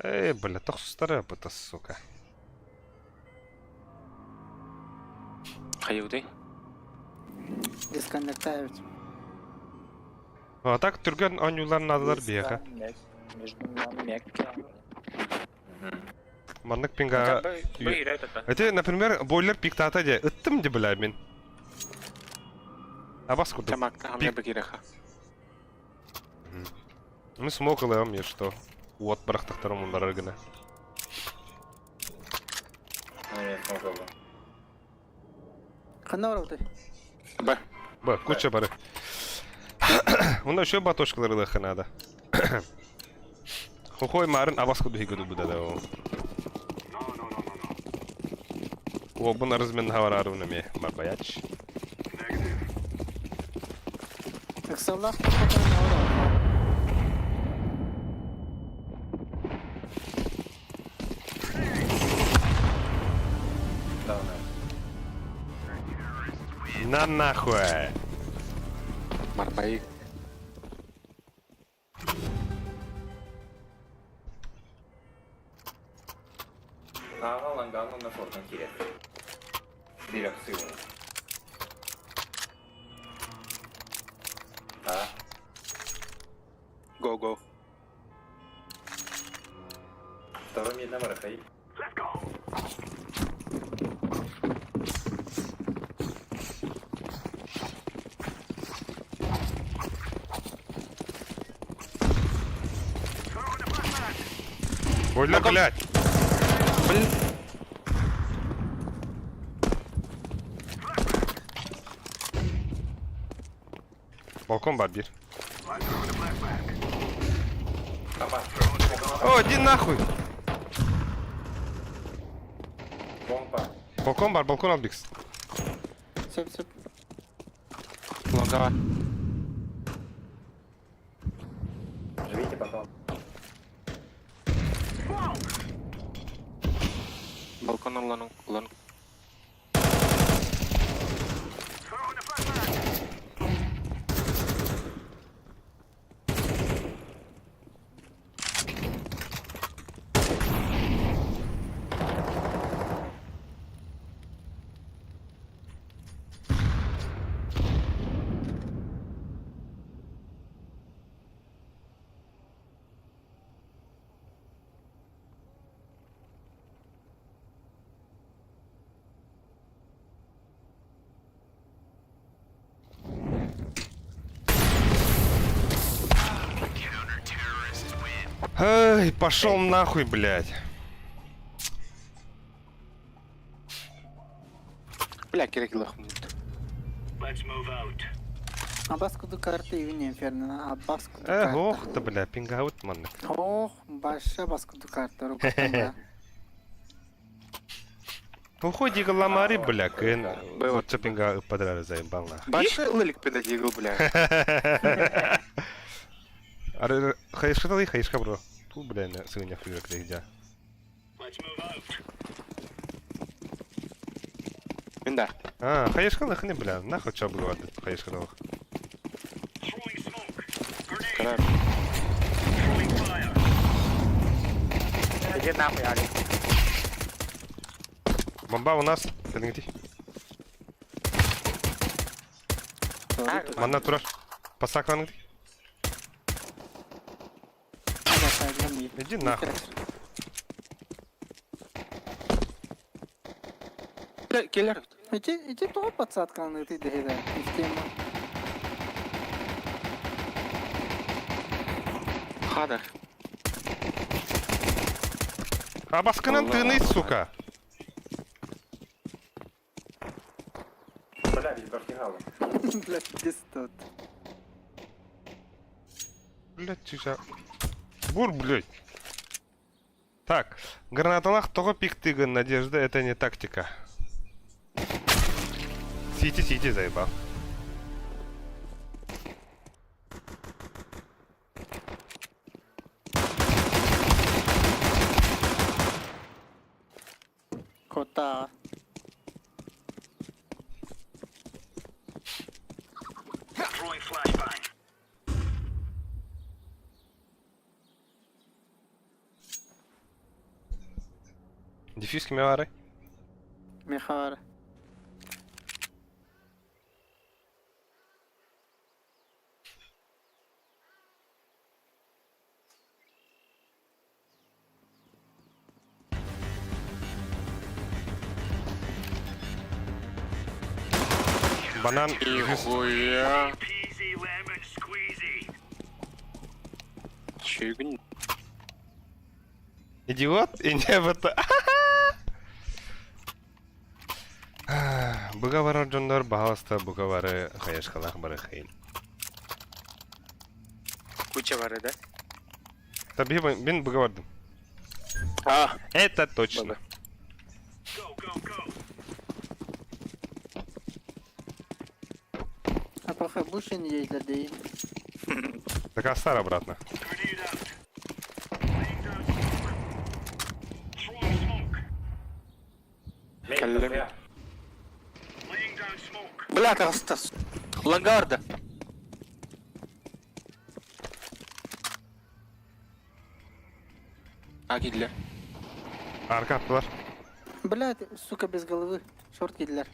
Эй, бля, тохсустара быта, сука. Хайыбытый? Дисконнектаабыт. А так түргэн оонньуулар наадалар биһиэхэ. Маннык пинга... Эти, например, бойлер пиктата де. Ыттым де, бля, мин. Абас курдук. Мы смог ылыам, я что. Уот бырахтахтарым муннарар гына. Ханна барабытай? Б. Б, куча бары. Онно еще батошкалары ылыахха наада. Хохой марын абас кудуһига дубуда да ол. Уолбун арызмен хавараарыбын эмиэ марбаяч. Ыксаллаах туспатан наада. На нахуй! Марбай. Ааҕа лангаан уонна шортан киирэр. Биир сыылын. А? Go, go. Второй мидна барахай. Ой, блядь! Блин. Балкон бар бир. О, иди нахуй! Балкон бар, балкон Албикс. Сөп, сөп. Лонгава. Живите потом. Балкон улану, улану. Эй, пошел нахуй, блядь. Бля, керек лох. Абас куду карта юни инферно. Абас куду Эх, карта. ох ты, бля, пингаут маннык. Ох, баша бас куду карта. Рукотан Уходи, ламари, бля, кын. Вот пинга подряд заебал нахуй. Баша лылик педагигл, бля. Ары, хайшка талы, хайшка, бро. Тут, бля, на сыня хуя где. Минда. А, хайшка нахне, бля, нахуй чё было, хайшка дал. Карар. Иди нахуй, Алик. Бомба у нас, кәдімгідей. Манна турар. Пасакланың. Иди нахуй. Келер. Ити, ити тоҕо подсадканы ты дэһида. Система. Хадах. А баскынан тыны, сука. Бля, ведь башкигала. Блядь, пиздот. Блядь, чижа. Бур, блядь. Так, гранаталах того пиктыгын, Надежда, это не тактика. Сити, сити, заебал. Кота. Дефьюз кимэ баарай? Миэхэ баар. Банан Нихуя. Чигн. Идиот и не в это. Быга барар дьоннор баһаласта бука бары хайышкалаах бары хейн. Куча бары да? Таби мин быга бардым. А, Это точно. А пока будешь не ездить, да Так оставь обратно. Кэллим. Бля, таҕыста. Лагарда. А киирдилэр. Арка аттылар. Блядь, сука, без головы. Шорт киирдилэр.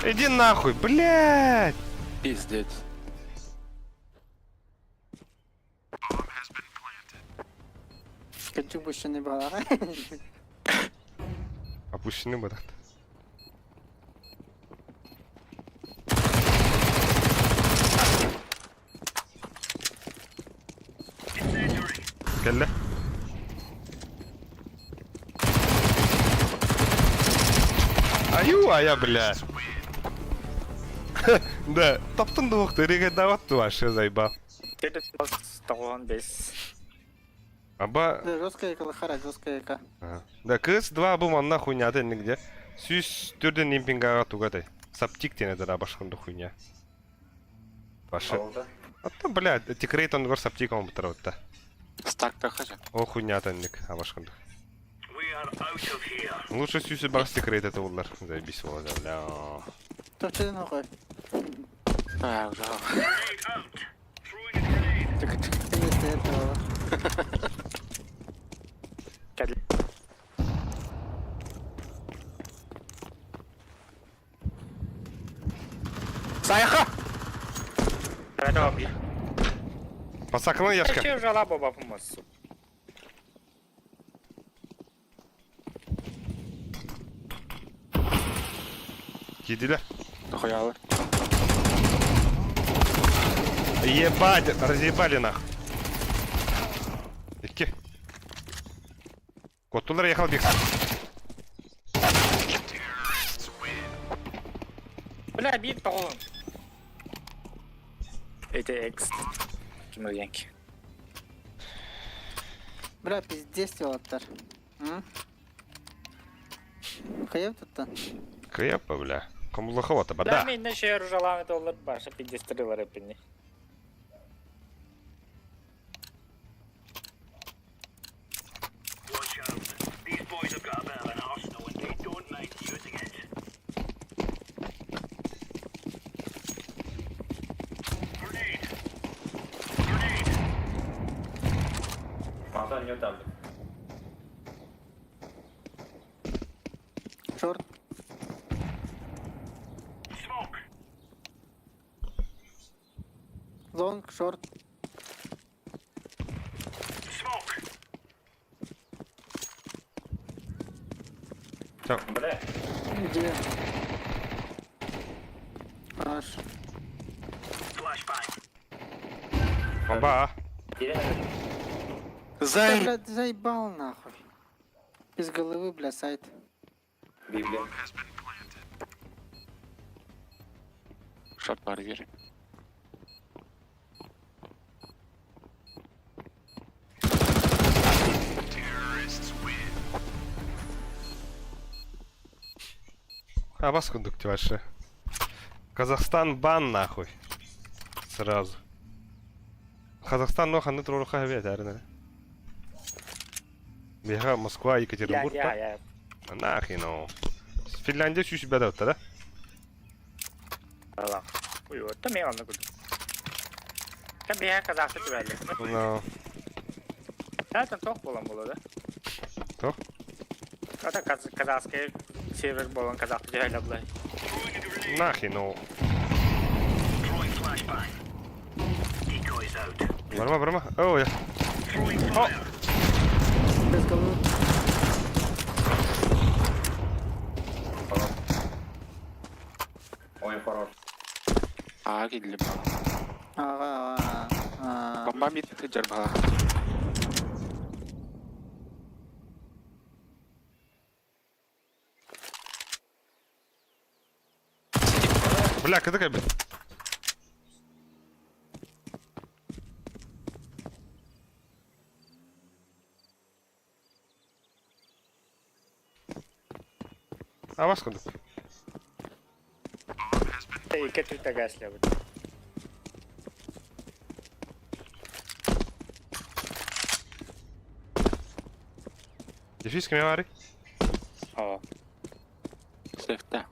Иди нахуй, блядь! Пиздец. Кэнчик бущенный баҕа. Опущены бы так. Кэллэ. Аю, а я, бля. Да, таптын двух, ты регайдават вообще заебал. Тоҕон бес. Аба... Да, жесткая эка, лохара, жесткая эка. Да, КС-2 бу манна хуйня нигде. Сүүс түрден импингаға тугатай. Саптик тен это башкынды хуйня. Башы. Атта, бля, тикрейт он гор саптик он бутар Стак тахажа. О хуйня тенник, абашкынды. Лучше сүүсі бар тикрейт это олар. Заебись вола, бля. Точно нахуй. А, уже. Вместо этого. Сайха! Пасакны яшка. Че жала боба помосу. Кидилер. Нахуялы. Ебать, разъебали нах. Икки. Коттулар ехал бик. Бля, бит тоҕон. Это X. Кимергенки. Бля, пиздец делаттар. Хайып тут-то? Крепо, бля. Кому лоховато, Бля, бада. мен неше ружалам доллар баша 53 бар эпини. Watch out. These boys have got a bit of an arsenal and they don't mind using it. Grenade. Grenade. Мантан не там. Шорт. Smoke. Лонг, шорт. Smoke. Бля, Где? Хорош. Flashbang. Бомба. Да, Зай! блядь, заебал нахуй. Без головы, бля, сайт. Библия. Шорт бар бер. Абас кундук вообще. Казахстан бан нахуй. Сразу. Казахстан но ханны туруха хавет, арна. Бега Москва, Екатеринбург. Я, я, я. Нахуй, ну. Финляндия сүүс бәдә да? Ала. Ой, вот там я аны күрдем. Та биһэ казахты түбэллэр. No. Это тох болан боло да. Тох? Это казахский сервер болан казахты түбэллэр булай. Нахи, ну. Барма, барма. О, я. О! Без головы. Ой, хорош. Аа киирдэ. Ага, ага. Бомба mid сылдьар баҕа. Бля, когда кабель? А вас куда? Икки түтәгәсләбит. Дефис кем бар? Aa. Сефтә.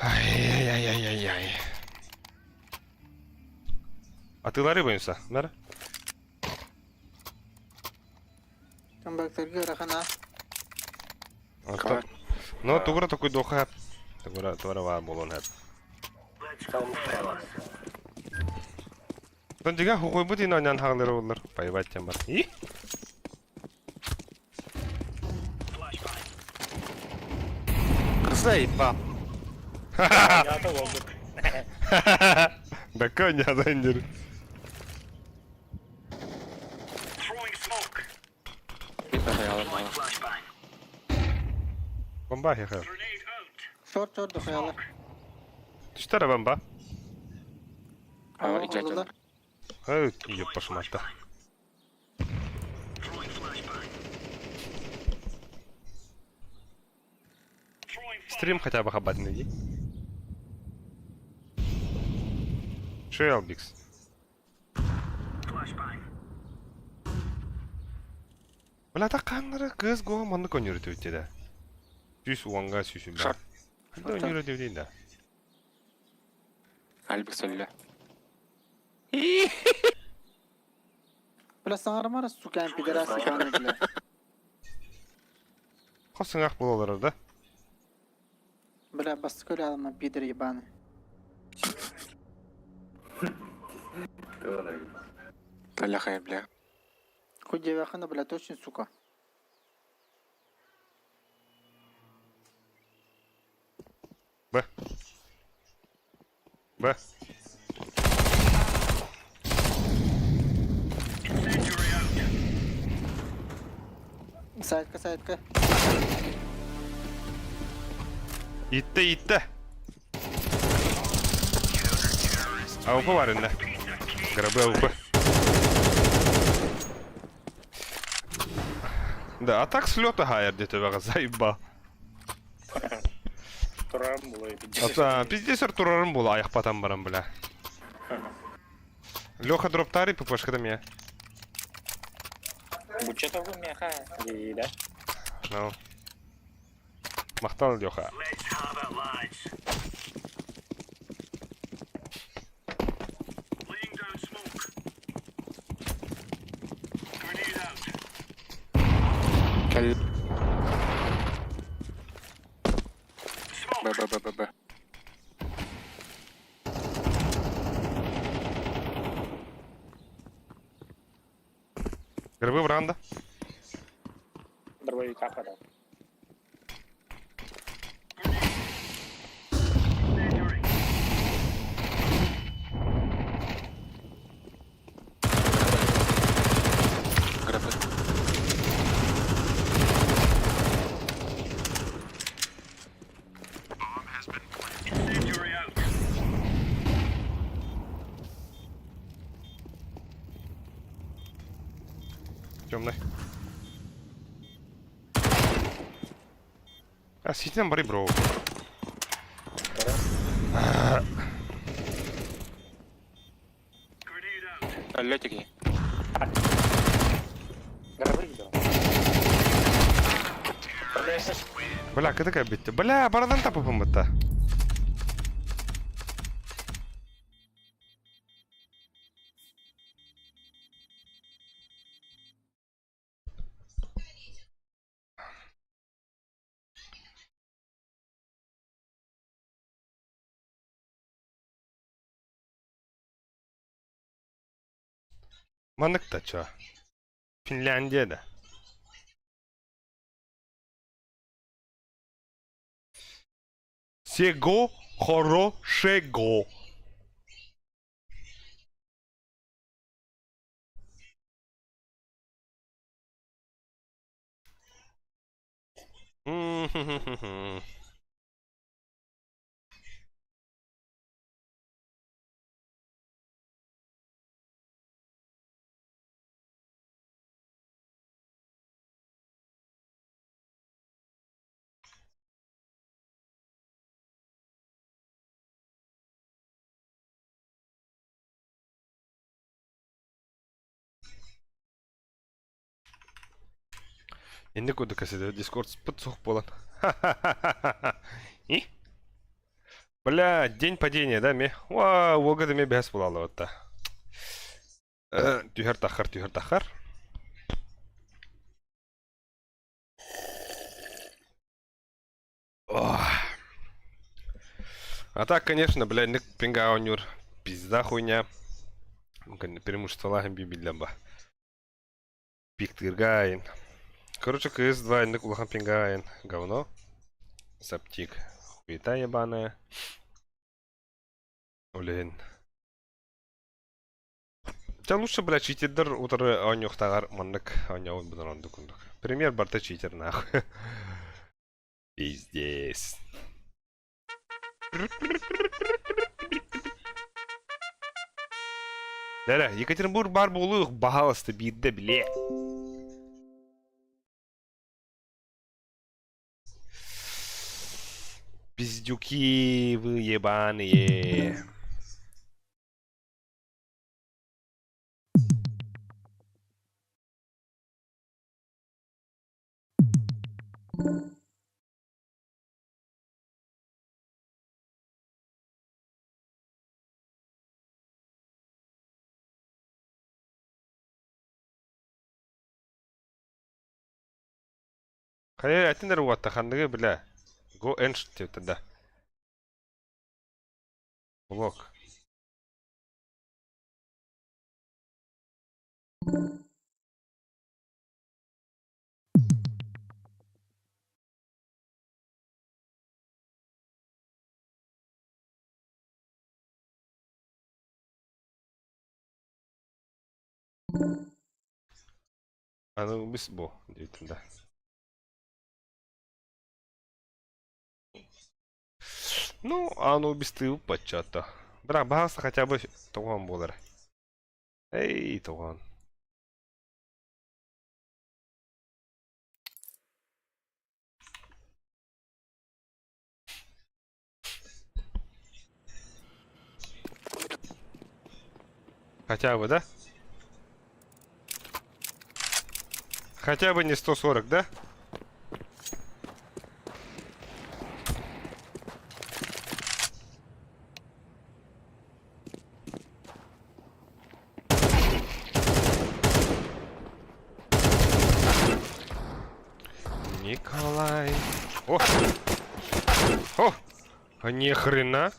Ай-яй-яй-яй-яй. А ты лары боимся, да? Камбэктэргэ ыарахан аа. Ну, тугура такой доха. Тугура, тугура ва болон хэп. Тон дига хугой бути на нян хаглыр боллар. Поебать тем бар. И? Заебал. Я oldu. Да коня зендер. Бомба хеха. Short short дохуялар. Түштәрі бомба. А, ичачалар. Ай, ёб вашу мать, да. Стрим хотя бы хабать найди. Шо Албикс? Бля, так каннары кыз го манны конюры төйтте да. Сүүс уанга сүүсүн ба. Шарт. Ханда конюры төйтте да. Альбикс өллө. Бля, саҥарымара, сука, пидорас ебаный, бля. Хосыңақ болалар да. Бля, бастыкы алма, пидор ебаный. Таляхай, бля. Хуй девяхана, бля, точно, сука. Б. Б. Сайтка, сайтка. Итте, итте. АВП бар инде. Гробы АВП. Да, а так с лета хайер где-то заебал. Турарым булай. А пиздец турарым була аяқ батам барам, бля. Леха дроптари ППшка да меня. Бучета бу меха. Да. Ну. Махтал Леха. Кэл. Б, Б, Б, Б, Б. Гробы бранда. Дробовика хада. Гробы. Темный. А, ситинэн барый, бро. Аллетики. Бля, кытыка битти. Бля, барадан тапыпым бытта. Маннык да чё? Финляндия да. Сего хорошего. М-м-м-м-м. Инник курдук кэсэдэ Дискорд спыт сух буолан. И? Бля, день падения, да, ме? Уа, уога да ме бэс буолалыбытта. Түһэр тахар, түһэр тахар. А так, конечно, бля, ник пинга оонньуур пизда хуйня. Преимуществолаах биллэн ба. Пиктырга айын. Короче, КС-2 инник улахан пинга айын. Говно. Саптик. Хуета ебаная. Блин. Ча лучше, бля, читердер утары оонньуохтааҕар маннык оонньообут быдан ордук курдук. Пример барыта читер нахуй. Пиздец. Дэрэ, Екатеринбург баар буолуох баһаалыста биирдэ билиэ. Пиздюки вы ебаные. Хайа этинэр уотта ханныгы бля. Го энш диэбитэ да. Блок. Аны бу диэбитим да. Ну, Анубис баччата. Бірақ бағасы хотя бы тоған болар. Эй, тоған. Хотя бы, да? Хотя бы не 140, да? Николай. О! О! А ни хрена.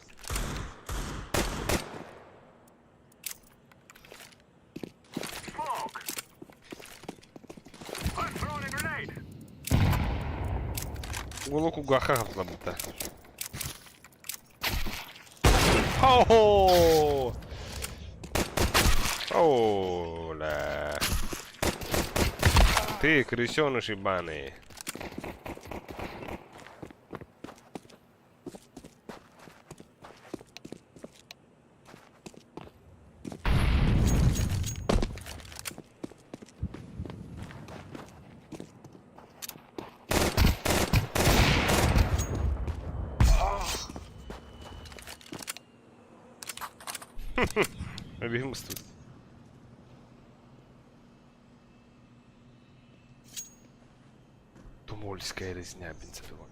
Уголок угаха будто. О! Оля. Ты, крысёныш ебаный. Эбиһим ыстыбыт. Тумольская резня бензопила.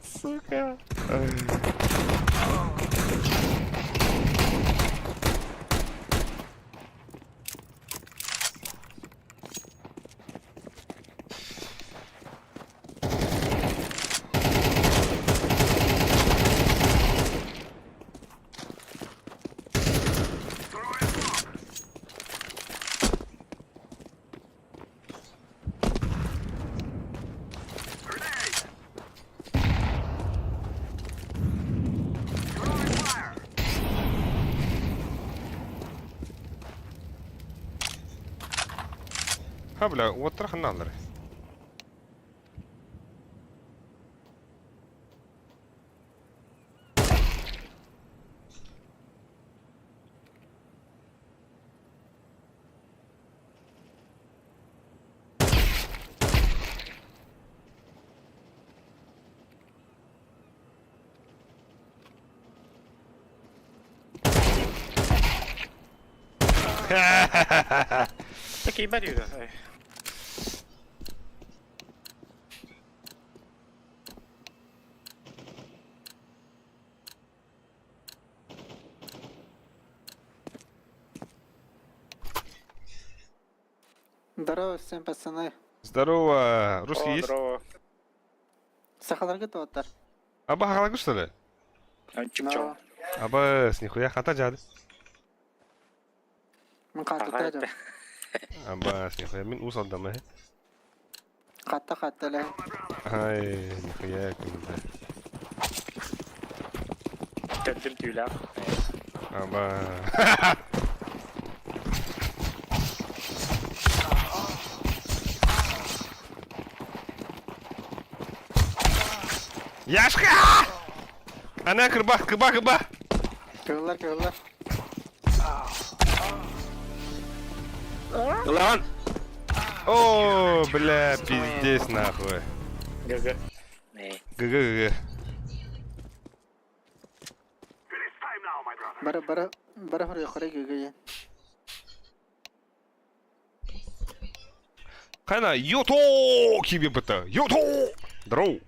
Сука. Ха, бля, уоттара ханна аллар? Такие барьеры. Здорово всем, пацаны. Здорово! Русский О, есть? здорово. Сахаларга туаттар. Аба хаҕалагы что ли? Чик-чок. Аба, нихуя хата жады. Мин хатта дьон. Аба, нихуя мин уус алдамы. Хатта хатта лэ. Ай, нихуя күнде. Төрдүм түүлээх. Аба. Яшка! Ана кырба, кырба, кырба! Кыыллар кыыллар. Ылаҕын! О, бля, пиздец нахуй. ГГ. ГГ, ГГ. Бары бары бары хоруйахтара ГГ. Хайна, йото киби быта. Йото! Дроу.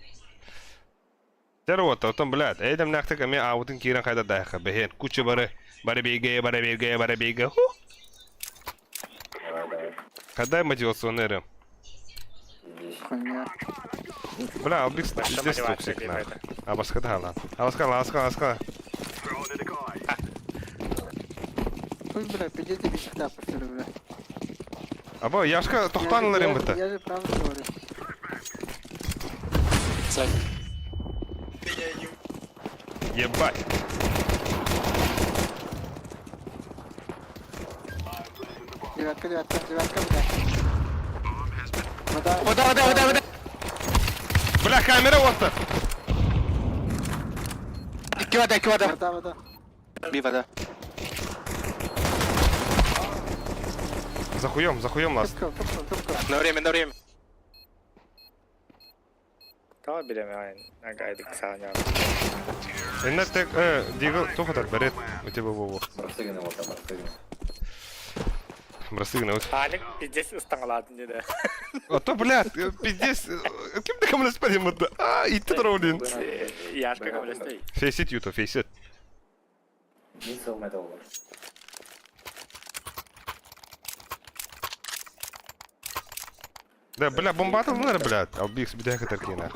Здорово, оттон, блядь, эйдем нахтык эми аутын киирэн хайда дайха бэһиэн куча бары бары бигэ бары бигэ бары бигэ ху Давай, давай. Когда мотивационный рэм? Здесь. Хуйня. Бля, Албикс Большая пиздец мотивация токсик для нахуй. этого. Абаска да, Абаска, абаска, абаска. Ой, бля, пиздец, я всегда повторю, бля. Аба, Яшка тохтан рэм быта. Я же правду говорю. Сань. Ебать. Девятка, девятка, девятка, бля. Вода. Вода, вода, вода, вода! Бля, камера вот Икки вода, икки вода. Вода, вода. Би вода. За хуем, за хуем нас. Тупка, тупка, тупка. На время, на время. Таа билеме агайдык саanya. Инна тек, Дигл, тухатар, берет. У тебя во Бросыгны вот там, бросыгны. Бросыгны вот. Аник пиздец ыстаҥалаатын диде. А то, блядь, пиздец, ким ты кому спалим это? А, и ты дроулин. Яшка көмөлөстөй. Фейсит, Юто, фейсит. Мин сылмайды олар. Да, бля, бомба атылынар, блядь. Албикс, бідәк тарки, нах.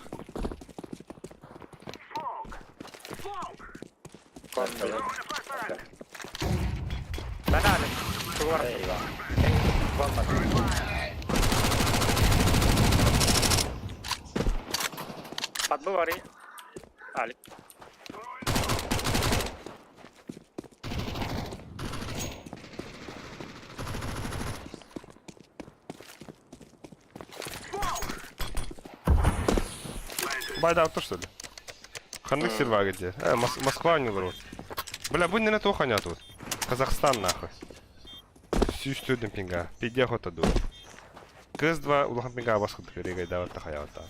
Мен Аник. Тугар. Подбы бары. Алик. Байда авто, что ли? Ханнык сервага где? Э, Москва не народ. Бля, будь не на то ханя тут. Казахстан нахуй. Всю студент пинга. Пиздя хота ду. КС-2 улахан пинга басқыт керегай дават тахаявата.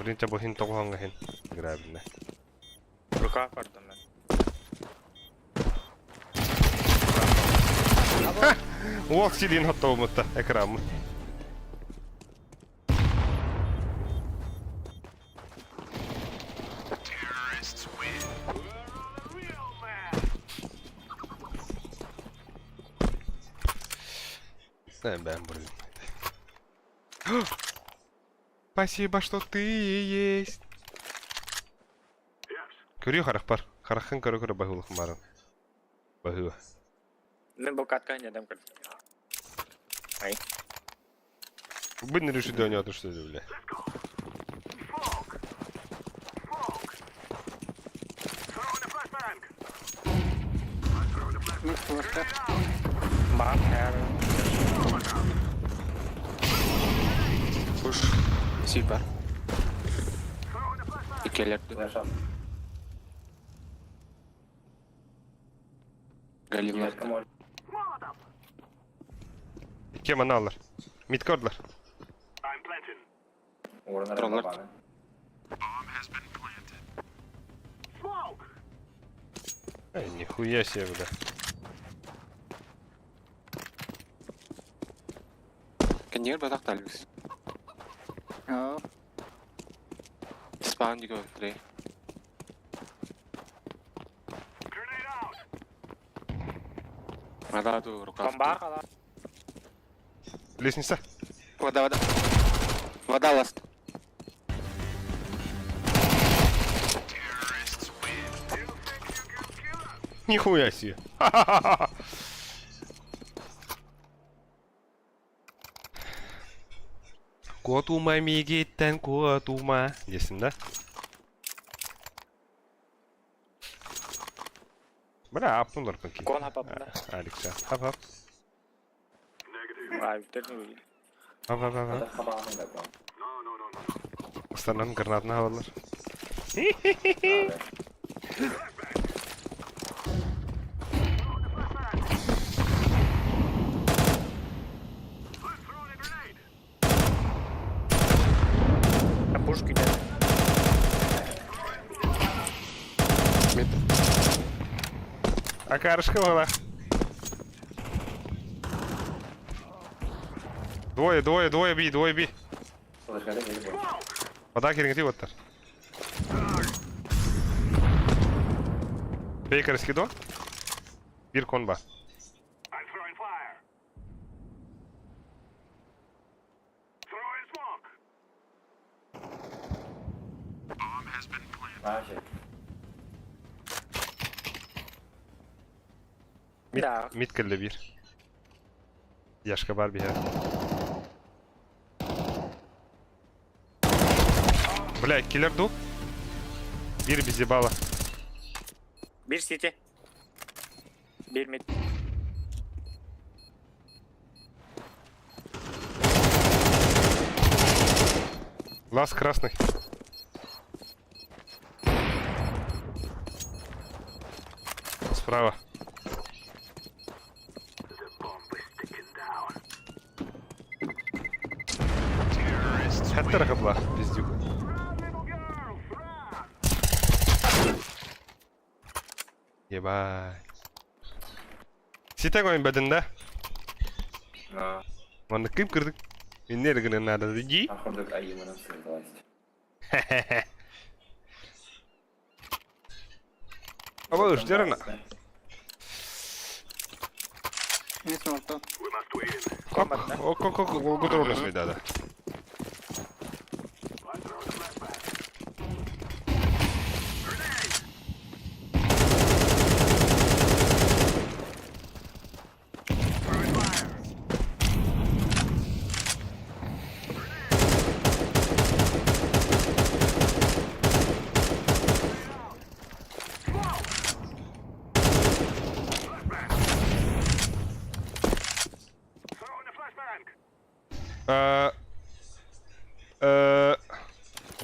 Блин, чэ бу иһин тоҕуһаҥҥа иһин грабинна. Рукав бардым мен. Уол силиин хоттобумутта экраммыт. Бэм блин. Спасибо, что ты есть. Көрүө харахпар. Хараххын көрө-көрө баһыылахым барын. Баһыыба. Мен бу катка недам көр. Ай. Бын решит донёт, что ли, бля. Мид флешка. Мам, Пуш. Сипа. Иккилэр. Флеш ап. Галилар. Флешка моль. Икки маналар. Мидкордлар. Уорнер Троллар. бабаны. Эй, нихуя себе, бля. Кэннигэр батах талбис. Оо. Спаун диго три. Вода ду рукав. Бомба қала. Лестница. Вода, вода. Вода ласт. Нихуя себе. Ха-ха-ха-ха. Куотума мигиттен куотума. Десин да? Бля, апнулар панки. Кон хапапында. Алекса. Хап хап. Ай, үттердің. Хап хап хап. Ата хабаны да кон. Останан гранатны алалар. Пушки нет. Мид. А карышка была. Двое, двое, двое би, двое би. Флешка да келип бой. Вода кереңти оттар. Бейкерский до. Bir конба. Наша. Мид, Да. мид келле bir. Яшка бар бихер. Бля, киллер ду. Bir bizi бала. Bir сити. Bir мид. Лаз красный. Справа. Хаттар қабла, пиздюк. Ебай. Сите койын бәдін да? На. Маны кым кырдык? Энергияны надо иди. Ахурдык айымынан сырдаласть. Аба ждерна. Мид орто. Ок, ок, ок, ок, да, да.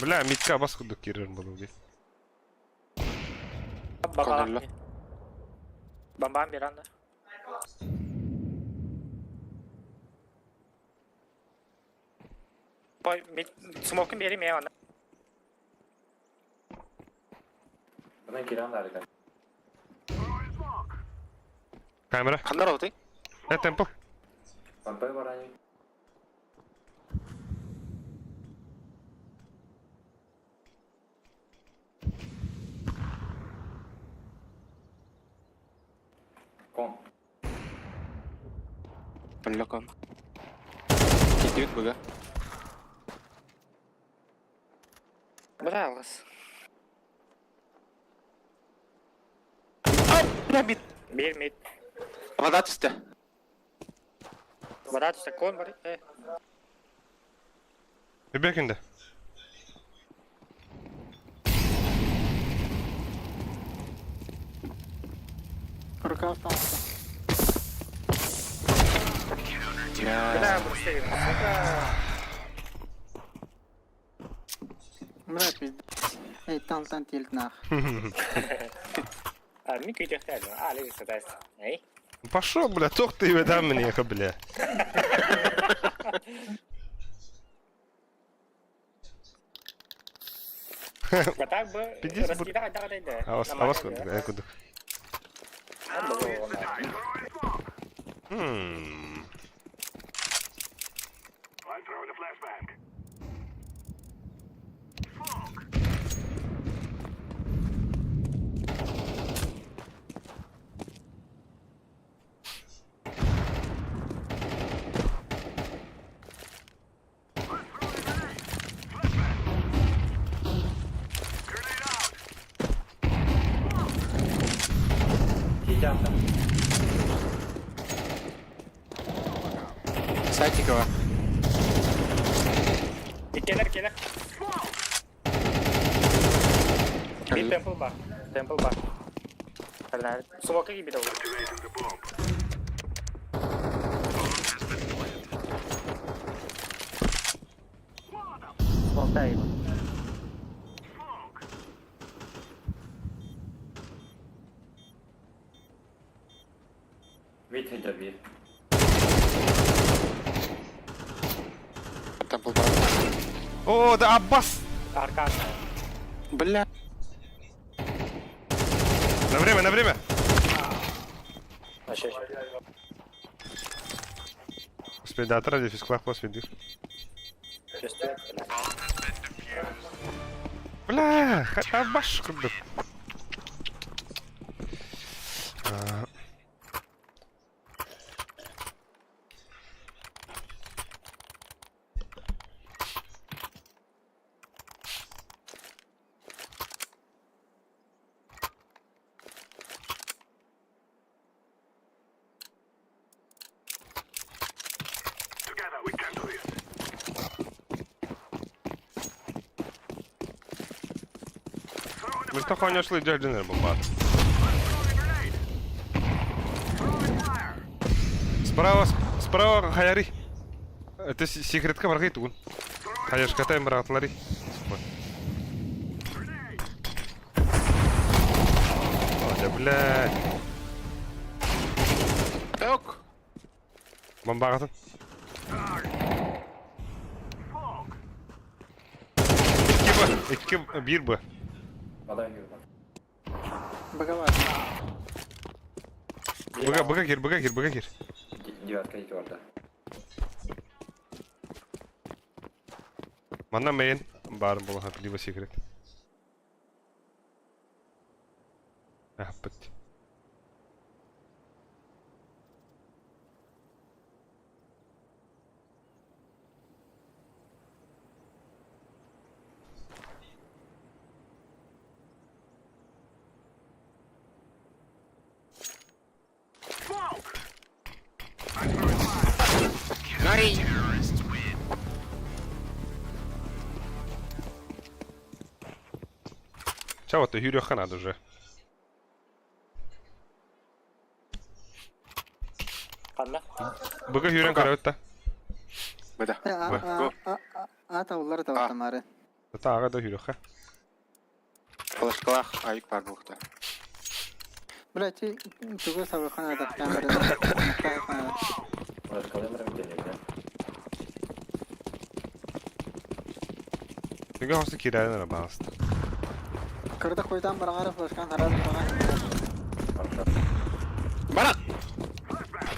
Бля, митка бас курдук кирер болу ди. Бомба. Бомбам bir anda. Boy, mid, smoke'un biri mi anda? Bundan киран да арыган. Камера. Ханна работай? Э, темпо. Помпай барани. Кон. Бля, кон. Китит быга. Бралас. Бля, мид. Бир мид. Вода түсті. Вода түсті кон бар. Э. Бекинде. Рука остался. Бля, быстрее, сука. Бля, пиздец. Эй, там, там, тильт нах. А, ми күйдехтер. А, лежи сатайсың. Эй. Пошел, бля, тох ты его мне, бля. А так бы Пиздец, раскидать, да, да, да. А вас, а вас куда? Куда? Хм. I'm throwing a flashbang. Сайтикова. Келер, келер. Bir temple бар. Temple бар. Смока gibi de olur. Smoke'dayım. Мид хотя бы. Темпл бар. О, да Аббас! Аркан. Бля. На время, на время! Вообще. Успей, да, дефис, клах, посвиди. Бля, Аббас, куда? Together we can do this. Мы что хуйню шли, дядя бомбар. Справа, справа, хаяри. Это секретка баргай тугун. Хаяшка тайм братлари. О, да блядь. Ок. Бомбагатын. Икки б, икки бир б. Вода не Боговато. Быга, быга кир, быга кир, быга кир. Девятка и орда. Манна мейн. Барым болған, либо секрет. А, бит. Най. Чао, ты Юрий надо уже. Ханна. Быга Юрий караутта. Беда. А, а, а, а, таулар да тамары. Это ага да Юрий ха. Флешкалах айык бар бұқты. Бля, ти тугу сабырхана да камера. Может, календер да? Түгө хосу кирәлен рабаст. Кырдах хуйтан бараҥара флешкан харар бараҥа. Хорошо. Барак!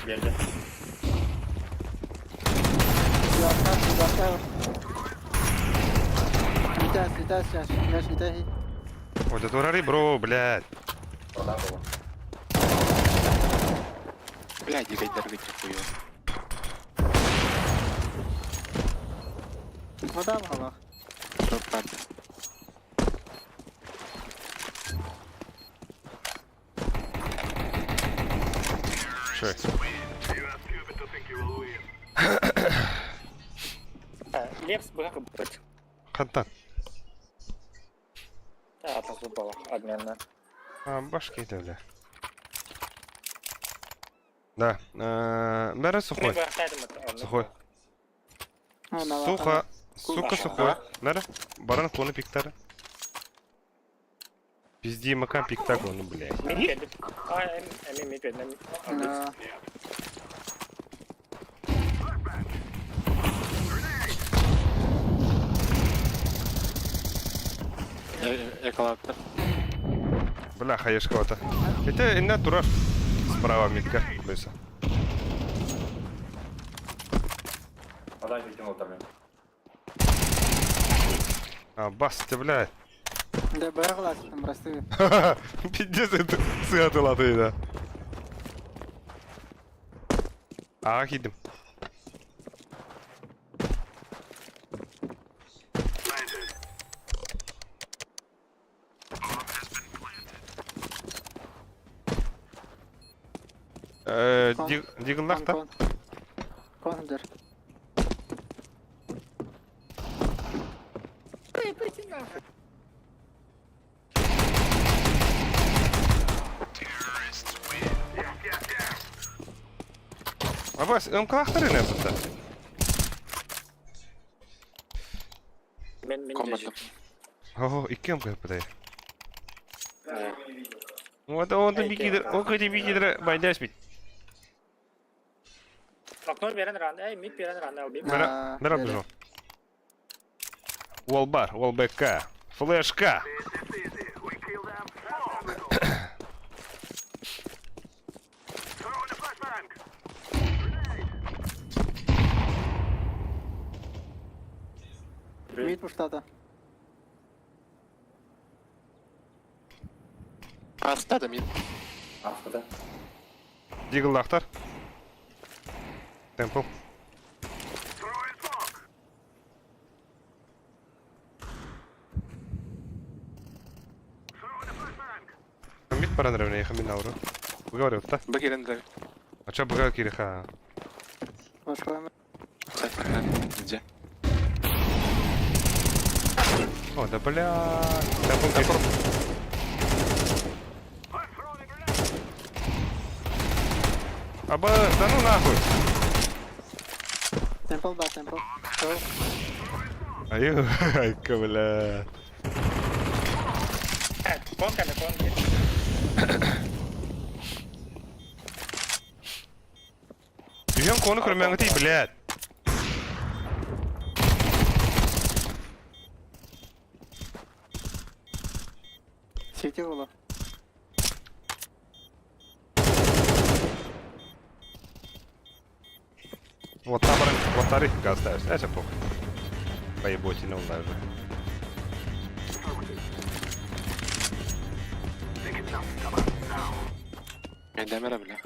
Берди. Витас, Витас, сейчас, сейчас, Витас. Ой, да турари, бро, блядь. Вода была. Бля, дигайдар бит хуё. Вода в Топ Шо? Лепс быһа кыбыт. Хантан. Атас бала обменна. А, башки это, бля. Да. Бәрі сухой. Сухой. Сухо. Сука сухой. Бәрі. Баран коны пиктары. Пизди макам пиктак, ну, блядь. Эколактор. Бля, хаешка-то. Это инна турар. Справа митка. Лыса. Вода выкинул там. А, бас, ты, блядь. Да, быраҕылаас, простые. Пиздец, это сыгатыла ты, да. Ах, идем. Диглнах та? Кондер. А вас, МК-ахтары не это? Комната. Ого, и кем как подай? Вот он там бигидер, он хоть и бигидер, байдясь ведь. Окно берен ран, эй, мид берен ран, алби. Мера, мера бежал. Уолбар, уолбк, флешка. Мид пуштата. Аста да мид. А, да. Дигл Ахтар. Темпл. Мид парандревне, я хамин Выговаривал, да? Бакирен да. А чё быга кириха? Башка. Где? О, да бля. Темпл, темпл. Аба, да ну нахуй. Темпл, да, темпл. Ай, айка, бля. Кон кале, кон. Үйен коны көрмәңі блядь. Сети было. Вот там, вот тарифика оставишь, знаешь, похуй. Поеботина он даже. Дамера, бля.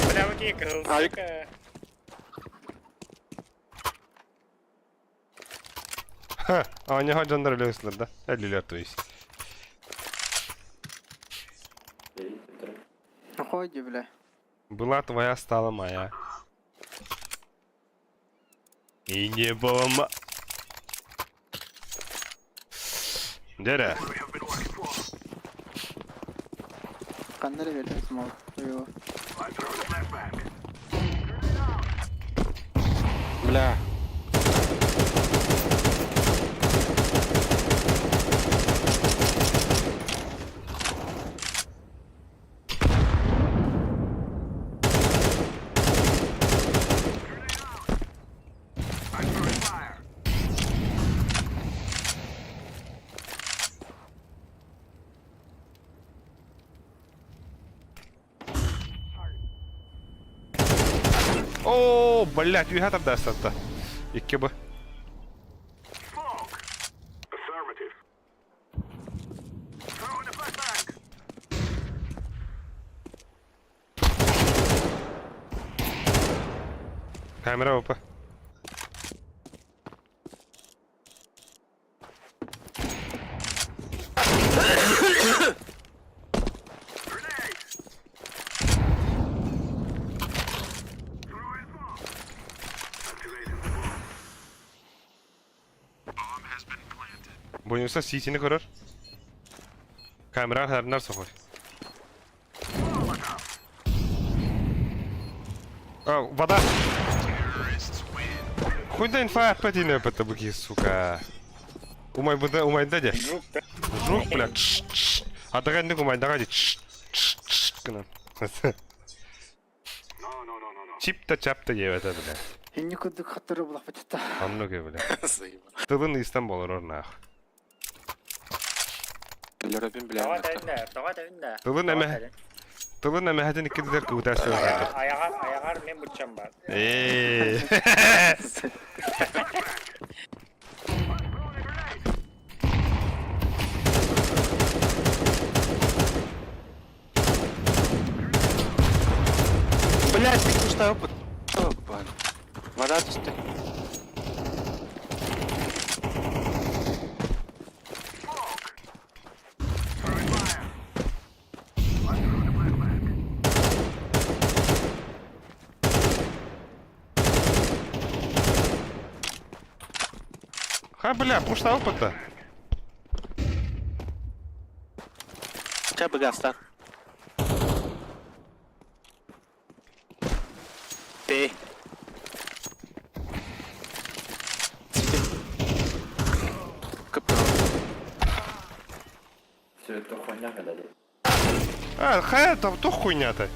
Бля, окей, сука. Ха, а у него джандер лёслер, да? Лилер, то есть. Уходи, бля. Была твоя, стала моя. И не было ма... Деря. Каннери бердим смол. Бля. О, блядь, үһэ тардаастатта. Икки б. Камера опа. Бойунса сиитини көрөр. Камера харнар сохой. А, вода! Хуйда инфа опять не это быки, сука. Умай буда, умайда де. Жук да. Жук, бля. Атаганнык умайдага де. Гынан. Чип та чап та диэбэтэ, бля. Инни курдук хаттары булахпытта. Оннук бля. Тылын Истанбул олорор нах. Лөрөбүн Тоҕо билэр. тэннэ, тоҕо тэннэ. Тылын эмэ тылын эмэһэтин иккитигэр кыбытааччы Аяҕар, аяҕар мен буччам бар. Ээ. Блядь, ты что опыт? Опа. Вода түсті. Ха, бля, пушта опыта. Ча бігастар. Б. Кып. Все, это хуйня, когда А, хай, там то хуйня-то.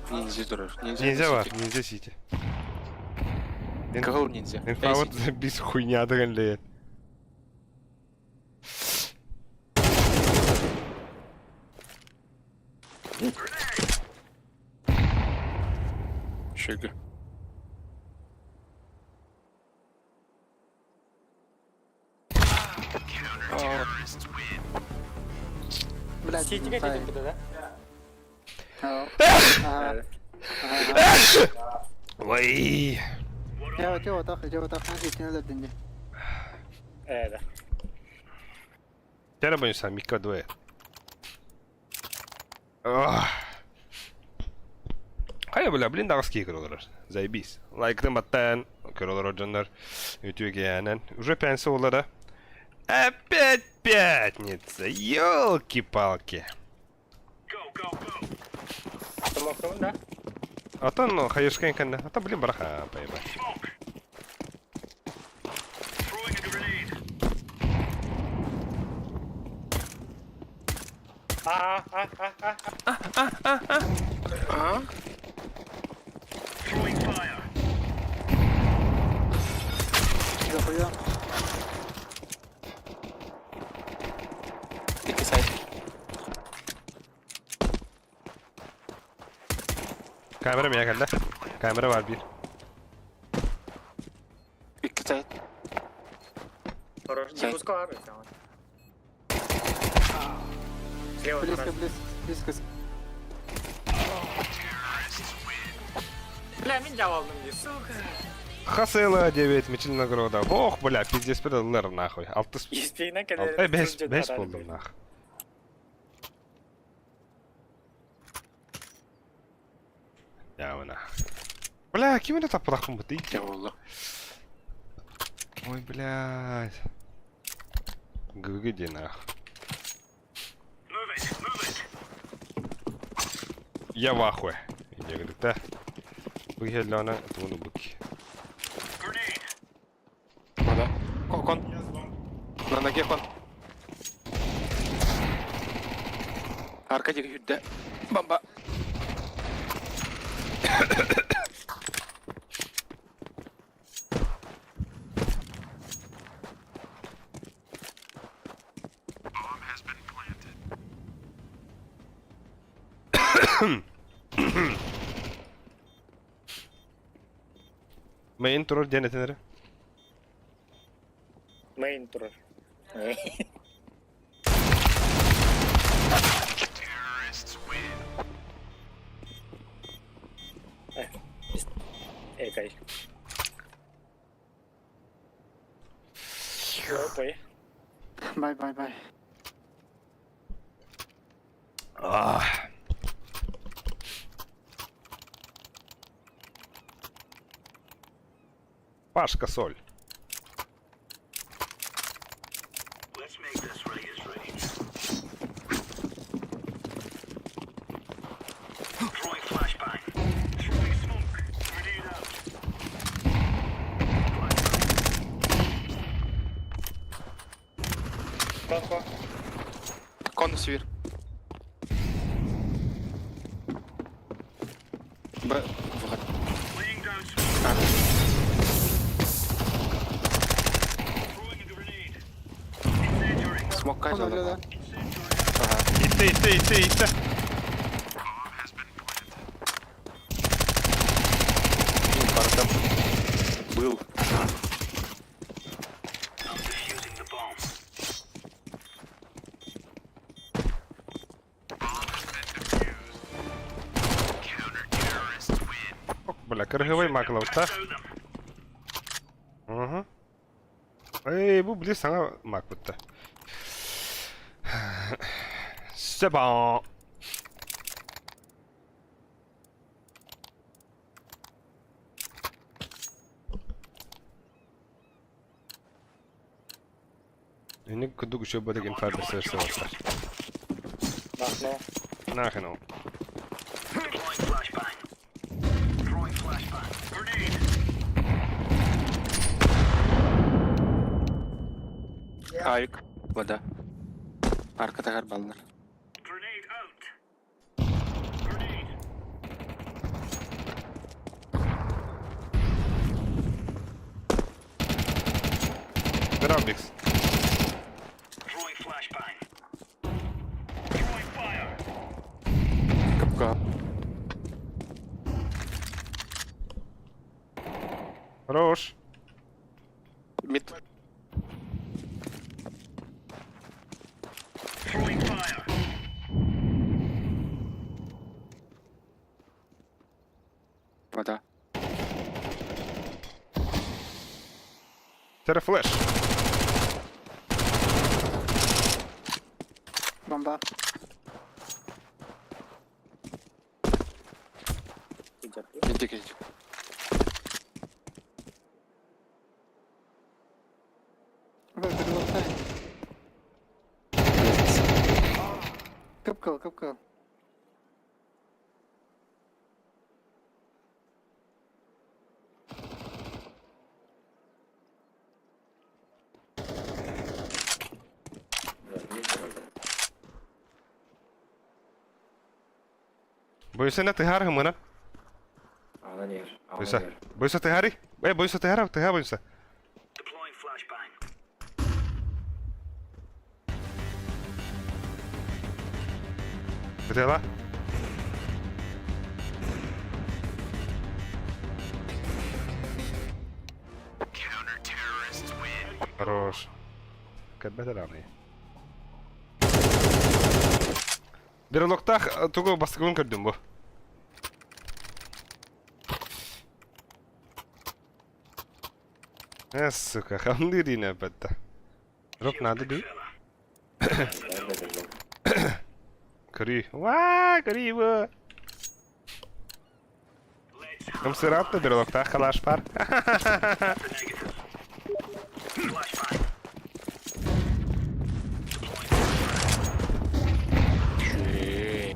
Ниндзя durur. Ниндзя. Ниндзя бар, ниндзя сити. Кого ниндзя? Инфа вот без хуйня дыган Шүгү. Блядь. Ситиге инфа. дедим да? Ага. Ой. Я вот, я вот так, я вот так, на өлөрдүн Ээ, да. Тера боюсь, мика дуэ. Хайа, бля, блин, даҕаски көрөлөр. Заебись. Лайктын баттан көрөлөр дьоннор. Үтүгэнэн. Уже пенсия олара. Опять пятница. Елки-палки. Томоккун да? А то, ну, хайышкан кэннэ. А то, блин, бараха, поебать. А, а, а, а, а. А? Захуя. Икки сайт. Камера меня кэллэ. Камера бар бир. Икки сайт. Хорош. Сайт. Не пускал армию. Слева, Близко, близко, близко. Бля, мин жабалдым дии, сука. Хасыла 9 мечил награда. Ох, бля, пиздец, лэр нахуй. Алты Испейнен Алты бес, бес болдум нах. Явна. Бля, ким это тапырахым бу ты? Я болду. Ой, блядь. Гыгыди нах. Я в ахуе. Я говорю, да. Выгедлена, туну буки. Вода. Кон, кон. На ноге кон. Аркадий хүрдэ. Бомба. Main турар диэн этин эрэ. Main турар. Экай. Опа. Bye bye bye. Ах. Пашка соль. Let's make this right as rain. Throwing flashbang. Throwing smoke. Grenade out. Flashbang. Кон, Кон свир. Б. Выход. Laying down smoke. А. Throwing a grenade. Incendiary. Смок Кон катил. өледі. Ага. Итте, итте, итте, итте. Ну, пара там был. I'm defusing the bomb. Ох, бля, кыргывай маклав, та? Угу. Эй, бу били саҥа мак бутта. C'est bon. Энийг кудуг еще бодог инфар бэсэрсэн байна. Нахно. Нахно. Deploying flashbang. Throwing flashbang. Grenade. Авик. Вода. Арка тагар баллар. Grenade out. Grenade. Дробикс. Throwing flashbang. Throwing fire. Капка. Хорош. Мид. Throwing fire. Вода. Террафлэш. Бомба. Иди, иди. Б, перелоптай. Кыпкыл, кыпкыл. Бойся тыгар гымына. Ана нер. Ана Бойся. нер. Бойся тыгари. Э, бойся тыгара, тыга бойся. Deploying flashbang. Бытыла. Хорош. Кэббэтэлааны. Берлоктах тугу бастыгын көрдүм бу. Э, сука, хамдырина бетта. Дроп надо би. Көрүй. Ва, көрүй бу. Кымсыратты берлоктах калаш бар. The negative. Flashbang.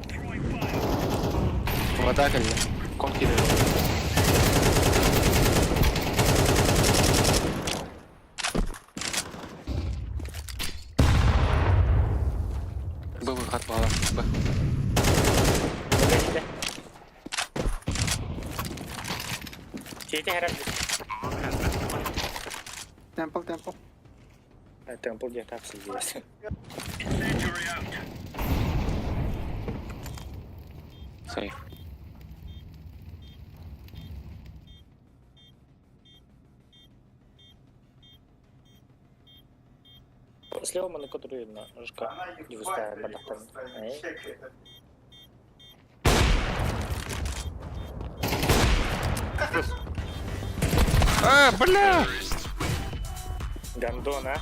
Throwing fire. Вода кэллэ. Кон киирэр. Б выход бала. Б. Тиете хэрэг. Темпл, темпл. Темпл где-то обсидиас. Incendiary out. Сейф. Слева маны который на ЖК. Дивустая бадахтан. А, бля! Гандона.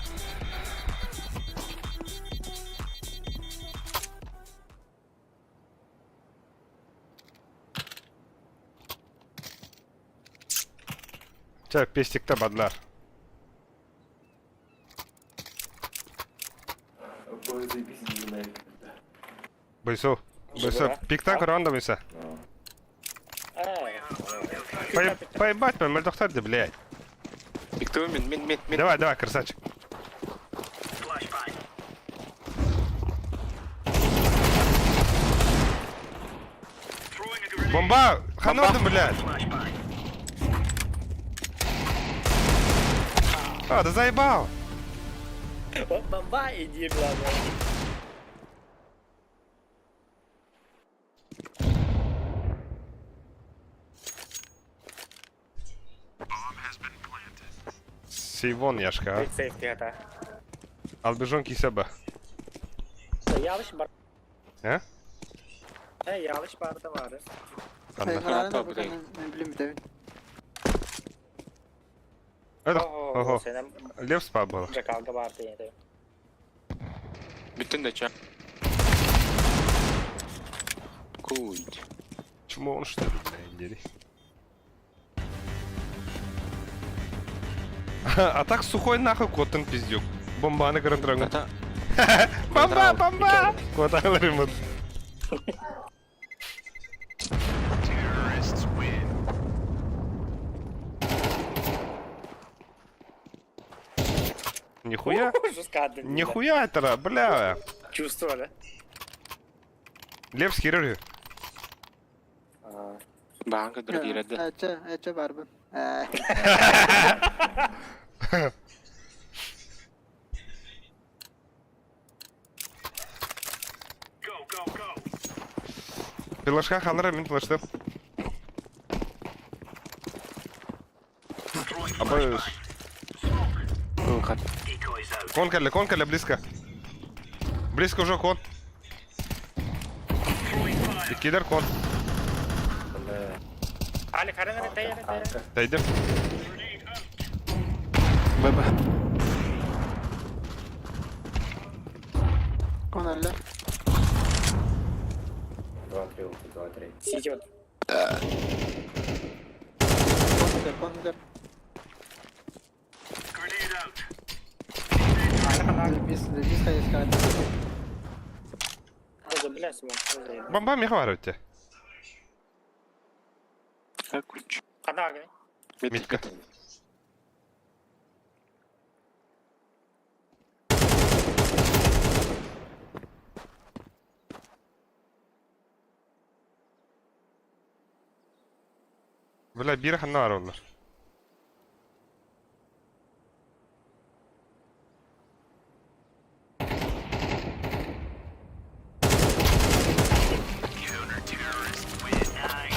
Чэ, пестикте бадлар. Бойсу. Бойсу. Пиктан көрөн да бойса. Поебать, мөлтөхтөр де, блядь. Пиктовый мин, мин, мин, мин. Давай, давай, красавчик. Бомба! Ханодым, блядь! А, да заебал! Вот бомба, иди, главное. Сейвон яшка, а? Сейф это. Албежон кисеба. Ялыш бар. А? Ялыш бар да бар. Сайғырарын да мен білем бітемін. Это, ого. Лев спа был. Жакалга бар дейді. Бүтін де ча. Куйт. Чмо он что ли, бля, дери. А так сухой нахуй котын пиздюк. Бомбаны көрін Это... Бомба, бомба! Котайлар ремонт. Нихуя? Нихуя это, бля. Чувствовали? Лев хирург. Банка другие ряды. Эче, эче бар бу. Флешка халара мин флешты. Абы. Кон кэллэ, кон кэллэ близко. Близко уже кон. Кидер кон. Али, харена, тайра, тайра. Тайдем. Б-б. Кон әллә. 2-3, 2-3. Сидит. Кон кэллэ, кон кэллэ. Заебись, заебись, искать. Бля, Бомба меха бар өтте. Қана Митка. Бля, бир ханна олар.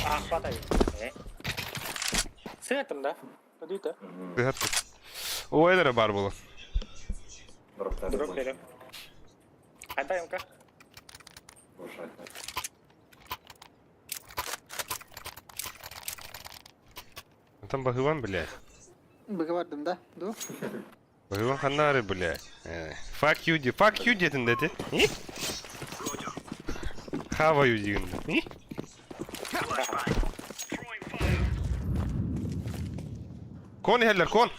Ахпатай. Сетом, да? Подите. Ой, бар было. Дроп берем. Айда МК. Там Багиван, блядь. Быгы да? Ду? Багиван ханнары, блядь. Fuck you, fuck you дедin dedi. How are you дегенде. Кон хеллер, кон.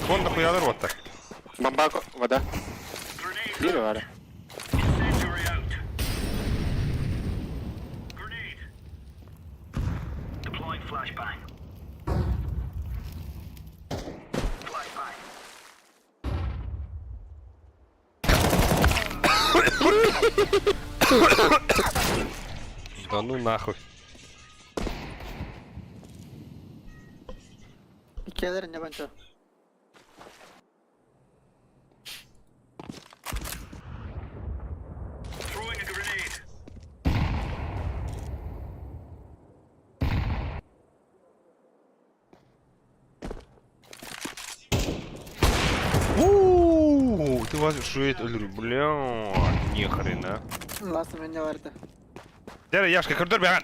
Кон да хуялар вот так. Бомба, вода. Дире бар. Да ну нахуй. Иккелер не банчо. 26 өлөрүү. Бля, ни хрена. Last man vardı. Дәрі, Яшка, көрдөр бәған.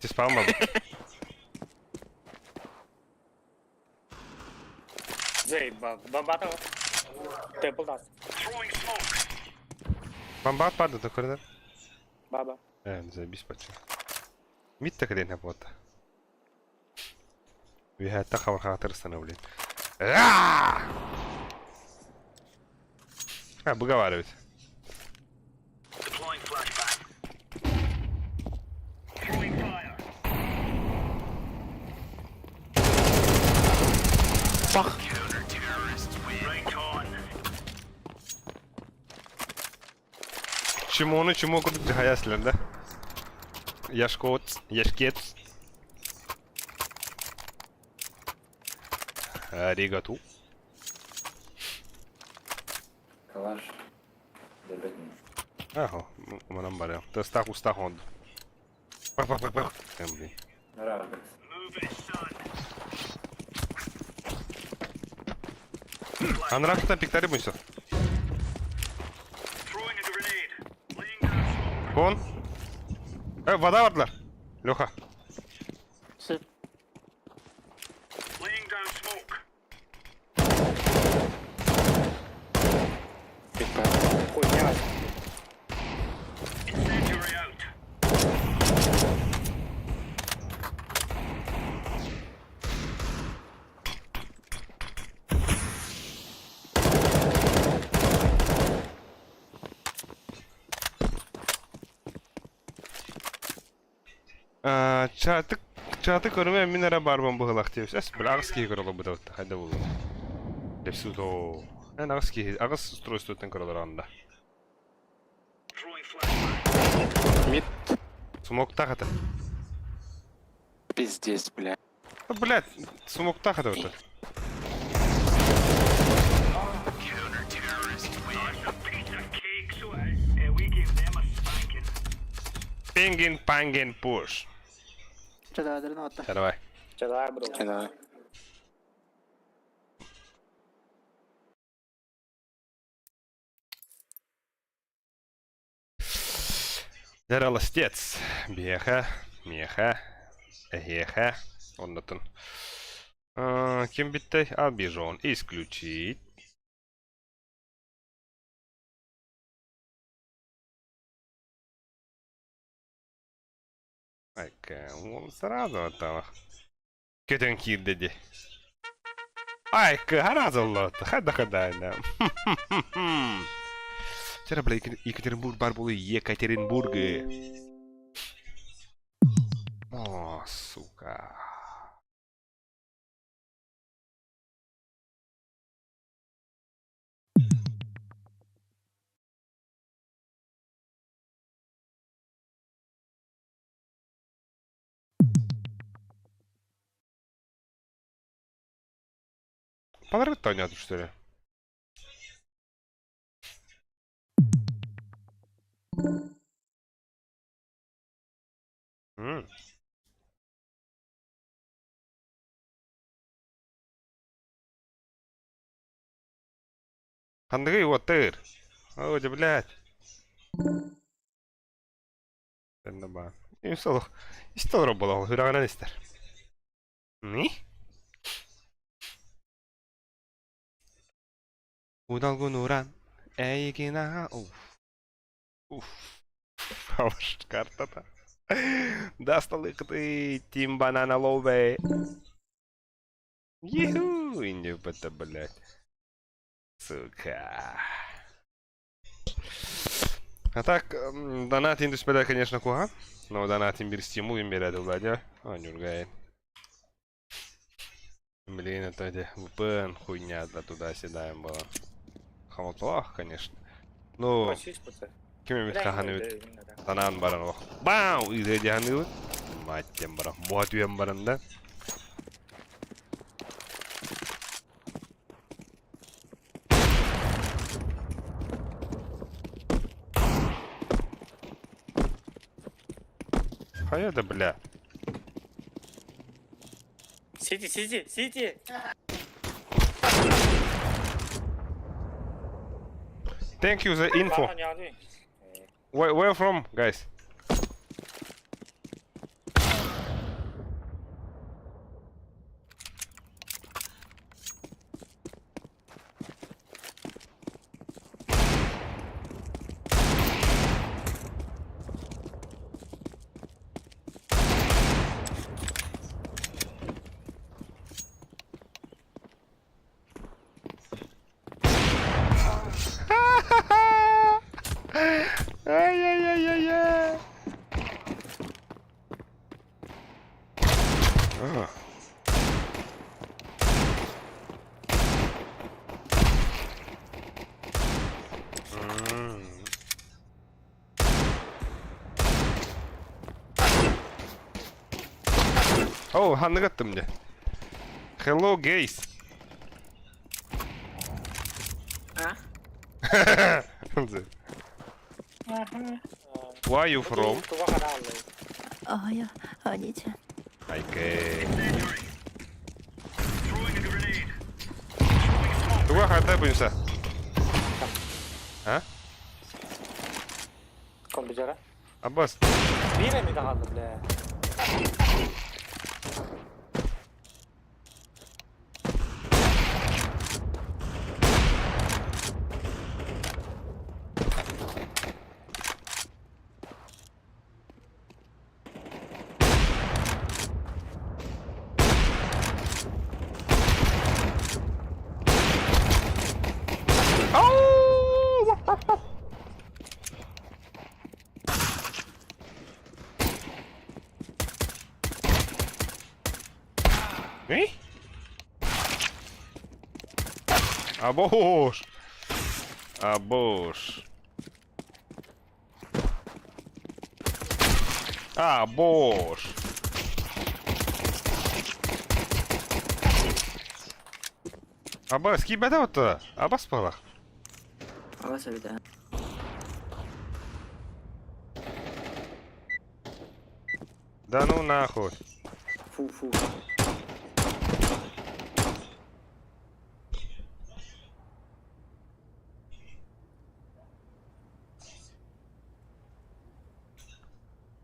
Ти спалма. Зей, бомбата. Темпл дас. Бомба отпады, то коридор. Баба. Заебись почти. Мид так хрень работа. Виһээттэ хабар хаатыр блин. А, выговаривать. Пах! Чему чему курдук дьаһайа да? Яшкоц, Яшкец. Аригату. Калаш. Дебетни. Ага, манан барыам. Тастаах устаах оҥордум. Пах пах пах пах. Эм, блин. Нравится. Анрахтан пиктари буйсов. Кон. Вода бардылар. Леха. Сөп. Хуйня. Чаты чаты көрүмэ мин эрэ баарбын быһылах диэбис. Эс бile аҕыс киһи көрө олорбут эбит. Хайда буолуо. Лепсуто. Эн аҕыс киһи аҕыс устройствоттан көрө олорон да. Мид. Смоктаах этэ. Пиздец, бля. Да, блядь, смоктаах этэ это. Пингин пангин пуш. Чэ давай, отта. Давай. Чэ, давай, бро. Давай. Дәраластец. Биэхэ, миэхэ, эһиэхэ. Оннотун. Ким биттэй? Обижен. Исключить. Айка, он сразу отталах. Көтөн киирдэ дии. Айка, харазыллот. Хада хадайна. Вчера, бля, Екатеринбург бар буолуо Екатеринбург. О, сука. Подарок Таня, что ли? М. Андрей, вот тыр. О, да, блядь. Тэннэ Истол. Истол роболол, хүрэҕинэн истэр. Ни? Удалгунуран, эйгина, уф. Уф. Хорош картата. Досталык ты, Тим Банана Лоуве. Юху, инди это, блядь. Сука. А так, донат индуспеда, конечно, куха. Но донат бир стимул им берет, Владя. А, нюргай. Блин, это эти VPN хуйня да туда-сюда им было. Хамотлах, конечно. Ну, ким эмит хахан эбит санаан баран ох. Бау! Иде дьаһаныбыт. Мать баран, муа түйэн баран да. Хайа да бля. Сиди, сиди, сиди. Thank you the info. Where from, guys? Ай-яй-яй-яй-яй. О, ханнык аттым дьэ. Hello, guys. А? Where you from? А, я, Аните. Айке. Туга хайда буйса? А? Компьютера. Аббас. Биир эмит хаалла бля. Эй? Абош! Абош! Абош! Абас, кибәдә отта? Абас балах. Абас эбит. Да ну нахуй. Фу фу.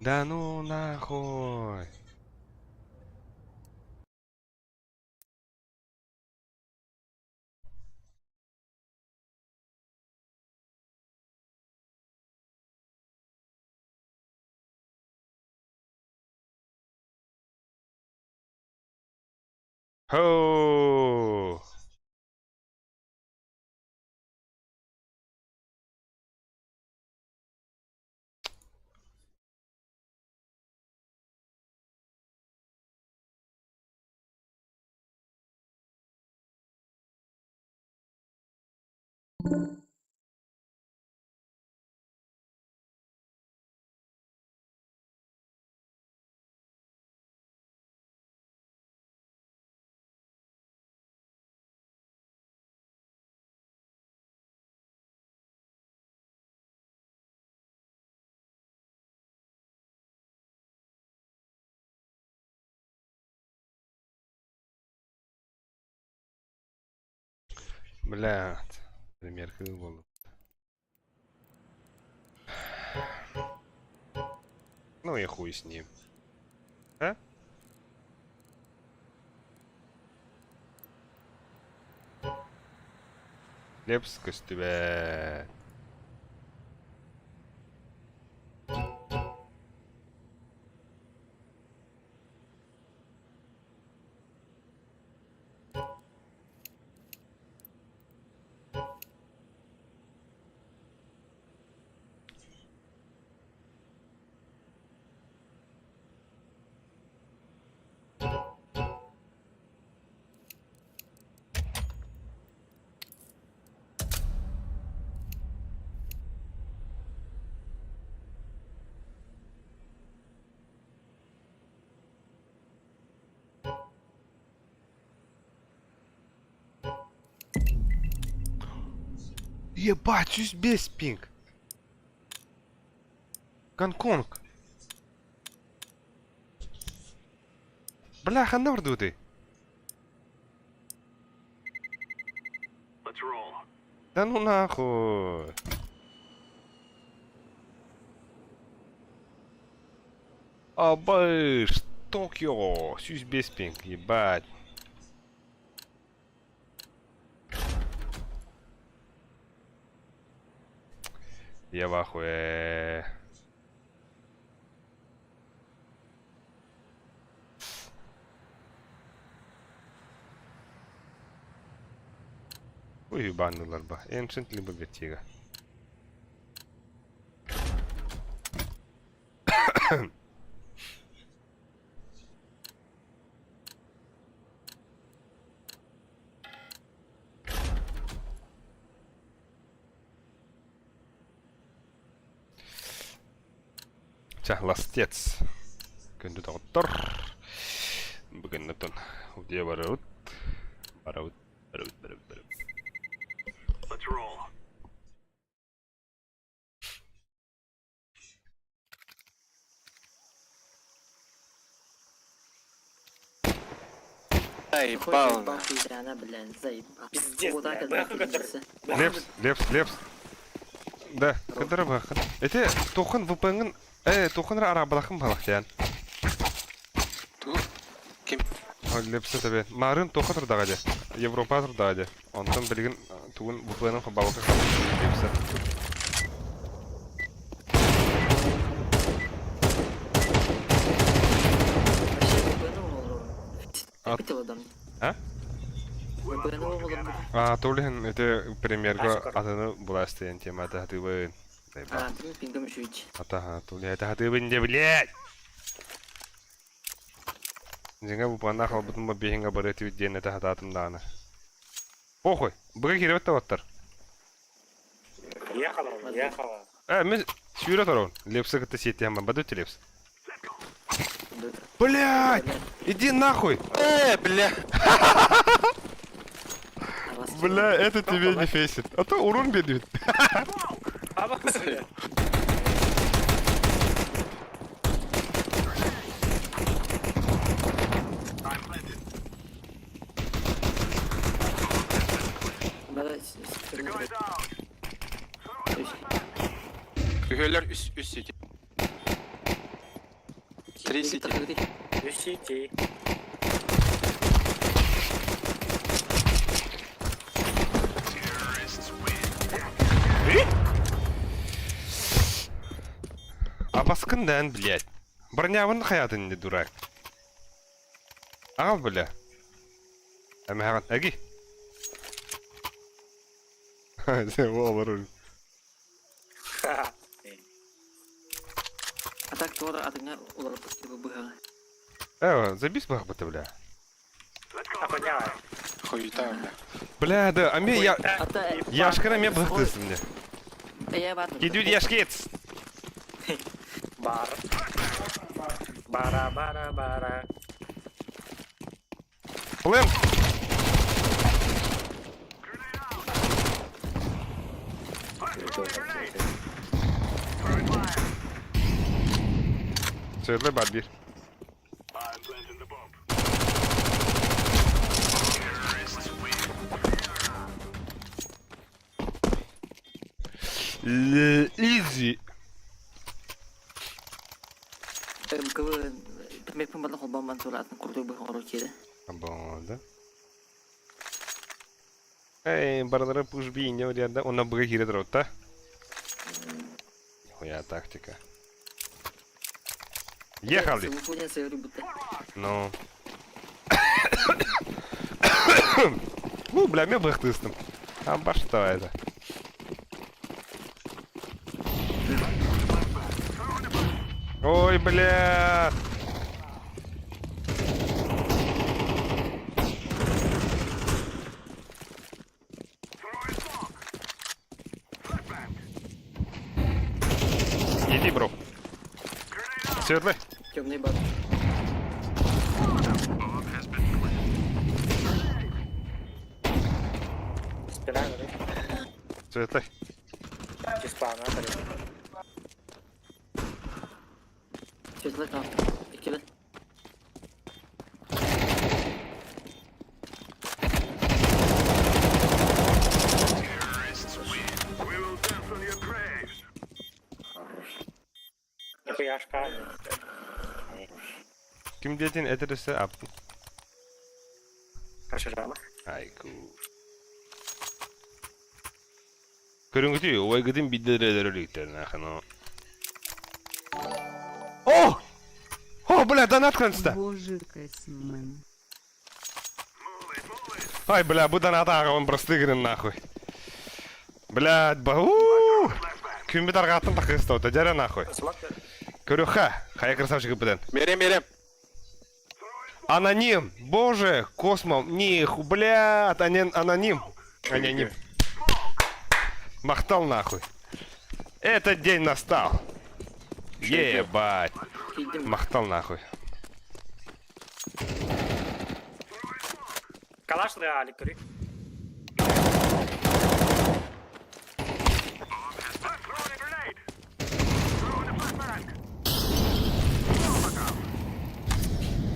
Да ну нахуй. Ho! Блядь. Пример был. Ну и хуй с ним. А? Лепс көстүбэт. Ебать, 105 пинг. Гонконг. Бля, ханна бардуты. Let's roll. Да Да ну нахуй. Абыш, Токио, сүүс биэс пинг, ебать. Я в ахуе. Ой, ебанулар ба. Ancient либо Вертига. Чэ, ластец. Күндү доҕоттор. Бүгүн оттон удьуо барабыт. Барабыт, барабыт, барабыт, барабыт. Let's roll. Заебал. Пиздец, бля. Бэха кытыр. Лепс, лепс, лепс. Да, кыдыры бахын. Эти тухын VPN-ын, э, тухын арабалахын балах диэн. Ту? Ким? Лепсе тебе. Марын тоха турдаға де. Европа турдаға де. Онтон билигин тугун VPN-ын хабалака лепсе. А? А, толин это премьерга атыны буластыйын темата хатыбын. Ата, толи это хатыбын де, блядь! Дьиҥэ бупаннаах албытын бабиһиҥҥа бары этибит диэн этэ сатаатым даҕаны. Похуй, быга киирбэт да уоттар. Ехала, ехала. Э, мин сүүрэ торобун. Лепсы кытта сиэттиһэн барбат Лепс. Блядь! Иди нахуй! Э, бля. Бля, это тебе не фейсит. А то урон бедует. А Күһөлөр үс үс сити. Три сити. Үс сити. Абаскын дээн, блядь. Бронябын хайатын не дурак. Аҕал, бля. Эмэһэҕин, эги. Олорун. А так туора атыҥа уларыппыт типа быһаҕа. Э, забис бахбыта, бля. А поняла. Хуйта, бля. Бля, да, а мне я... Ата Яшкара мне бахтысың мне. я бар. Кидүд яшкец. Бар. Бара, бара, бара. Плен. Söyle бар bir. Easy. МКВ меппин барда холбан тура атын курдук быһа оҥорор киирэ. Болды. Эй, барылары пуш би не вариант, он быга кире тұрады, Нихуя тактика. Ехали! Ну. Ну, бля, мен быхтыстым. А что это? Ой, бля! Иди, бро. Светлый. Темный бар. Спина, да? Светлый. Чиспана, Светлый там. Иккиле. Хуяшка. Ким диэтин этэр өссө аптын. Кашырама. Айку. Көрүҥүтүй, убайгытын бидде өлөр нахано. О! О, бля, донат кынста. Боже, Кэсмен. Ай, бля, бу донат ааҕабын просты гынын нахуй. Блядь, ба Күн бит арҕааттан таххыста дьэрэ нахуй. Көрүөххэ, хайа красавчик быдан. Берем, берем. Аноним, боже, космо, них, блядь, аноним. Аноним. Махтал нахуй. Этот день настал. Ебать. Махтал нахуй. Калаш реали көрүк.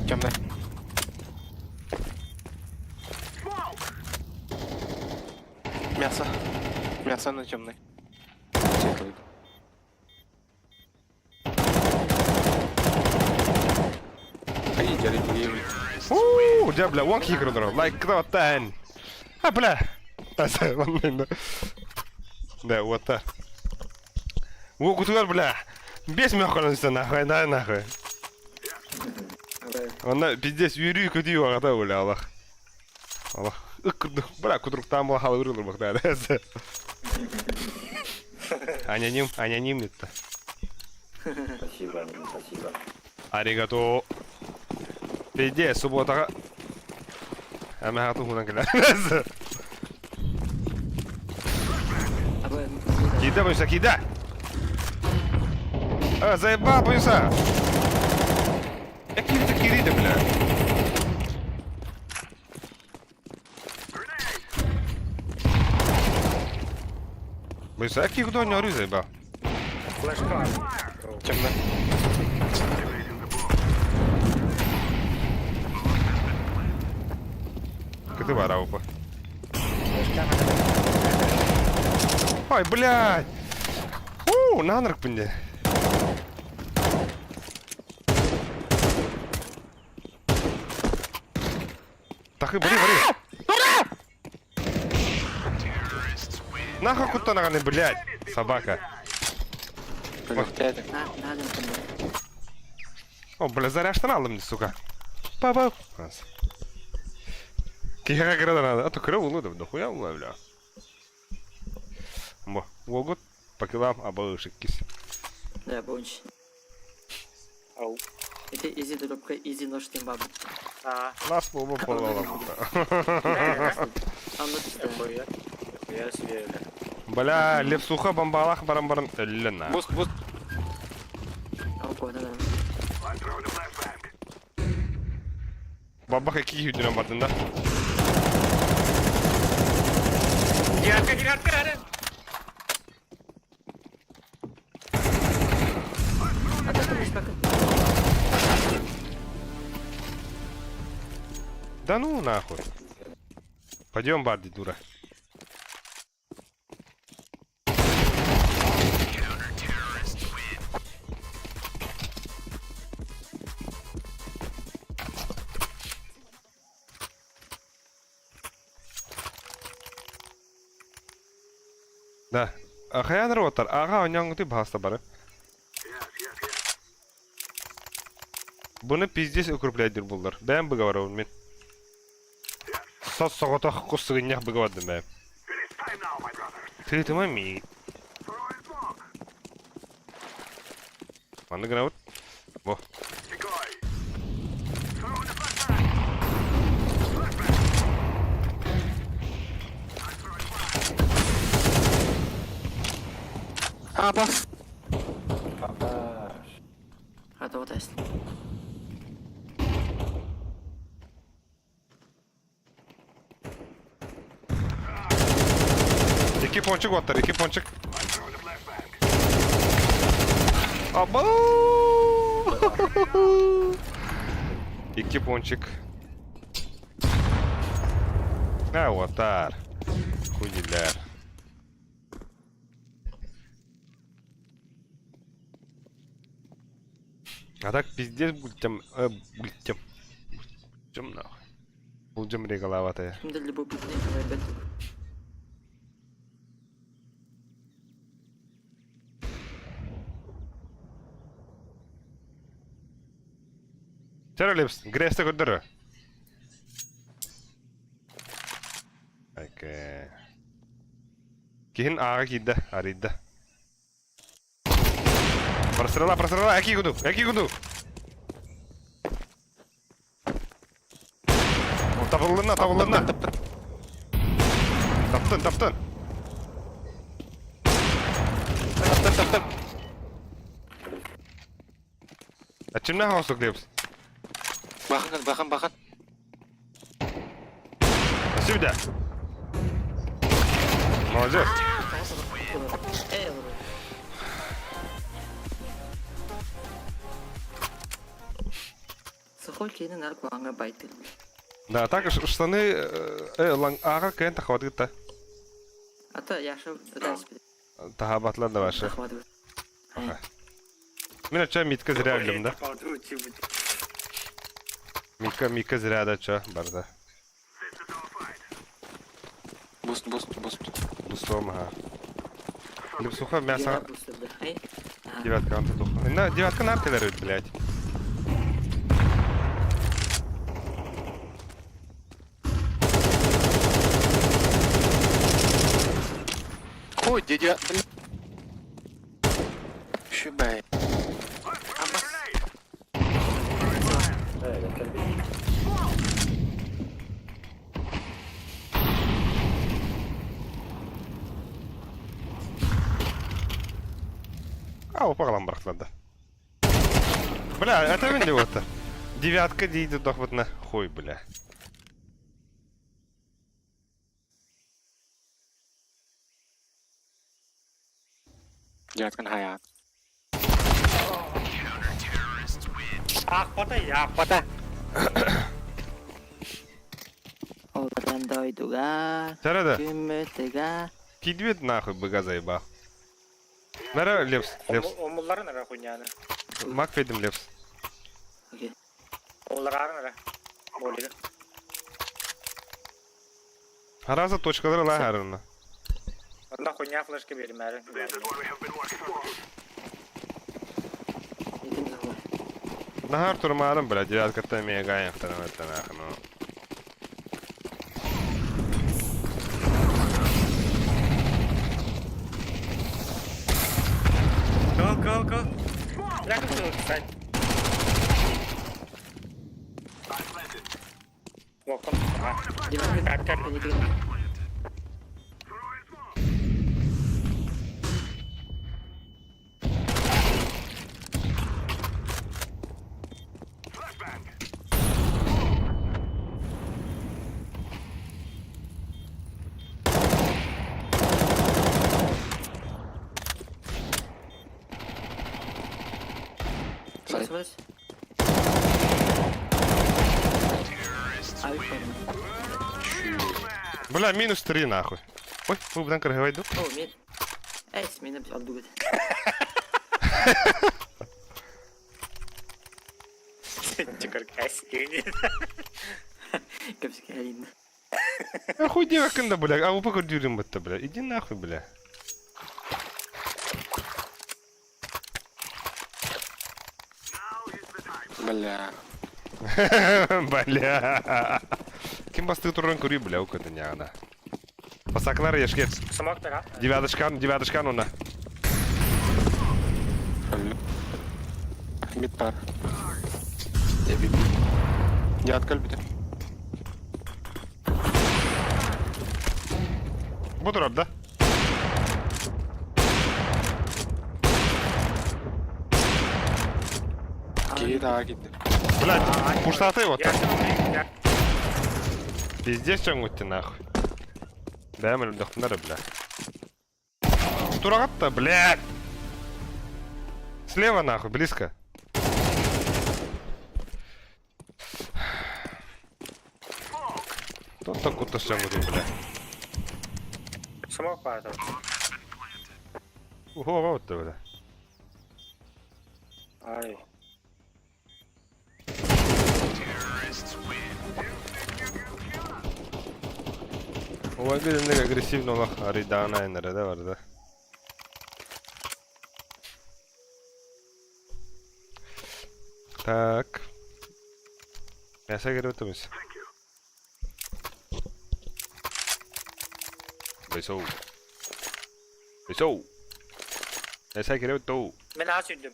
Темный. Мясо. Мясо на темный. Светлый. Ай, деревья. Уу, дьэ, бля, уон киһи көрөн Лайк кытааттан. А, бля. Да, вот так. Уу, кутугар, бля. Бес мөхкөнүстэн нахуй, да, нахуй. Онно пиздец үөрүү көтүү аҕата бля, Аллах. Аллах. Ык курдук, бля, кудруктаан була халыбыр ылыр да. Аноним, аноним это. Спасибо, спасибо. Аригато. Пиздец, субботаҕа. Әмә хату хунан кэлэр. Кида, боюся, кида! А, заебал, боюся! Я кида кириде, бля. Боюся, я киду не орю, заебал. Флешка. Темный. Кыты бар аупа. Ой, блядь! У, нанырк пинде. Тахы, бери, бери. Нахуй куттанаганы, блядь, собака. О, бля, заряжтан алдым, сука. Папа. Киһиэхэ кыра да надо. А то кыра улу да, дохуя улу, бля. Бо, уогут покилам абы кис. Да, бонч. Ау. Это изи дропка, изи нож тем бабу. А, Нас бу полала. Нихуя. Нихуя себе, бля. Бля, лепсуха бомбалах барам-барам. Өллена. Буст, буст. Бабах iki hüdüne бардында. Девятка, девятка, рада. Да ну нахуй. Пойдем, Барди, дура. Да. Хайаныр отар. Ага, оняңгы баста бары. Буны пиздец укреплять булдар. Бәм быгавар мен. Сос соғытақ құссығыннях быгавадым бәм. Ты ты мами. Манны гына вот. Во. А, бас. Папаш. А то вот есть. Iki ponçik otlar, iki ponçik. Abo! İki ponçik. Ha, otar. Хуйлер. А так пиздец бултям, бултям. Бултям нахуй. Булдьам регалаватая. Ким да любопытный говорят. Чара Лепс, Гресте көрдөрө. Окей. Киһин ааҕа киирдэ, арыйда. Просрала, просрала, эки куду, эки куду. Табыллына, табыллына. Таптын, таптын. Таптын, таптын. А чимнәх оңсук дейбіз? Бахан, бахан, бахан. Сюда. Молодец. Сохол киһини нар куһаҥҥа байтыр. Да, так штаны ага кэн тахват Ата Яша ытаспыт. Тахабатлар да ваши. Мен ача митка зря өлдüm да. Митка, митка зря да ча барда. Буст, буст, буст. Бустом, ага. Лепсуха мясо. Девятка, он тут. На, девятка на артиллерию, блядь. Ой, дядя, блин. Шибай. А, упагалан барахлады. Бля, это мен деп отыр. Девятка дейді дохватна. Хуй, бля. Девятка хаят. Аахпата, аахпата. Олорон дойдуга, Сарада. күммүтүгэ. Кидвет нахуй быга заебал. Нара, Лепс, Лепс. Омулларын ара хуйняны. Мак федим Лепс. Окей. Олларарын ара. Болига. Араза точкалары ла харына. Онда хуйня флешка беримәри. Нахар турмарым, бля, девятка там мегаем, вторым это нахуй, ну. Go, go, go. Бля, кстати. Девятка. Смотри. Бля, минус 3 нахуй. Ой, вы бдан каргавайду. О, мин. Эй, смена отдугат. Охуй девакында, бля, а вы пока дюрим это, бля. Иди нахуй, бля. Бля. Бля. Ким басты туран кури, бля, уката няна. Пасаклар ешкет. Смок тага. Девяточкан, девяточкан уна. Мид пар. Девятка любит. Буду да? Кида китти. Блядь, пуштаты вот так. Пиздец, чем ты нахуй. Да, мы вдохнары, бля. Турагат-то, блядь! Слева нахуй, близко. Тут так вот все бля. Смок пар. Ого, вот ты, бля. Ай. Ой, билинник агрессивно олох арыйдаҕына айаннара да барда. Так. Мясо кирбитимис. Бэсоу. Бэсоу. Мясо кирбитоу. Мен аас үрдүм.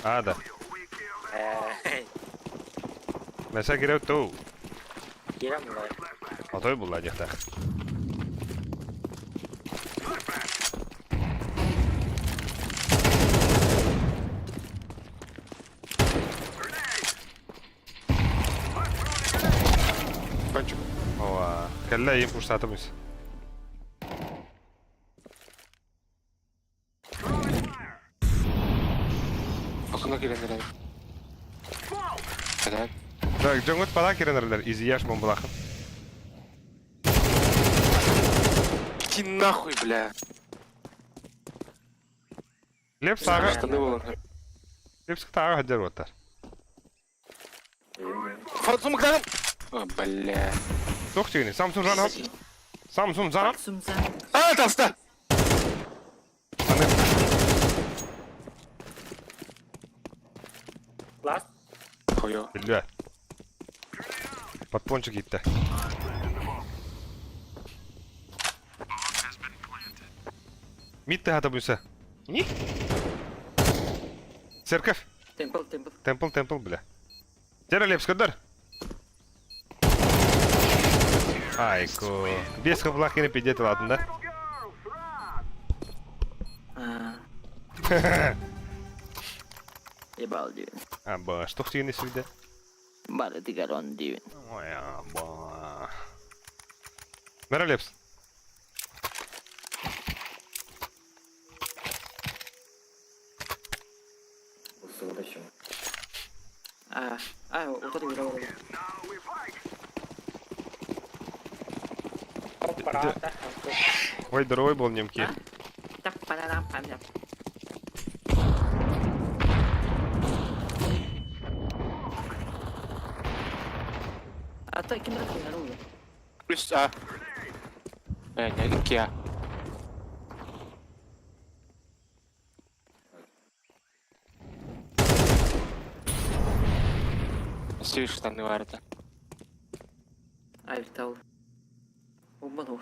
А, да. Мясо кирбитоу. Кирем булай. Отой булла диэхтээх. Кончик. Ова. Кэллэ ийин пуштаатым үс. Окно кирен эрэр. Так. Так, дьоҥҥут пала кирен эрэлэр, изияш бомбалаахын. Иди нахуй, бля. Леп сааҕа, Штаны булан. Лепсик тааҕа сылдьар уоттар. Форсунканым! О, бля. Туох дьигини? Самсун жанап. Самсун жанап. А, толста! Аны Last. Хойо. биллэ. Подпончик иттэ. Мид тыһата бүсэ. Не? Церковь. Темпл, темпл. Темпл, темпл, бля. Дера Лепс, көдөр. Айко. Без хавлах кини пидет ладно, да? Ебал дивин. Аба, что хтигини сүдэ? Бары тигарон дивин. Ой, аба. Мера Лепс. А, а, вот это игра. Ой, здоровый был немки. Так, парарам, пам А то ким рахын Плюс А. Не, икки А. Сүй штаны варта. Ай, тал. Обманул.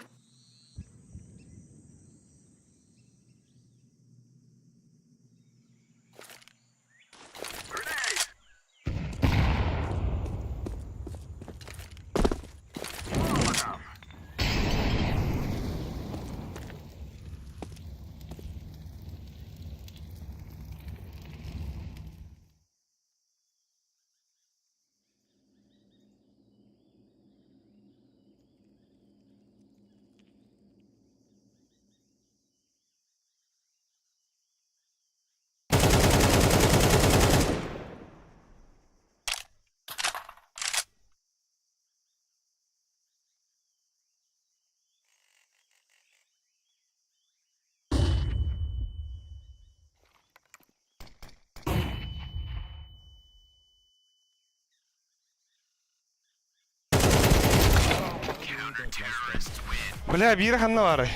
Бля, биир ханна баарай.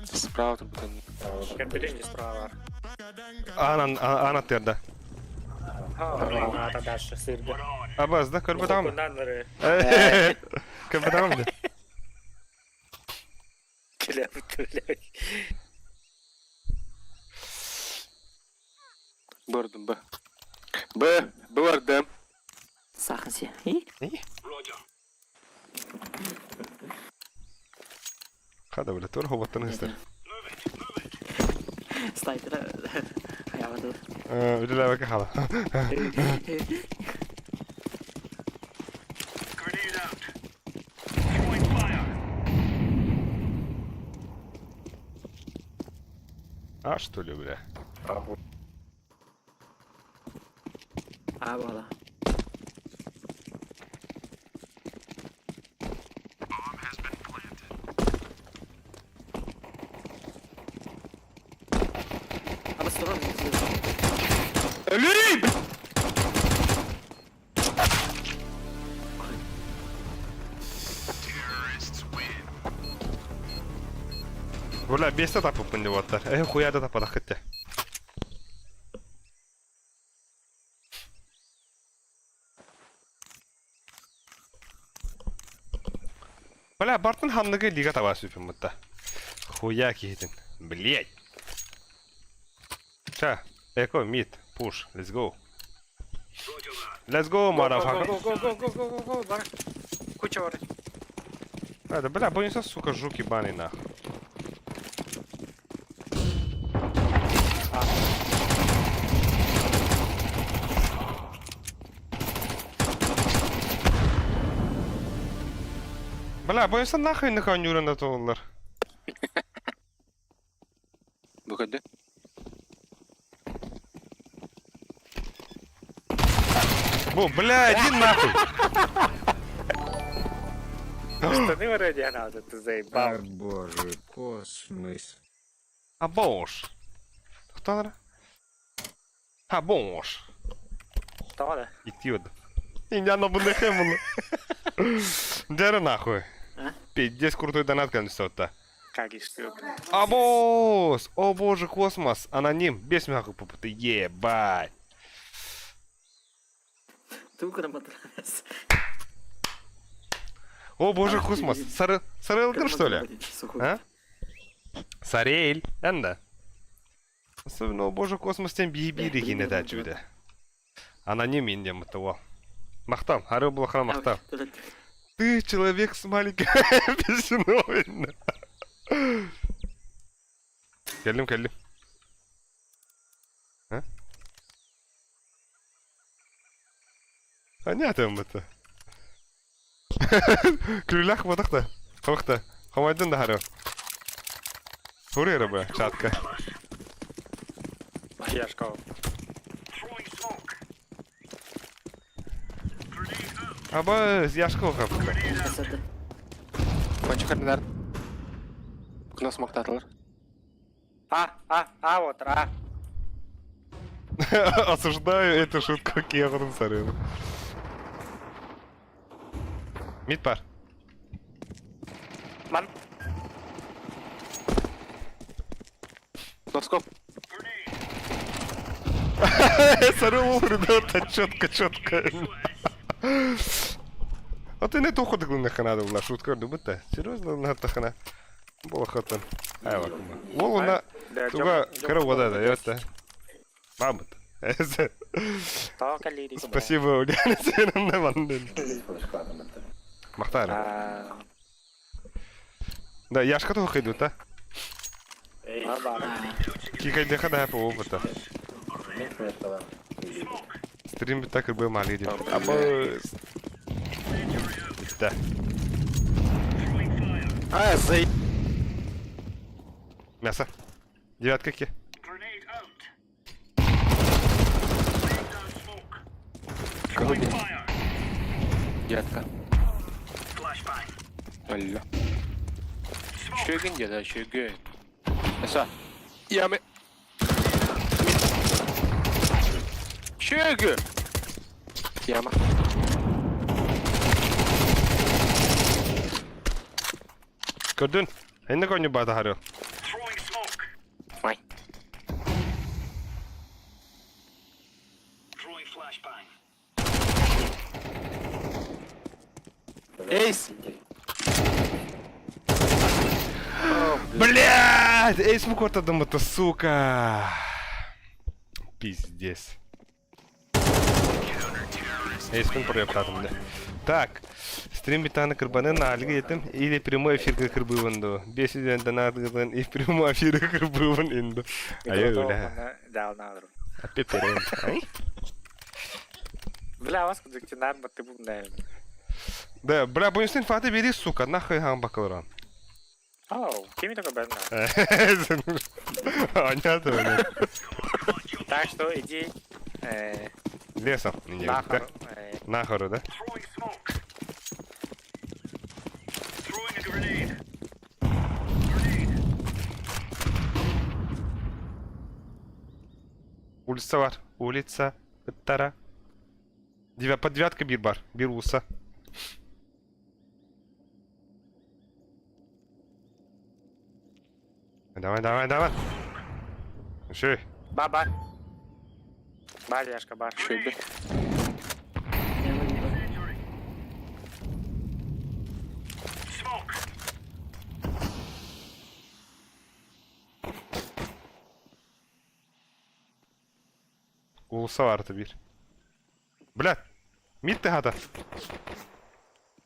Справа тут будет. Кәбілін справа. Аан аан аттыарда. Ата дальше сырды. Абаз да көрбөтөҕүм. Кунан ныры. Көрбөтөҕүм да. Келе бүтүле. Бардым Б. Б. Б бардым. Сахын Хада бля, тур хоботтан ыстар. Слайдера. Хаявады. Үлэлээбэккэ хаала. Grenade out. Throwing fire. А что ли, бля? А, буола. Абас турар. Өлөрүй! Бля, бесте тапыппын деп оттар. Э, хуя да таппатах кытта. Бля, бартын ханныгы лига таба сүүпүн мытта. Хуя киһитин. Блять. Ча, эко, мид, пуш, let's go. Let's go, motherfucker. Го, го, го, го, го, го, го, бар. Куча бар. А, да, бля, боимся, сука, жук ебаный нахуй. Бля, боимся нахуй нахуй нюрен это Выходи. Бу, бля, иди нахуй. Штаны вроде она вот ты заебал. Боже, космос. А бош. Кто она? А бош. Кто да? Идиот. Индиана бундехемула. Дера нахуй. А? Пиздец крутой донат конечно-то. Как и что? Абос! О боже, космос! Аноним! Без нахуй попыты, ебать! Тугу грамотрас. О боже, космос! Сары... Сарылгын, что ли? А? Сарель, энда. Особенно, о боже, космос тем биби дегене да чуде. Аноним индем того. Махтам, ары булахра махтам. Ты человек с маленькой писюной. Кэллим, кэллим. А? Понятно это. Күлүлээх буотах да. Хобох да. Хомойдун да харыа. Хури бе, чатка. Яшка. Аба, Яшка ухап. Кончик ординар. Окно смоктатылар. А, а, а, вот, а. Осуждаю эту шутку Кеғырын сарыны. Мид бар. Ман. Носкоп. Сарыл ребята, четко, четко. А ты не туху дыглы хана была шутка, думаю-то. Серьезно, на тахана. Была хатан. Ай, вакума. Волу на туга кара вода да, это. Мамот. Спасибо, Ульяна Семеновна Ванден. Махтара. Да, Яшка туху идут, а? Кикайдеха да по опыта. Стрим так и был малый. Абы. Да. А, за... Мясо. Девятка ки. Девятка. Алло. Шөгін деді, шөгін. Эса. Яме. Шөгін. Яма. Көрдүн. Энне коню бата харыл. Ай. Эйс! Блядь! Эйс мукортадым это, сука! Пиздец. Эйспин проептадым да. Так, стрим битаны кырбаны налга етим или прямой эфирге кырбывын Бес үйден донат и прямой эфирге кырбывын инду. Ай, бля. Да, надо. Опять перейм. Бля, вас кудыктинар, ты бубнаем. Да, бля, будем фаты бери, сука, нахуй гам бакалран. Оу, кеми такой бэм Понятно, блядь. Так что иди... Лесом. Нахер. Нахер, да? Улица бар. Улица. Тара. Девя, под девятка бир бар. Бир уса. Давай, давай, давай. Үшүй. Ба бар. Бар, Яшка, бар. Шөйбе. Smoke. Уулусса барыта биир. Блядь! Мид тыһата.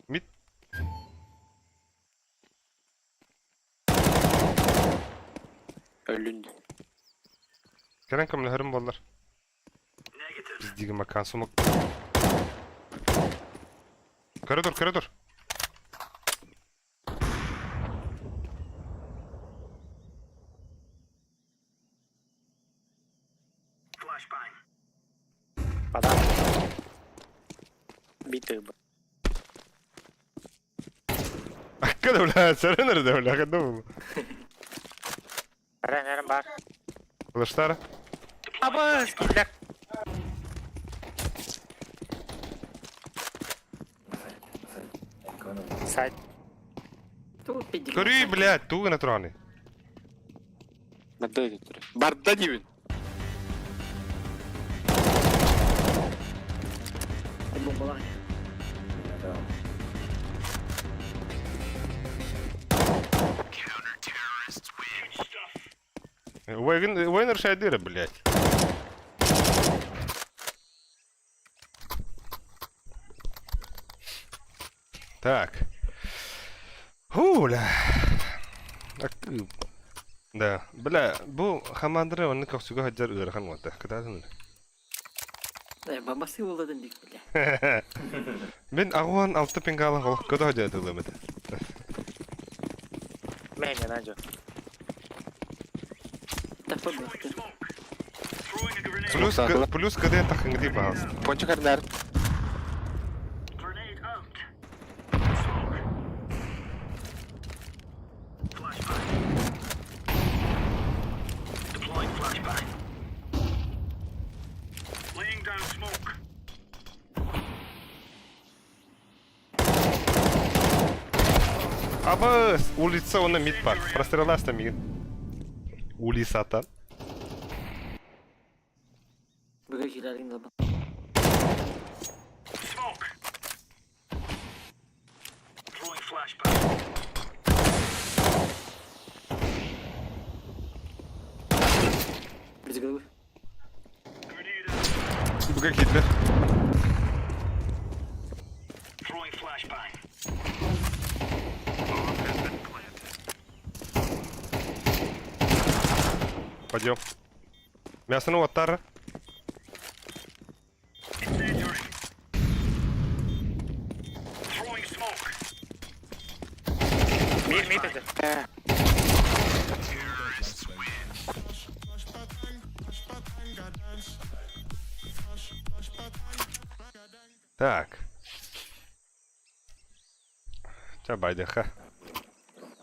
Мид. Өлүн. Кэлэн көмөлөһөрүм буоллар. Negative. Биздиги макан сумок. Көрө тур, көрө тур. Flashbang. Падам. Битый бы. Акка да бля, сөрөнөр да бля, кандай бу? Эрен, эрен бар. Кылыштар. Абыз, киллер. Сайт. Көрүй, блядь, тугу гына тураны. Барда өтөр. Барда дейбин. Бомбалар. Уайгын, уайнер шайдыра, блядь. Так. Фу, бля. Да, бля, бу хамандыры оны көхсүгө хаджар ыарахан уонта. Кытаатын. Э, бабасы болдын дик бля. Мен агуан алты пингала холох көдө хаджар тылым эте. Мен надо. Тапа бахты. Throwing a grenade. Плюс плюс КД тахыңды пожалуйста. Пончик ардар. Grenade out. Smoke. Flashbang. Deploying flashbang. Laying down smoke. Абы улица оны мид бар. Простреласта мигин. Улисата. Бүгө килерин да. Smoke. Throwing flashbang. Без головы. Grenade out. Буга Гитлер. Throwing flashbang. Пойдем. Мясо оттар. Incendiary. Throwing smoke. Мид, мид это. Так. Ча байдыха.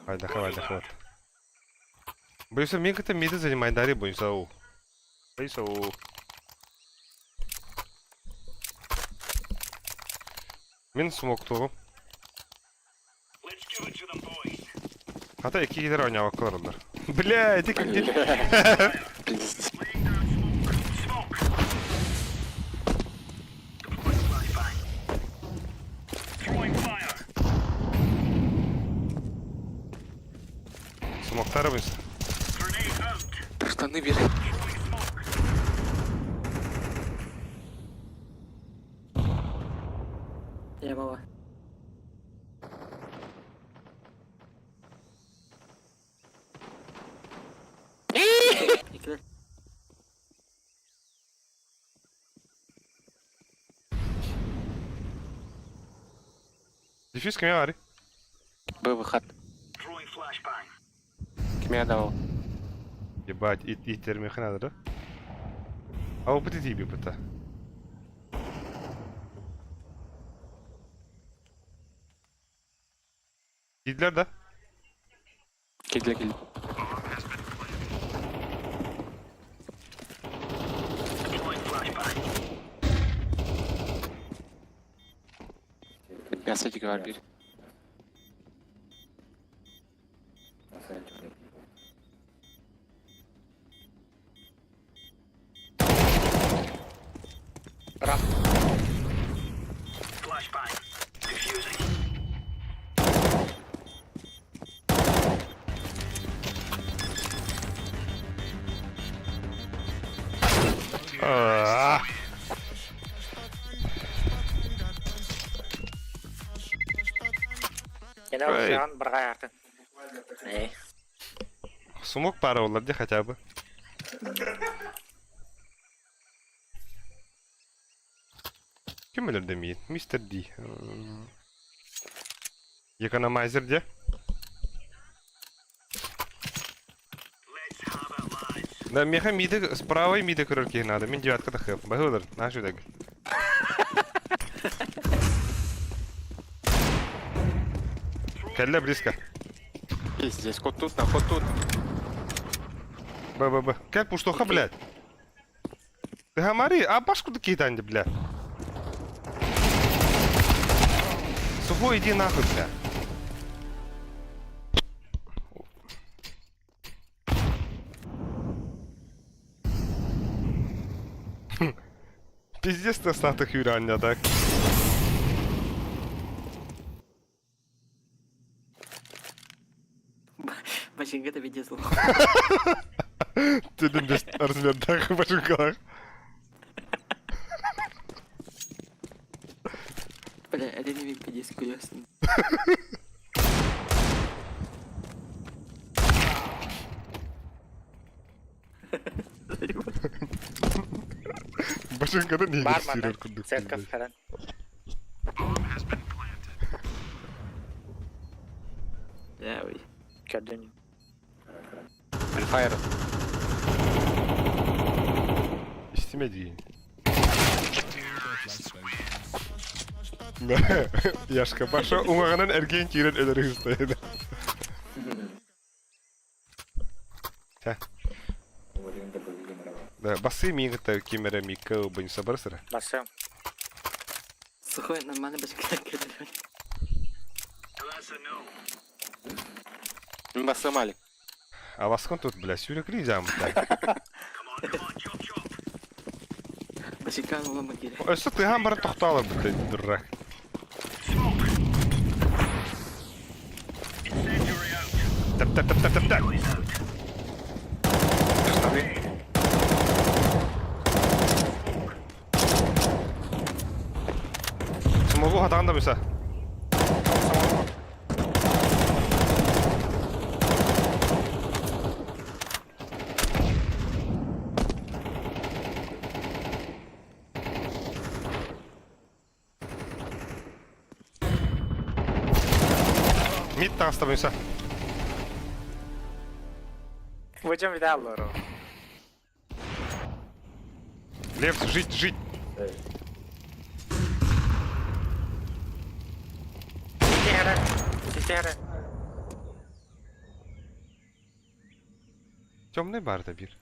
Байдыха, байдыха. Вот. Боюсь, мен кете миды занимай дари боюсь ау. Боюсь ау. Мен смок тугу. Let's give it to them, boys. Хата iki gider oynayabaklar onlar. Бля, эти как Laying down smoke. Smoke. Deploying flashbang. Throwing fire. Смоктары боюсь. Grenade out. Штаны бери. Throwing smoke. Я баба. Икилер. Дефьюз кime var? Б выход. Throwing flashbang. Киме давал. Ебать, и и термихана да? А опыт и быта. Gittiler да? Килди килди. Deploying flashbang. Мясо бар бир. А. Эй. Смог пара олар де хотя бы. Ким өлөрдө миин? Мистер Ди. Экономайзер де. Да, меха миды справа миды көрөр киһи надо. Мин девятка тахыап. Баһылар, нашу даг. Кэллэ близко. Пиздец, кот тут, на, кот тут. Б, Б, Б. Кэл пуштоха, блядь. Ты гамари, а башку такие танди, бля. Сухой, иди нахуй, бля. Пиздец ты остаток Юрання, так? Бачинга видео слух. Ты без размердах в башенках. Бля, это не вик куясный. Башенкада не Бар сүйрөр манна курдук. церковь харан. Да, ой. Көрдүн. Префайр. Истиме дейін. Яшка баша уңағынан әрген кирен өлері ұстайды. Тә. Да, басы миңгіті кемере микка бойынша барсыра. Басы. Сухой, нормально бачинга кедер. Басы Малик. А вас тут, бля, сюрек зам. Бачинга улама кире. Өсі тыған бары тоқталы бітті, дурак. Тап тап тап тап тап тап. Штаны. Смогу хатағанда бұйса. Мид тағыста бұйса. Вычем видаллору. Лев, жить, жить. Сити Сити Темный бар да бир.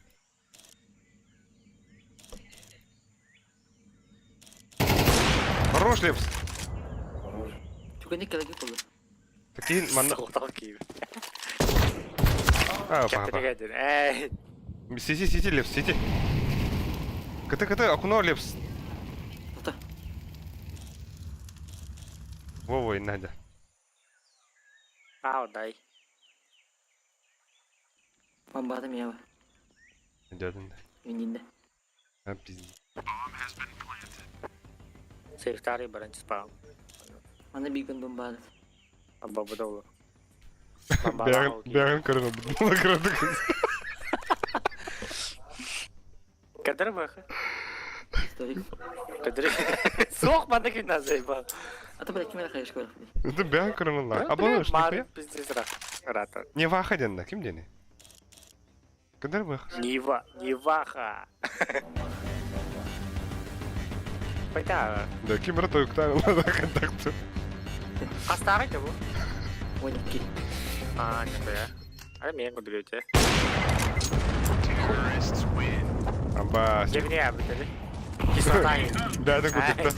Хорош, Левс. Түгәне кәләге булды. Такие манна... Солтал киев. А, папа. Эй. Сиди, сиди, Левс, сиди. КТ, КТ, окно, Левс. Тоқта. Во-во, Надя. Ау, дай. Бомбада миява. Идет. Мининде. А, пиздец. Сейфтари баранчы спал. Мана биган бомбада. Абба Бәрін, бәрін көрін, бұны көрдік. Кадыр баха. Историк. Кадыр. Соқ манда ким назайба. А то бля кем хайш көрөх. Это бәрін көрін ла. А бұл что нихуя? Пиздец рах. Рата. Не ваха ден, ким дени? Кадыр бах. Нива, Ниваха. Пайта. Да, ким рато юктан ла контакт. Астары да бу. 12. А, нихуя. А мен күдүрөтө. Аба. Жегне абители. Кислота. Да, это кудыкта.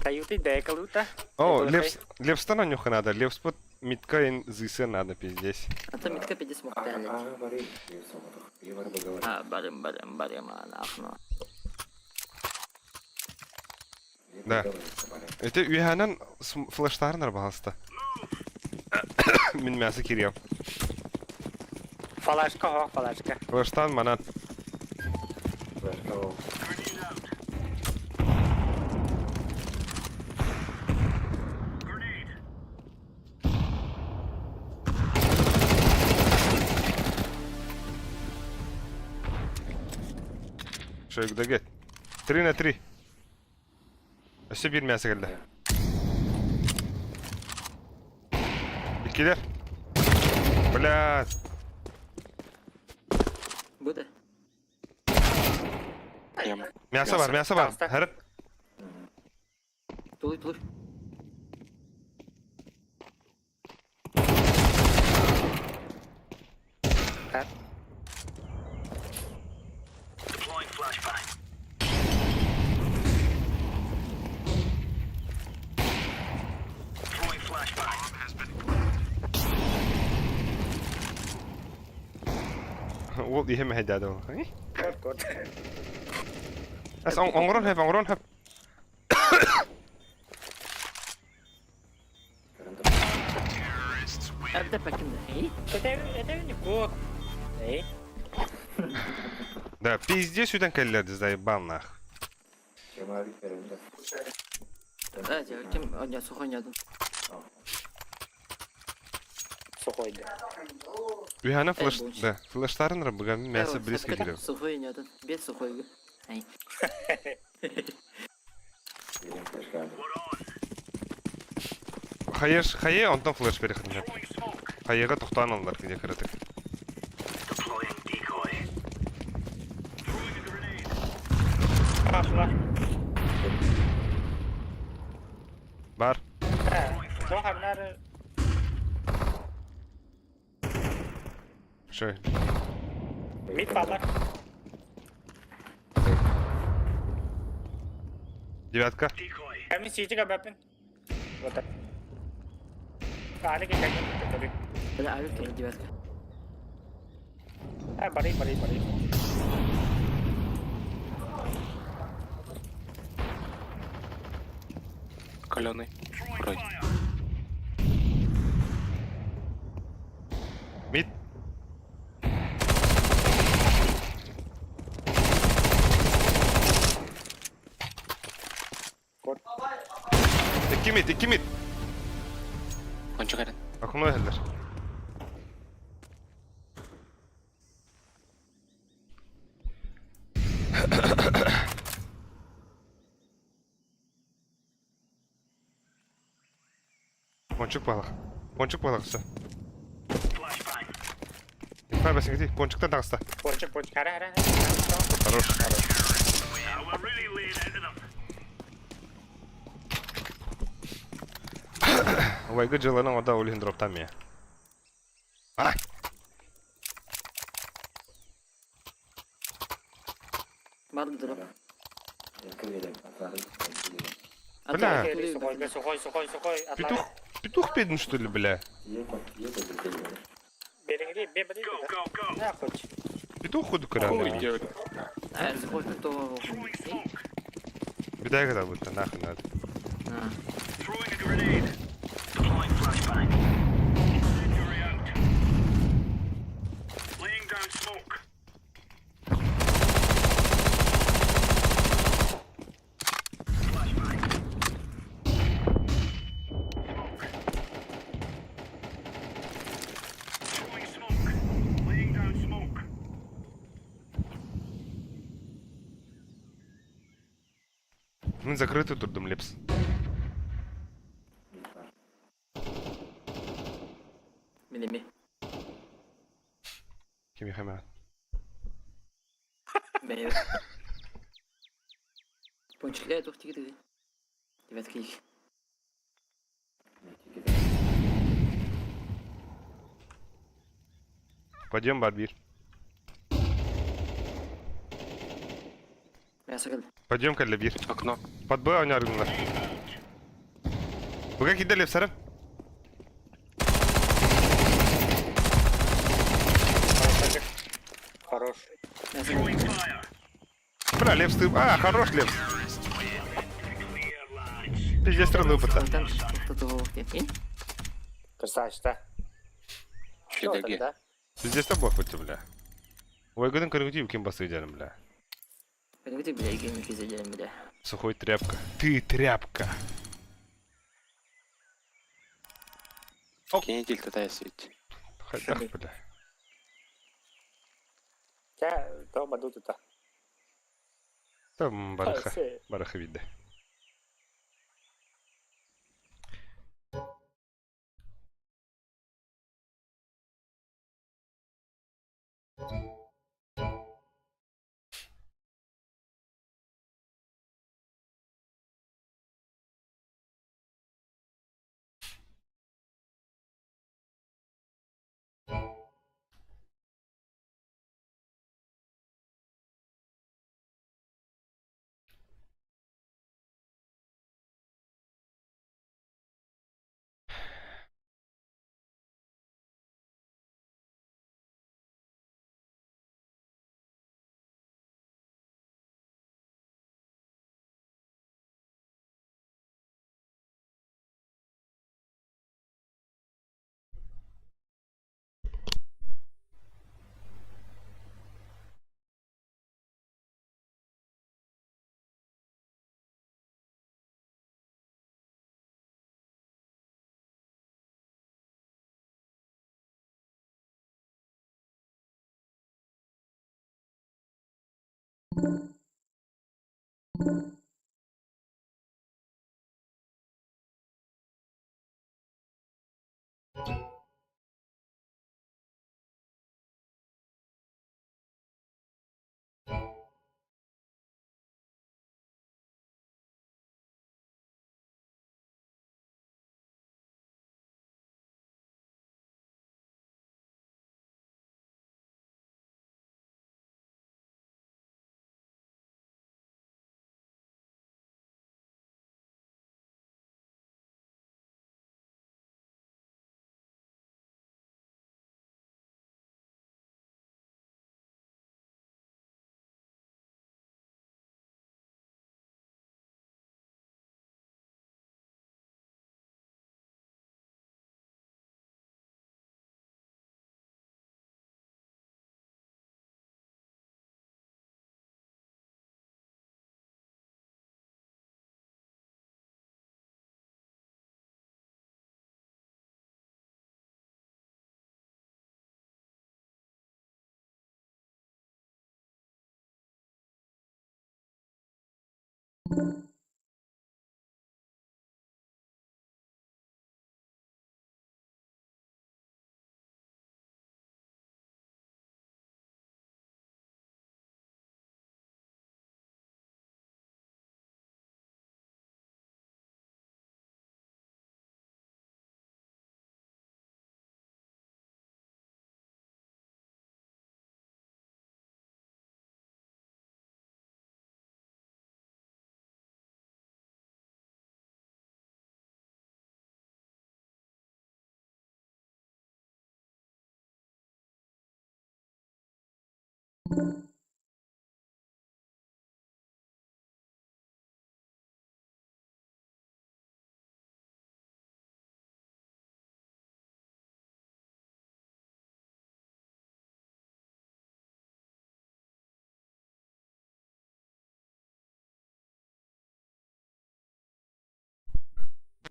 Каюты да калута. О, Левс, Левс на нюха надо. Левс под митка зысы надо, пиздец. А то митка пиздец мог А, барым, барым, барым, а, нахно. Да. Ити үөһэнэн флештарын арбаһаста. Мин мясо кириэм. Флешка хо, флешка. Флештан манан. Флешка ол. Шойгуда кет. 3 на 3. Өссө биир мясо кэллэ. Иккилэр. Блядь. Бу да. Мясо бар, мясо бар. Харып. Тулуй, тулуй. Deploying flashbang. Throwing flashbang. Уол иһэ мэһэйдээдэ ол. Кот. Эс оҥорон хэп, оҥорон хэп. Әбдә пәкин. Это не кот. Эй. Да, пиздец сюда кэллэрди, заебал нах. Да, ким оня сухой нядым. Сухой да. Үһәнә флеш, да, флештарын рабыга мясо близко килеп. Сухой нядым. Бет сухой. Ай. Хаеш, хае, онтон флеш переходит. Хаега тохтан алдар где кырытык. Deploying decoy. Пошла. Бар. Тоха Шой. Мид падла. Девятка. Эми сити бэпин. Вот так. Али ке кәгін. Бля, али тоже девятка. А, бары, бары, бары. Каленый. Вроде. Мид. Кот. Икки мид, икки мид. Кончик один. Окно эхэллэр. Пончик балах. Пончик балах все. Инфа бәсіңгети, пончиктан тағыста. Пончик, пончик, хара, хара. Хорош. Вайгы жылының ода өлін дроптан ме. А! Барды дроп. Бля. Сухой, сухой, сухой, сухой. Петух, петух беден, что ли, бля? Петух худу Хуй кыран. делать. А, сухой кто? Беда когда будет, нахуй надо. Throwing a grenade. Deploying flashbang. Incendiary out. Laying down smoke. Flashbang. Smoke. Throwing smoke. Laying down smoke. Мин закрытый турдум лепс. Минеме. Кими хама. Бәйб. Пончик, э, тух тиги Девятка их. Пойдем, Барбир. Мясо кэллэ. Пойдем, Калябир. Окно. Под Б они аргунлар. Вы как кидали в сарай? Хорош. Мясо Throwing fire. Бля, Лепс, ты... А, хорош, Лепс. Clear, Пиздец страну пыта. Онтон тохтотуох диэн. Красавчик. Что Чудаги. тогда? Пиздец там бог бля. Ой, гыдан көрүгүтүү ким басыйдьарым, бля. Көрүгүтү бля, ким кизелерим бля. Сухой тряпка. Ты тряпка. Кини тилтата эсвит. Хайдах, бля. Ча, то баду тута. Там барыха. Барыха видно.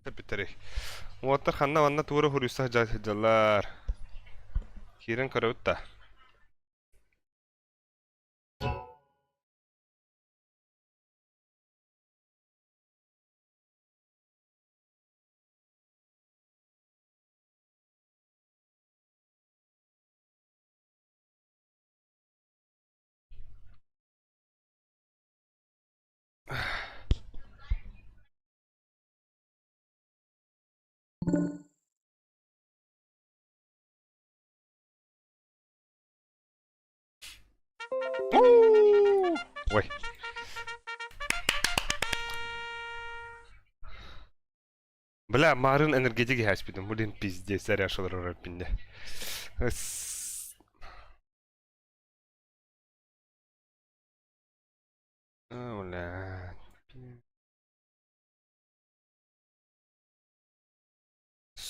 Бүтэрий. Уоттар ханна манна туора хуруйса сылдьаллар. Киирэн көрөбүт да. Ой. Бля, марын энергетик иһээспитим. Блин, пиздец, заряшалар ораппинде. Бля.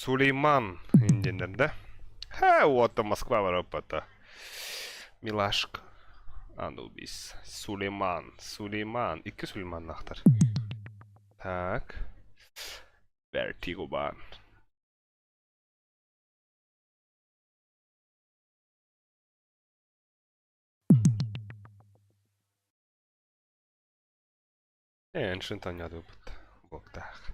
Сулейман индиэннэр да? Ха, вот Москва бараппата. Милашка. Анубис. Сулейман. Сулейман. Икки Сулейманнаахтар. Так. Vertigo баар. Ancient анньаатыбыт буоктаах.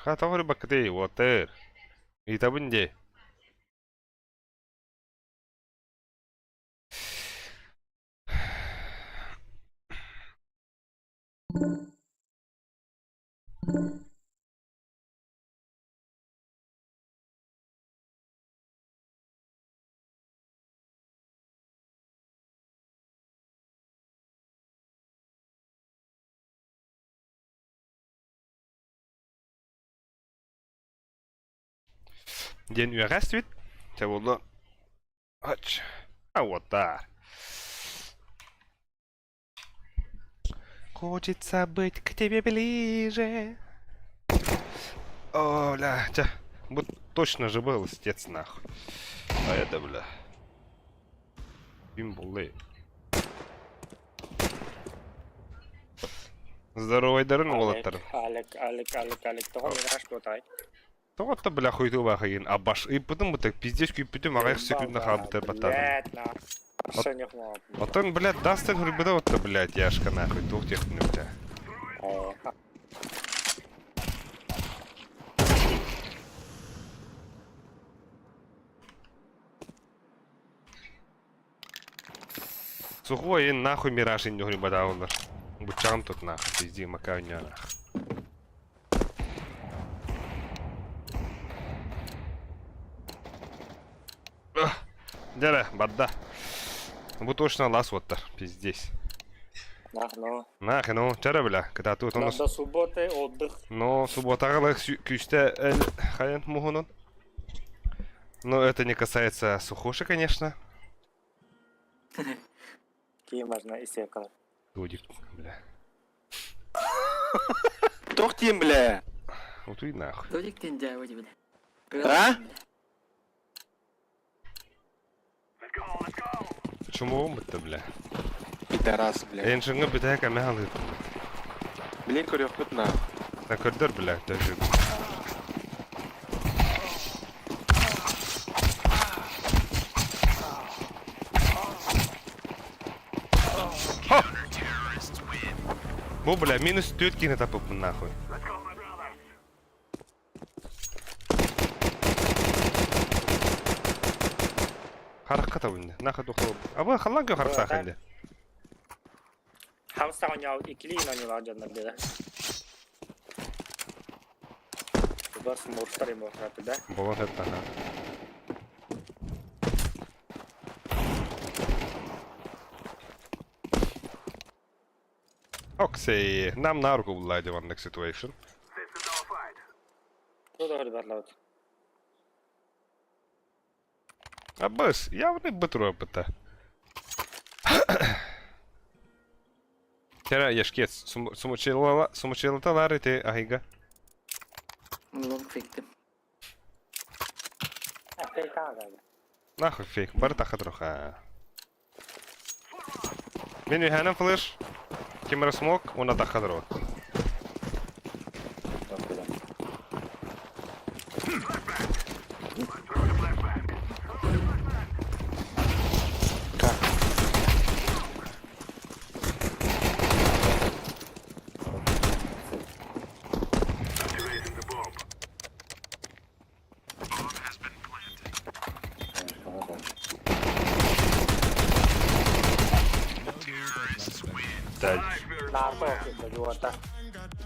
Ха, тоҕо бакытый, уотыр. Ыытабын дии. Диэн үөҕэстибит. Чэ буолла. Ач. А уоттаар. Хочется быть к тебе ближе. О, бля, чэ. Бу точно же был, естественно, нахуй. А это, бля. Ким буллай? Здоровайдарын уолаттарын. Алек, Алек, Алек, Алек, тоҕо мираж буотай? Тоҕо бля хуйту бахайын, а баш ыйпытым бу так пиздец күүппүтүм аҕыйах секундна хаалбыта баттаатым. Блядь, на. Оттон, блядь, Дастин хурбыта отто, блядь, Яшка нахуй, туох диэхпин эбитэ. Сухой нахуй мираж инде хурбатааллар. Буччаҕым тут нахуй, пизди макао нахуй. Дьэ, барда. Бу точно лас уоттар, пиздец. Нах, ну. Нах, ну, чара бля, когда тут у нас... До субботы отдых. Но субботаҕалах күүстэ хайан муһунун. Но это не касается сухоши, конечно. Киим можно и секал. Дудик, бля. Туох диэн бля? Утуй нахуй. Дудик диэн дьээбэ бля. А? Чумоҕум бытта, бля. Пидорас, бля. Эншиҥҥа бүтэһик эмэ халыыппын. Блин, көрүөхпүт на. На көрдөр, бля, төһү. Хо! Бу, бля, минус түөрт киһини тапыппын нахуй. Харахха табынды. Наха тухтал. Аба халлан кө харахтаах инде. Хамса онял икили онял дьоннор диэ. Бас муртар им да? Болон хэттаха. Оксей, нам на руку булла диваннык situation. Абыс, явный бытро быта. Тера ешкец, сумучелаталар ити аһыйга. Long фейктим. Нахуй фейк, бары тахадруха. Мен үһэнэн флеш, ким эрэ смок, уонна тахадруха.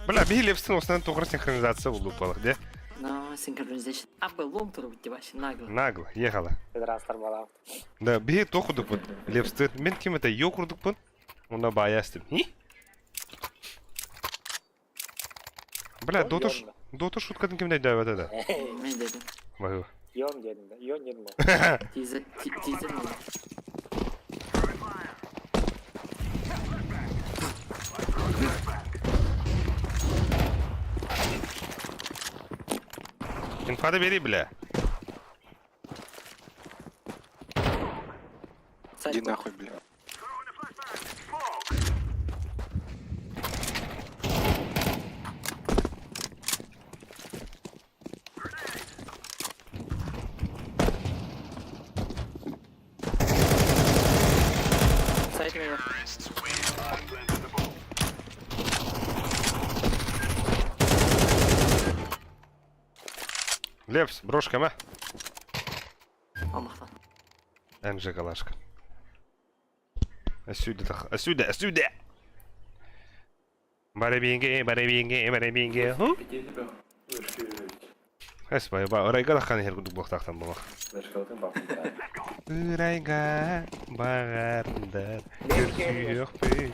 Бля, биһи Левстин основной тугра синхронизация улупала, где? No, synchronization. Апы лом турбут вообще нагло. Нагло, ехала. Да, биһи тохудукпут. Левстин, мен ким это йо курдукпун? Онда баястым. Бля, дотуш... Дота шуткатын ким өйдөөбөтө да? Мен дедим. Баһы. Йон дедим да. Йон дедим. Тизер, тизер ми? Инфада бери, бля. Иди нахуй, бля. Сайт меня. Лепс, брошка ма. Амахтан. Энжи галашка. Отсюда, отсюда, отсюда! Барабинге, барабинге, барабинге. Эс, ба, ырайга да хан хер кудук буохтаахтан буолах. Ырайга баардар көрсүөхпүт.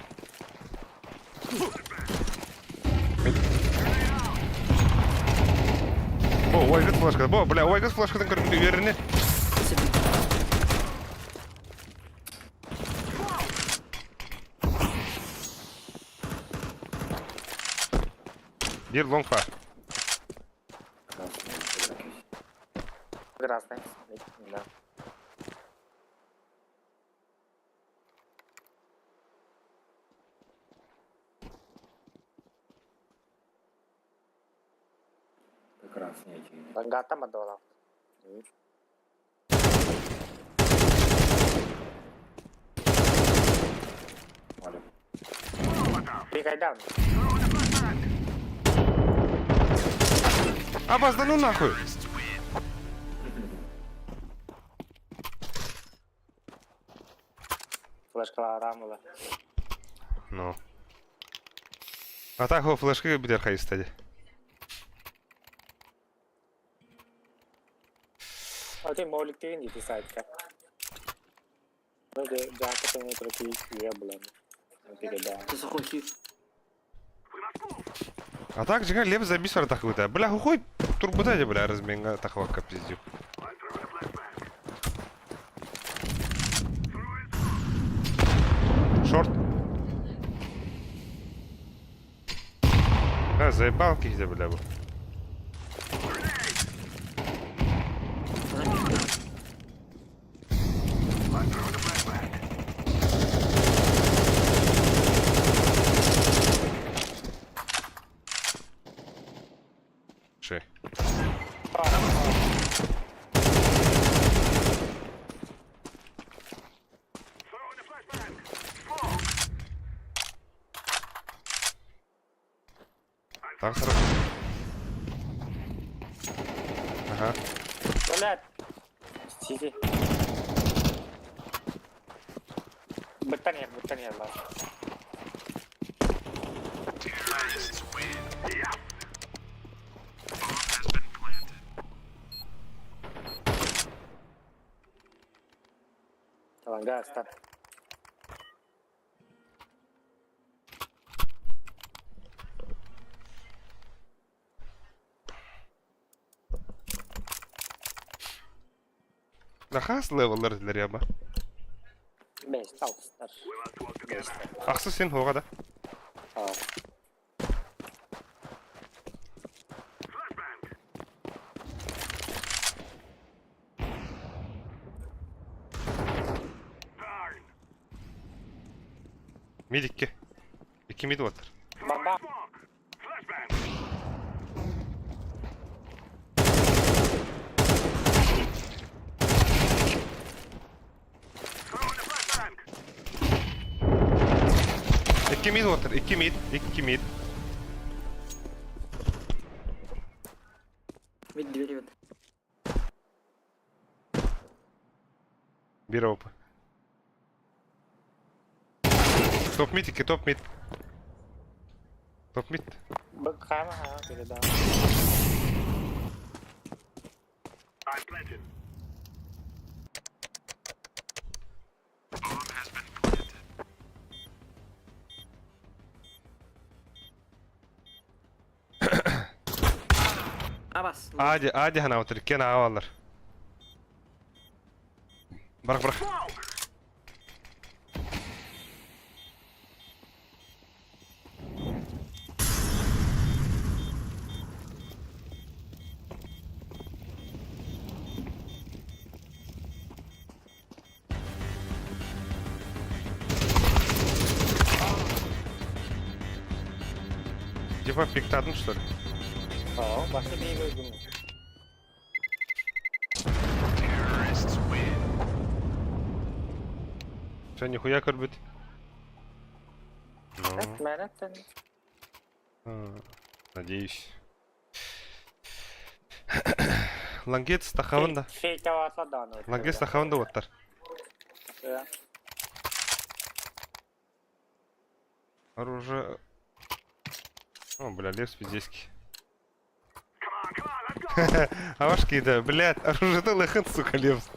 О, уайгыт флешка. Бо, бля, уайгыт флешкатын көрүп үөрүнэ. Биир лонг фа. Красный. Да. Гата мадола. Бегай down. Абаз, да ну нахуй! Флешка рамула. Ну. А так го флешки битер хайстади. Окей, молик ты не писать как. Ну, да, да, потом это такие было. Ты А так жига лев забис бар тахыта. Бля, хуй турбута бля, разменга тахвакка пиздю. Шорт. А, заебал где, бля, был. Ши. Так, хорошо. Ага. Блядь. Сиди. Бытанья, бытанья, ладно. Ланга, Нахас левеллер дилер яба. Бес, алтыстар. Ахсы сен хоға да. Мид икки. Икки мид батыр. Бомба. Икки мид батыр. Икки мид. Икки мид. Мид двери вот. Бир опа. Топ мид икки топ мид. Топ мид. Хайма, хайма, передам. Абас. Ади, Ади ханаабыттар, иккиэн аҕа бааллар. Барах, барах. Типа пиктадын, что ли? Aa, başka bir gördüm. Все, нихуя көрбүт. Ну, Мәрәттен. надеюсь. Лангет стахавын да. Фейк аватла да. Лангет стахавын да оттар. Оружие... О, бля, лес пиздецкий. А вашки, да, блядь, оружие то лыхын, сука, левс.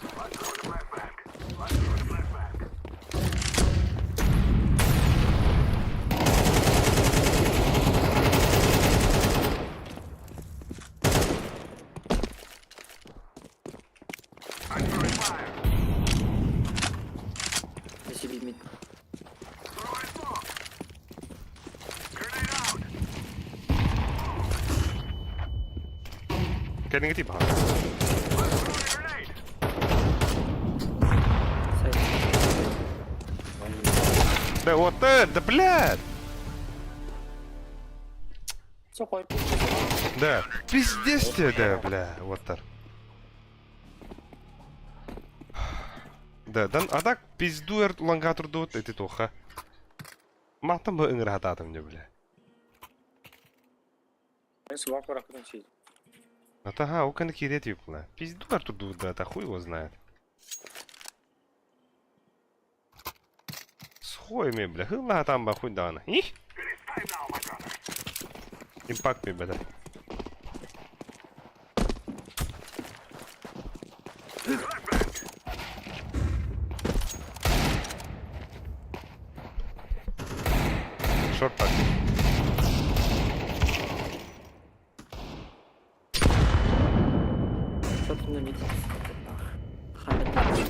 Өссө мид. Кәдімгі тип. Сайт. Да вот это, да блядь! Да, пиздец тебе, да, бля, вот так. Да, дан, а так пизду ланга турду, эти тоха. Мақтан бы ыңыр хататым не, бля. Мен субак баракытын şey. Ага, у кана кирет бля. Пизду турду, да, та хуй его знает. С хуями, бля, хыла там ба хуй дана. Их! Импакт ми, бля. Шорт пак. Шорт на мид. Хаммер.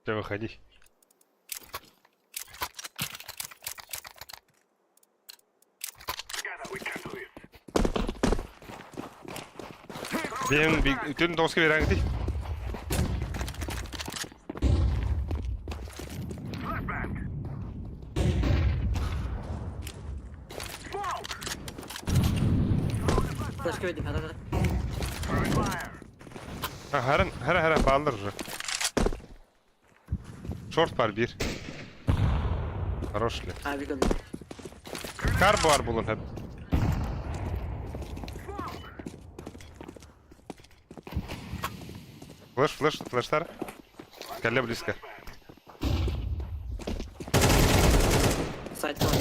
Все, выходи. Бен, үтін доска берәңді. Флешка бердим. Хара хара. Ha, харан, хара хара баллар уже. Шорт бар bir. Хорош ли. А, bir gördüm. Kar бар булын хәп. Флеш, флеш, флештар. Кәллә близко. Сайт var.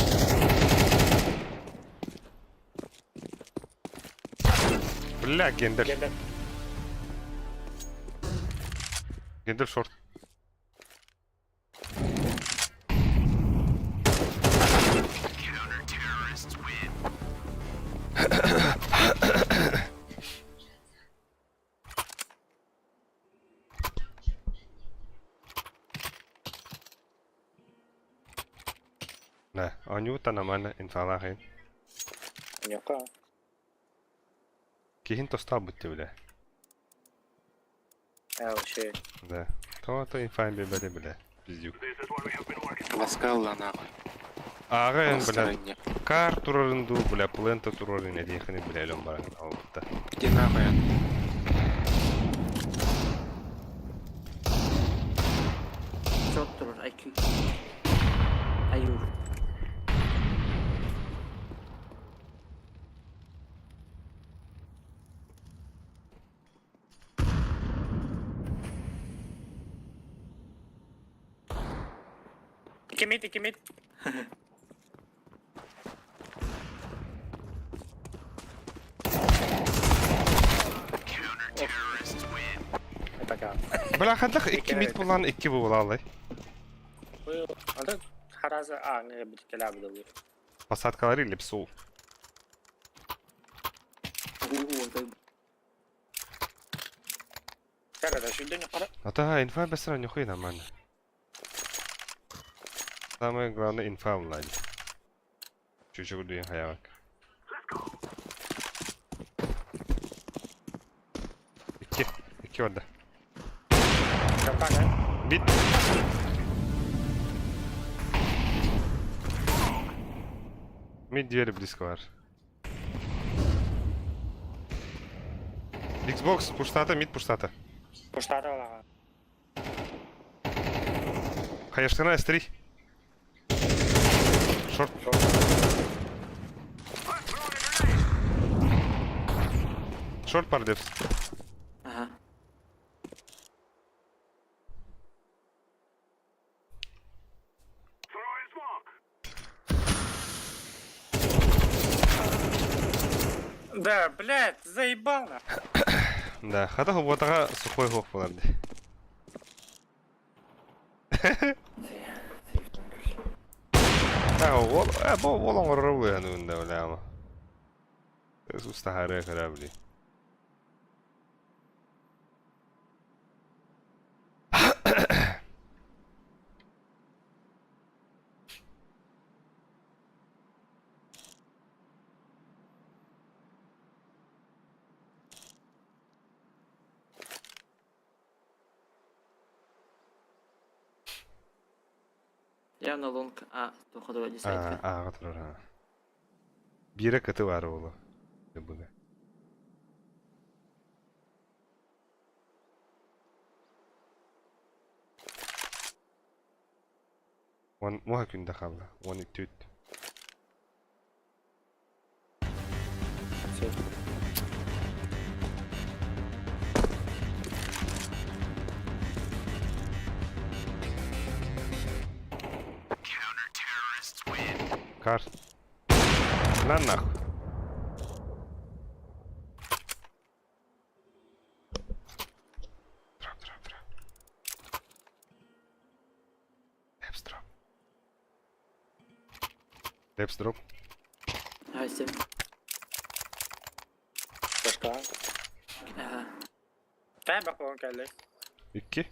Бля, гендель. Гендель. Гендель шорт. Да, анюта нормально, инфалахин. Ньока. Кихин тостал будьте, бля. Ә, şey. Да. То, то инфайм бля, бля. Пиздюк. Ласкал нахуй. Ага, бля. Кар турарынду, бля, плента турарын, эдихини, бля, элем баран. Албытта. Иди нахуй. Short durur. IQ. Ayur. Икки мид, икки мид. Бля, хадах икки мид булан икки булалай. Аны хараза ааҥҥа бит кэлээбит Посадкалары лепсул. Ата инфа быстро нюхай нормально. Самое главное инфа онлайн. Чуть-чуть кудуйан хаявак. Икки. Икки орда. Бит. Мид двери близко бар. Xbox пуштата, мид пуштата. Пуштата олаға. Хаyaштана S3. Шорт. Шорт пардепс. Ага. Да, блядь, заебал на. Да, хата хуботаға сухой хуох боларды. А, ол, а, бу ол оңорор бу яны үнде бля ама. Устахары корабли. Явно лонг А туходова десятка. А, а, турар. Бире кыты бар олу. Бүгө. Он муха күндө қалды. Он түт. Кар. На нахуй. Дроп, дроп, дроп. Депс дроп. Депс дроп. Ага, Башка. Ага. Тай бақылан кәлі. Икки.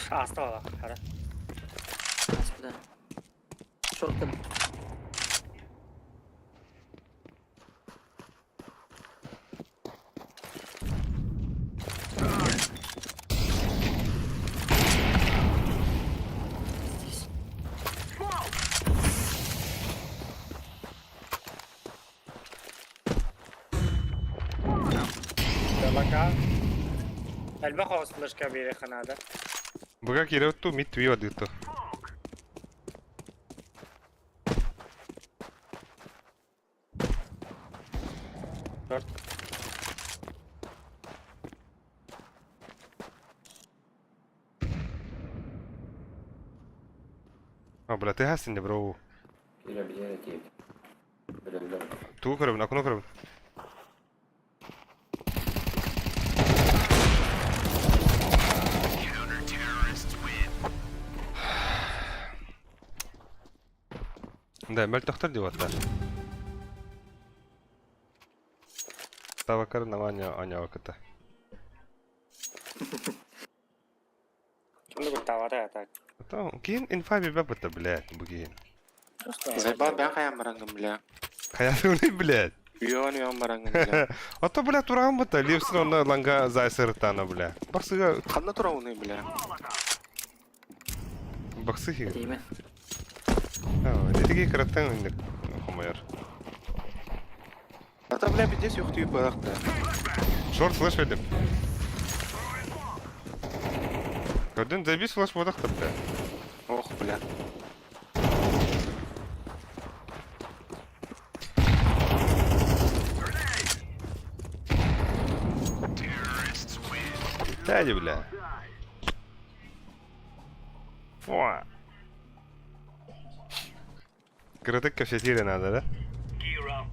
Аста қара. Господа. Шортом. Здесь. Лака. Элбэх оҕус флешка биэри ханада. Буга киреутту мид твио дыту. Шорт. А, бля, ты хасин бро. Кире билere тиеп. Биле биле. Тугу көрөбүн, акуну көрөбүн. Да, мөлтөхтөр деп аттар. Тавакар наваня аня кыта. Кимди куттаабата так. Ато кийин инфа бибе быта, блядь, бу кийин. Заебал бән каян барангын, бля. Каяны блядь. Үйөн үйөн барангын, бля. Ато, бля, тураган быта, лепсин онна ланга зайсыртана, бля. Баксыга, Ханна турауны, бля. баксы хиг. Деймин. Дитиги кыраттан инде хомойор. Ата, бля, пиздец юхтүйүп баракта. Шорт флеш бердим. Көрдүн забис флеш бодакта, бля. Ох, бля. Дядя, бля. Фу. Кыратык кэпсэтиирэ наада да? Gear up.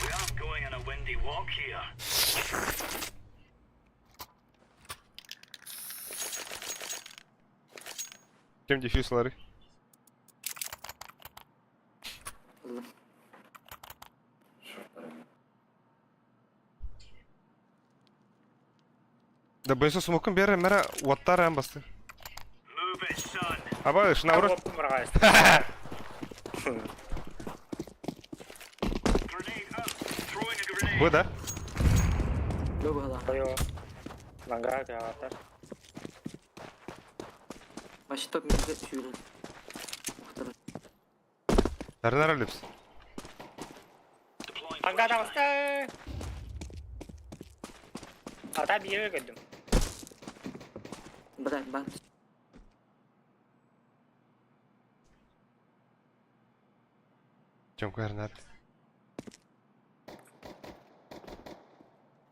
We aren't going on a windy walk here. Ким дефьюз ыларый? Ыллым. Да бэйсэ смокун бере мера уоттар эн басты. Move it, son. Аба шнаура. Grenade out. Throwing a grenade. Бу да? Бу быһалаах. Лангра театр. Вообще топ мидге сүүрэн. Ухтар. Тарнара липс. Deploying Anga flashbang. таҕыста. Ата биир көрдүм. Брат, бар. Чем карнар?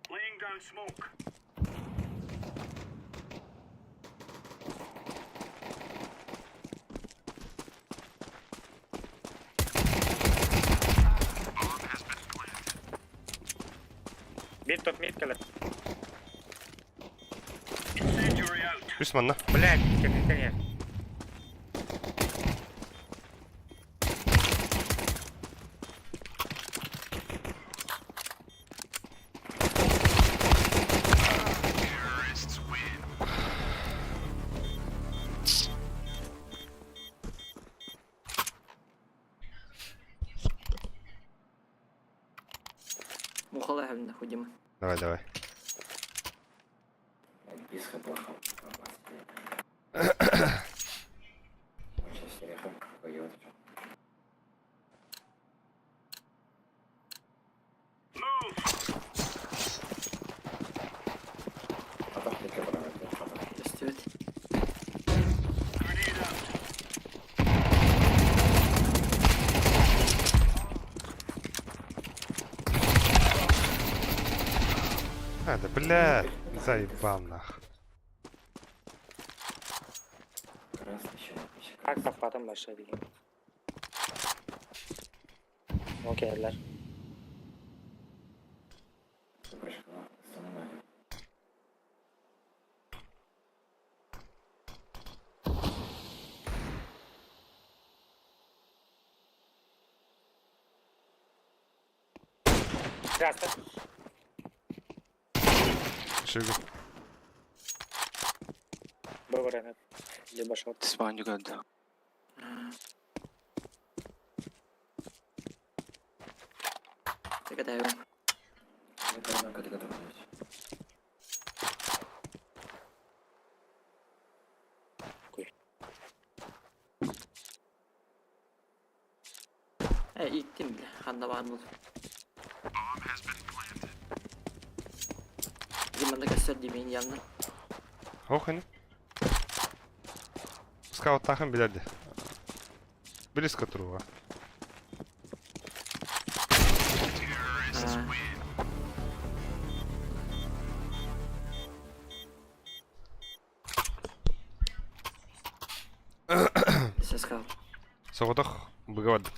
Laying down smoke. Биир топ мид кэлэр. Incendiary out. Үс манна. Блядь, кэнниттэн иһэр. Мухалай хавна худима. Давай, давай. Без хп Move. Өстүбүт. Grenade out. А, да бля, заебал нах. Как таппатым баша деген. Окейлер. Здравствуйте. Шигу. Был Либо шот. Спаню көрдө. Так это я. Э, иттим бile. Ханна бар бул. Диманда көстөр димейин янна. Ох, ини. Скаут тахын билерди. Близко туруга. Сейчас сказал. Соҕотох быга барды.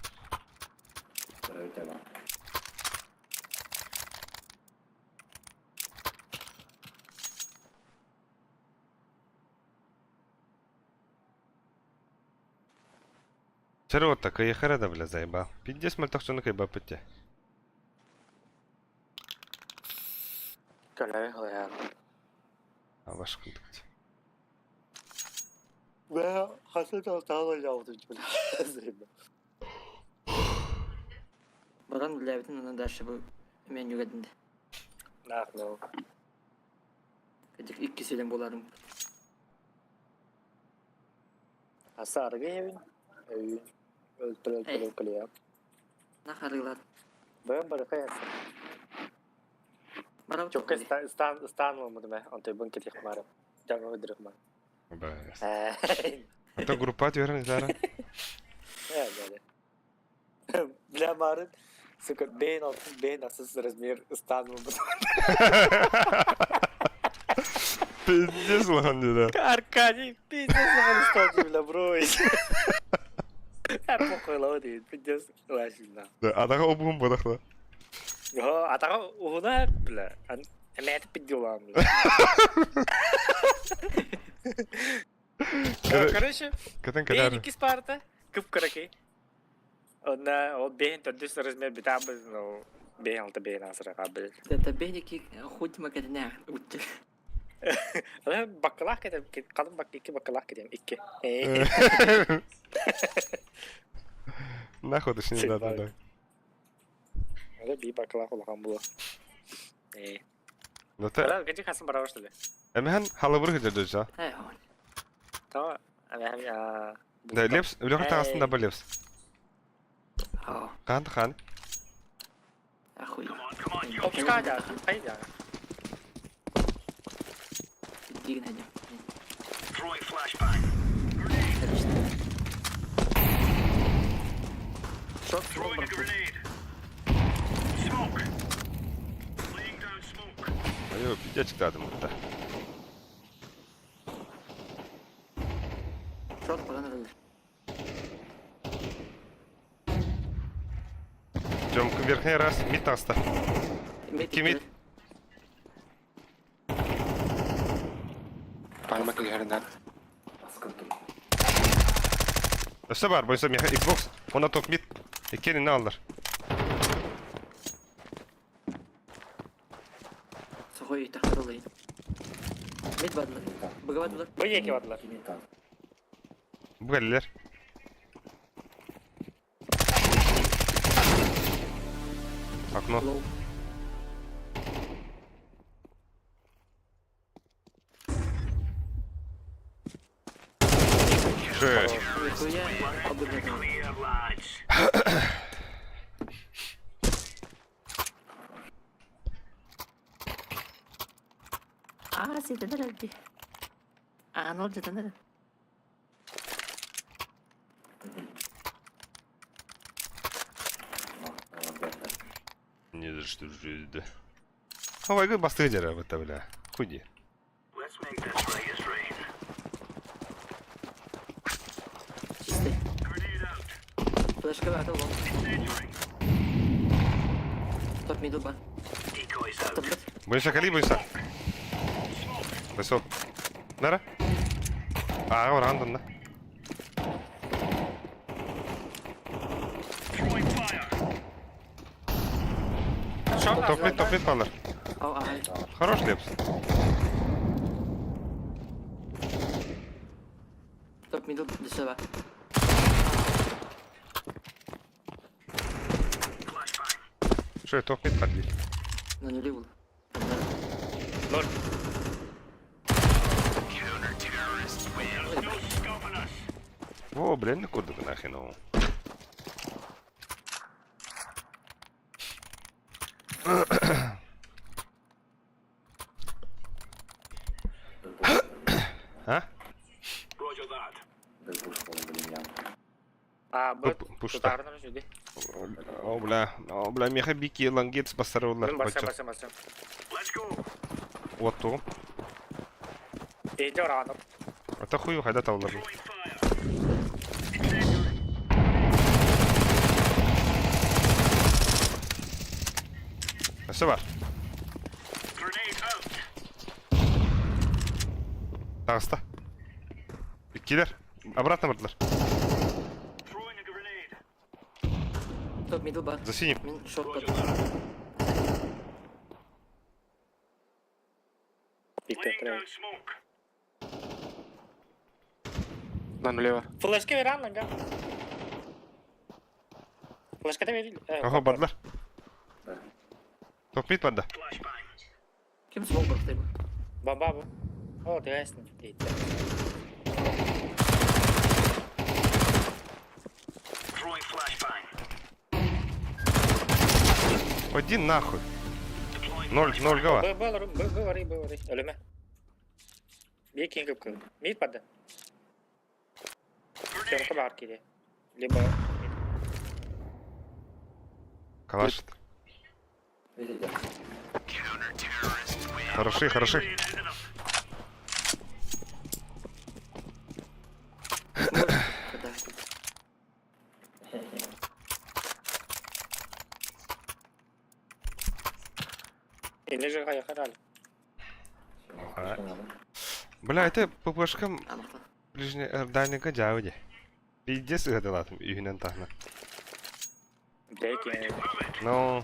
Чары отта кыйыхара да бля заебал. Пиздец мөлтөх дьону кыйбаппыт дии. Көлөй халаян. Абаш курдук дии. Бля, хасы талталы яуды бля. Заебал. Баран билээбитин онон дальше бу мен югадинде. Нах, ну. Кадик икки селен боларым. Аса арыгы ебин. Өйүн. Өлтүр өлтүр Эй. кылыя. На харылар. Бэм барыка ясы. Барабыт. Чокка стан стан болмады мэ. Онтой бун кетих мары. Жаңы өдүрүк мары. Бэс. Э. Это группа түһэрэн Зара. Э, бля. Бля мары. Сука, бейн бейн асыз размер стан болмады. Пиздец улахан дии да. Аркадий, пиздец улахан стал бля, бро. Похуй лоо дии, пиздец улахан. Атаҕа обуһун бодохла. Атаҕа уһуна, бля. Эмээтэ пидди улахан, бля. Короче, Кытын бэйэн кэлэр. иккис паарта кып-кыракый. Онна ол бэйэн төрдүс размер бүтаабыз, ну, бэйэн алта бэйэн асыра хаабыл. Это беники хоть макадинах. Баккалаах кетем, қалың бак, икки баккалаах кетем, икки. Нахуй ты да, да, да. Ол би баккалаах улахан була. Ну те. Ара, кечи хасын барабар что ли? Эмэхэн халыбыр хыдырдыжа. Tamam. Эмэхэн Да, лепс, лёха таҕастын да лепс. Хаан хаан. Ахуй. Опускай да, хайда. Дигин хайда. Throwing flashbang. Throwing a grenade. Smoke. Laying down smoke. Айо, пиздец дадым да. Шот баран öldü. Тёмка верхний раз, мид таҕыста. Икки мид. Парма кэлэринэн. Өссө бар, бойса меха Xbox. Она топ мид. Иккенин аллар. Сухой тахтарылы. Мид бардылар. Быга бардылар. Бу екі бардылар. Бу кэллилэр. Окно. Лоу. Шесть. Нихуя обыграно. Clear, lads. А, ситенер әлди. А, нол жетенер. Не за что жизнь. Давай, бастыгы дера бытта бля. Худи. Let's make this right as rain. Чистый. Grenade out. Флешка атыл лоу. Incendiary. Топ мидл ба. Decoys out. Топ мид. Бойса кали бойса. Бойсо. Нара? Аа, орандын да. Throwing fire. Топ мид, топ мид балар. Ау, ай. Хорош лепс. Топ мидл дешево. Flashbang. Что, топ мид подбили? На нули был. Ноль. There's no stopping us. Во, блин, курдук нахрен. ну. А? Roger that. А, бу Пушта. тутарынан жүді. О, бля, о, бля, меха бики лангетс басарылар. Мен басам, басам, басам. Let's go. Вот то. Ейде оранып. Это хую хайда тавлар. Throwing fire. Incendiary. Өссө бар. Grenade out. Таҕыста. Иккилэр. Обратно бардылар. Throwing a grenade. Топ мидл ба. За синим. Мин шот Roger топ. that. Виктор Laying Трей. down smoke. На нулево. Флешка веран ланга. Флешка да берил. Ого, бардылар. Топ мид барда. Flashbang. Ким смог барды бу? Бомба бу. О, дегайсың. Дейді. Throwing flashbang. Один нахуй. Deploying Ноль, ноль гова. Б, б, б, б, б, б, б, Өлеме. Би кинг кыл. Мид барды. Темка бар киде. Либо Калаш. Хороши, хороши. Ahead of them. Инне же хайахар Бля, это ППшкам ближний дальника дьаабы дии. Пиздец ыһытылаатым үһүнэн таһынан. Ну,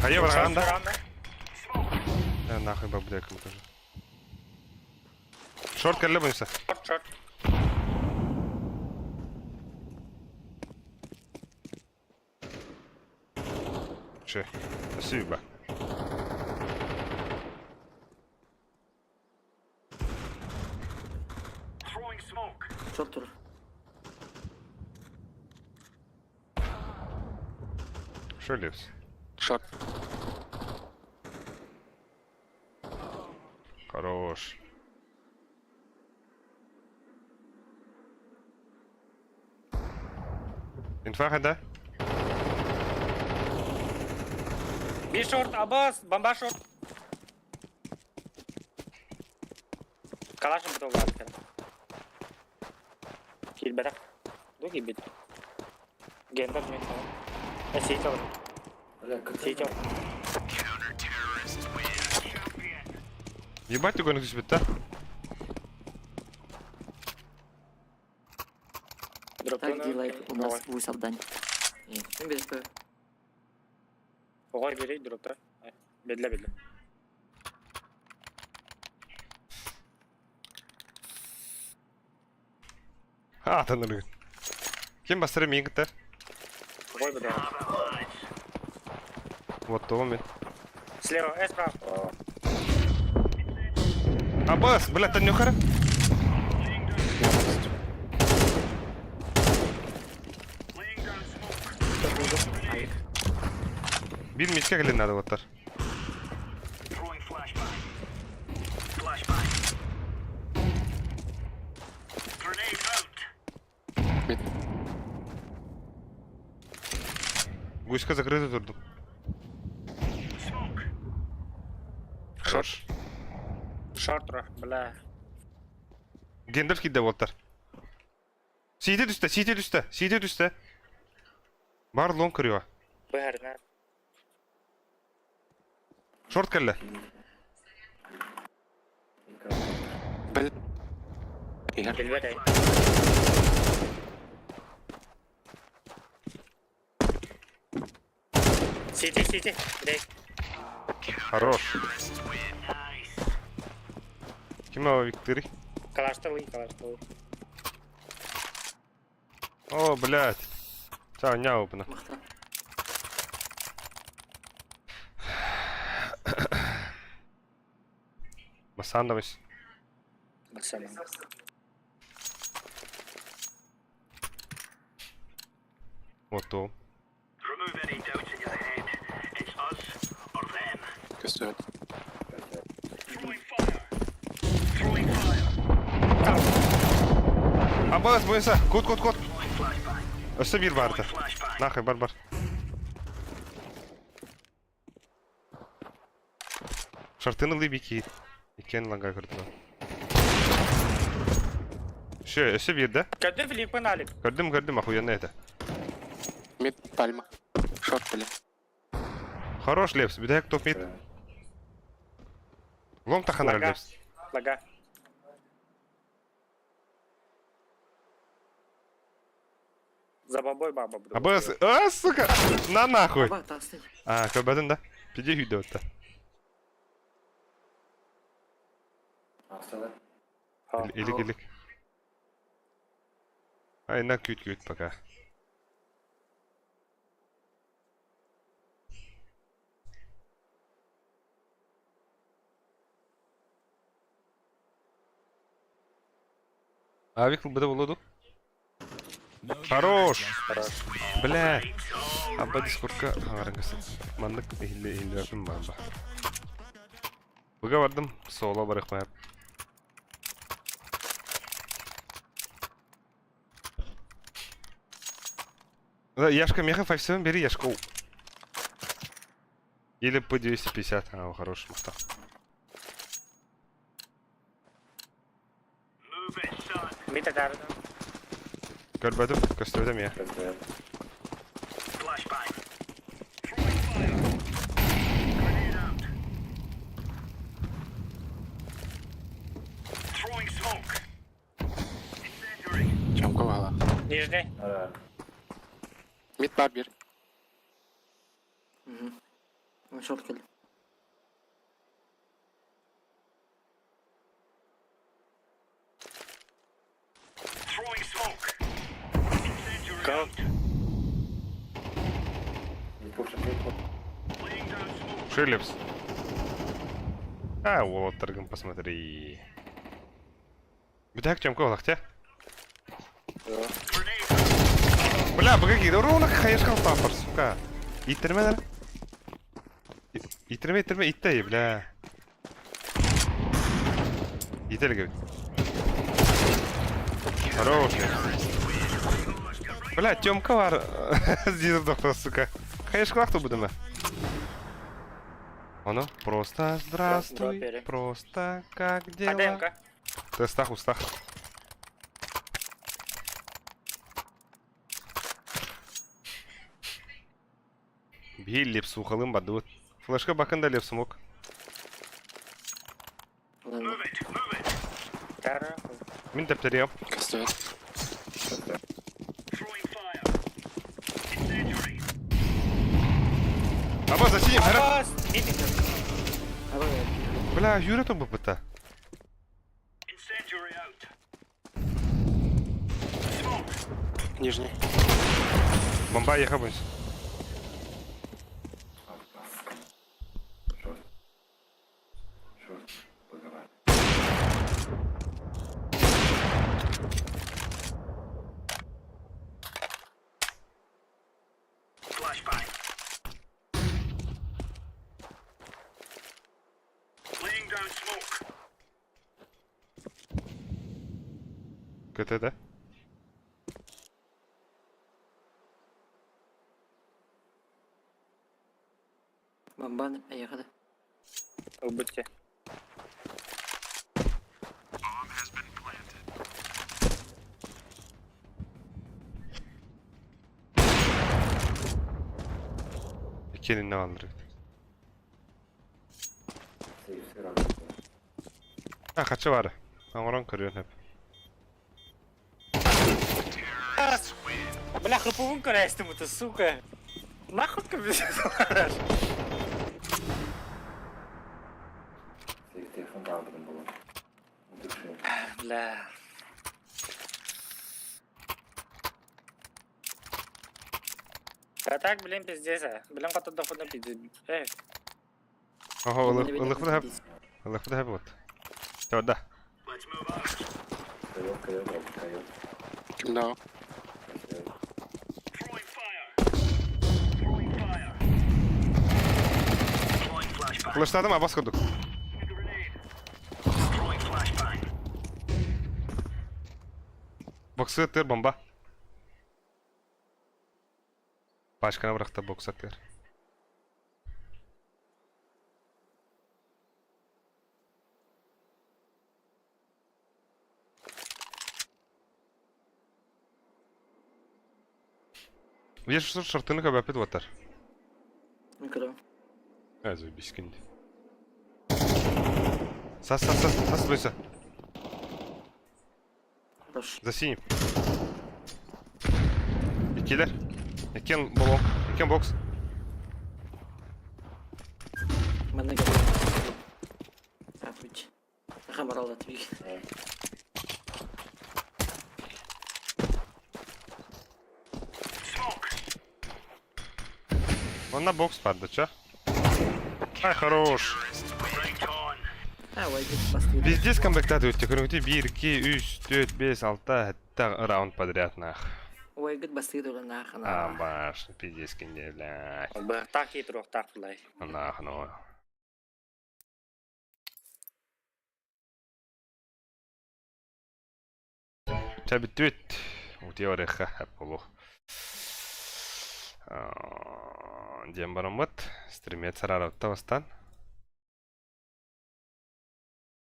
Хайа бараҕан да? Э, нахуй бабдеком тоже. Шорт кэллэ буйса. Шорт, шорт. Че, спасибо. Шорт тур. Что лепс? Шорт. Хорош. Инфа да? Би шорт, абас, бомба шорт. Калашым бутылга. Киирбэтэх. Ду киирбит. Гендер мен. Сити Сити. Ебать ты гонок түспүт да? Так делает у нас Вусов Дань. Мен береспе. Оҕой берей дропта. Бедле бедле. А, таныргын. Ким бастыры миин кытта? Оҕой бедле. Вот того мен. Слева, э, справа. Абас, бля, танюхара. Бир митке кэлин надо оттар. Гуська закрыта турдум. Хорош. Шорт, бля. Гендер кидде оттар. Сиите түсті, сиите түсті, сиите түсті. Бар лон кырыва. Быһарына. Шорт кэллэ. Бил. Иһэр. Билбэт эй. Сити, сити. Блядь. Хорош. Ким ава Виктори? Калаштылый, калаштылый. О, блядь. Ча, няупна. Махта. Басандабыс. Басаман. Вот то. Көстүбэт. Абас, бойса. Кут, кут, кут. Өссө бир барда. Нахуй, бар, бар. Шартыны лыбики. Икен лага көрдүм. Все, өссө бир да? Көрдү Филиппин Алик. Көрдүм, көрдүм, охуенно это. Мид пальма. Шорт, бля. Хорош, Лепс, бедяк топ мид. Лом таханар, Лага. Лепс. Лага. За бабой баба буду. Абас, а, сука! На нахуй! Аба, тасты. А, көрбөдүн да? Пиде үйдө отта. Илик, илик. Ай, на күт, күт пока. Авик быда болду. Хорош! Бля! Аба дискордка аңарыңыз. Мандык ихилли ихилли бамба. Буга бардым, соло барык баяп. Яшка меха 5-7 бери Яшку. Или P250. А, хорош, махта. Митя таарыда. Көрбөтүм, көстүбэтим я. Чамка баҕалаах. Нижний. Мид бар бир. Угу. Шорт кэлли. Go. Шилипс. А, уолаттаргын посмотри. Бүтэһик Чемка олох те. Бля, погоди, ровно хаешкал папор, сука. Иттирмэ да? Иттирмэ, иттирмэ, иттэй, бля. Ителге. Хорош. Бля, Тёмка бар. Здесь доктор, сука. Хаешкалах то будем. Оно просто здравствуй, просто как дела? Тестах, устах. Биир лепсухалым бардыбыт. Флешка бакын да лепсумок. Мин тэптэриэм. Көстүбэт. Аба, за синим, хара. Бля, Юра там быта. Нижний. Бомба ехабыз. КТ, да? Бомбан, поехали. Убытки. Иккиэниннэ бааллар эбит. А, хачы баар. Оҥорон көрүөн сөп. Бля, хрупувун көрөөстүм это, сука. Нахуй кабизараш. Бля. А так, блин, пиздец, а. Блин, котор доходно пиздец. Э. Оһо, ылыхпыт хөп. Ылыхпыт хөп вот. Да. No. Флештадым, абас курдук. Боксы тыр бомба. Пачканы бырахта бокса тыр. Видишь, что шортыны как бы опять вот Микро. А, заебись, кинь. Сас, сас, сас, сас, бойся. Хорош. За синим. Икилер. Икен болом. Икен бокс. Манна кэлэн. Апыч. Хамаралла твиг. Он на бокс падает, чё? Ай, хорош. Пиздец камбэктааты үттэ көрүҥүтүй биир, икки, үс, түөрт, биэс, алта, сэттэ раунд подряд нах. Уайгыт бастыыр уланаахана. Абаш, пиздец кинде, блядь. Быһахтаах кии туруохтаах булай. Нах, ну. Чэ бүттүбүт. Утуйа барыахха эп буолуо. Диэн бараммыт. Стримец араарабытта бастаан.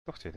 Туох диэтэ?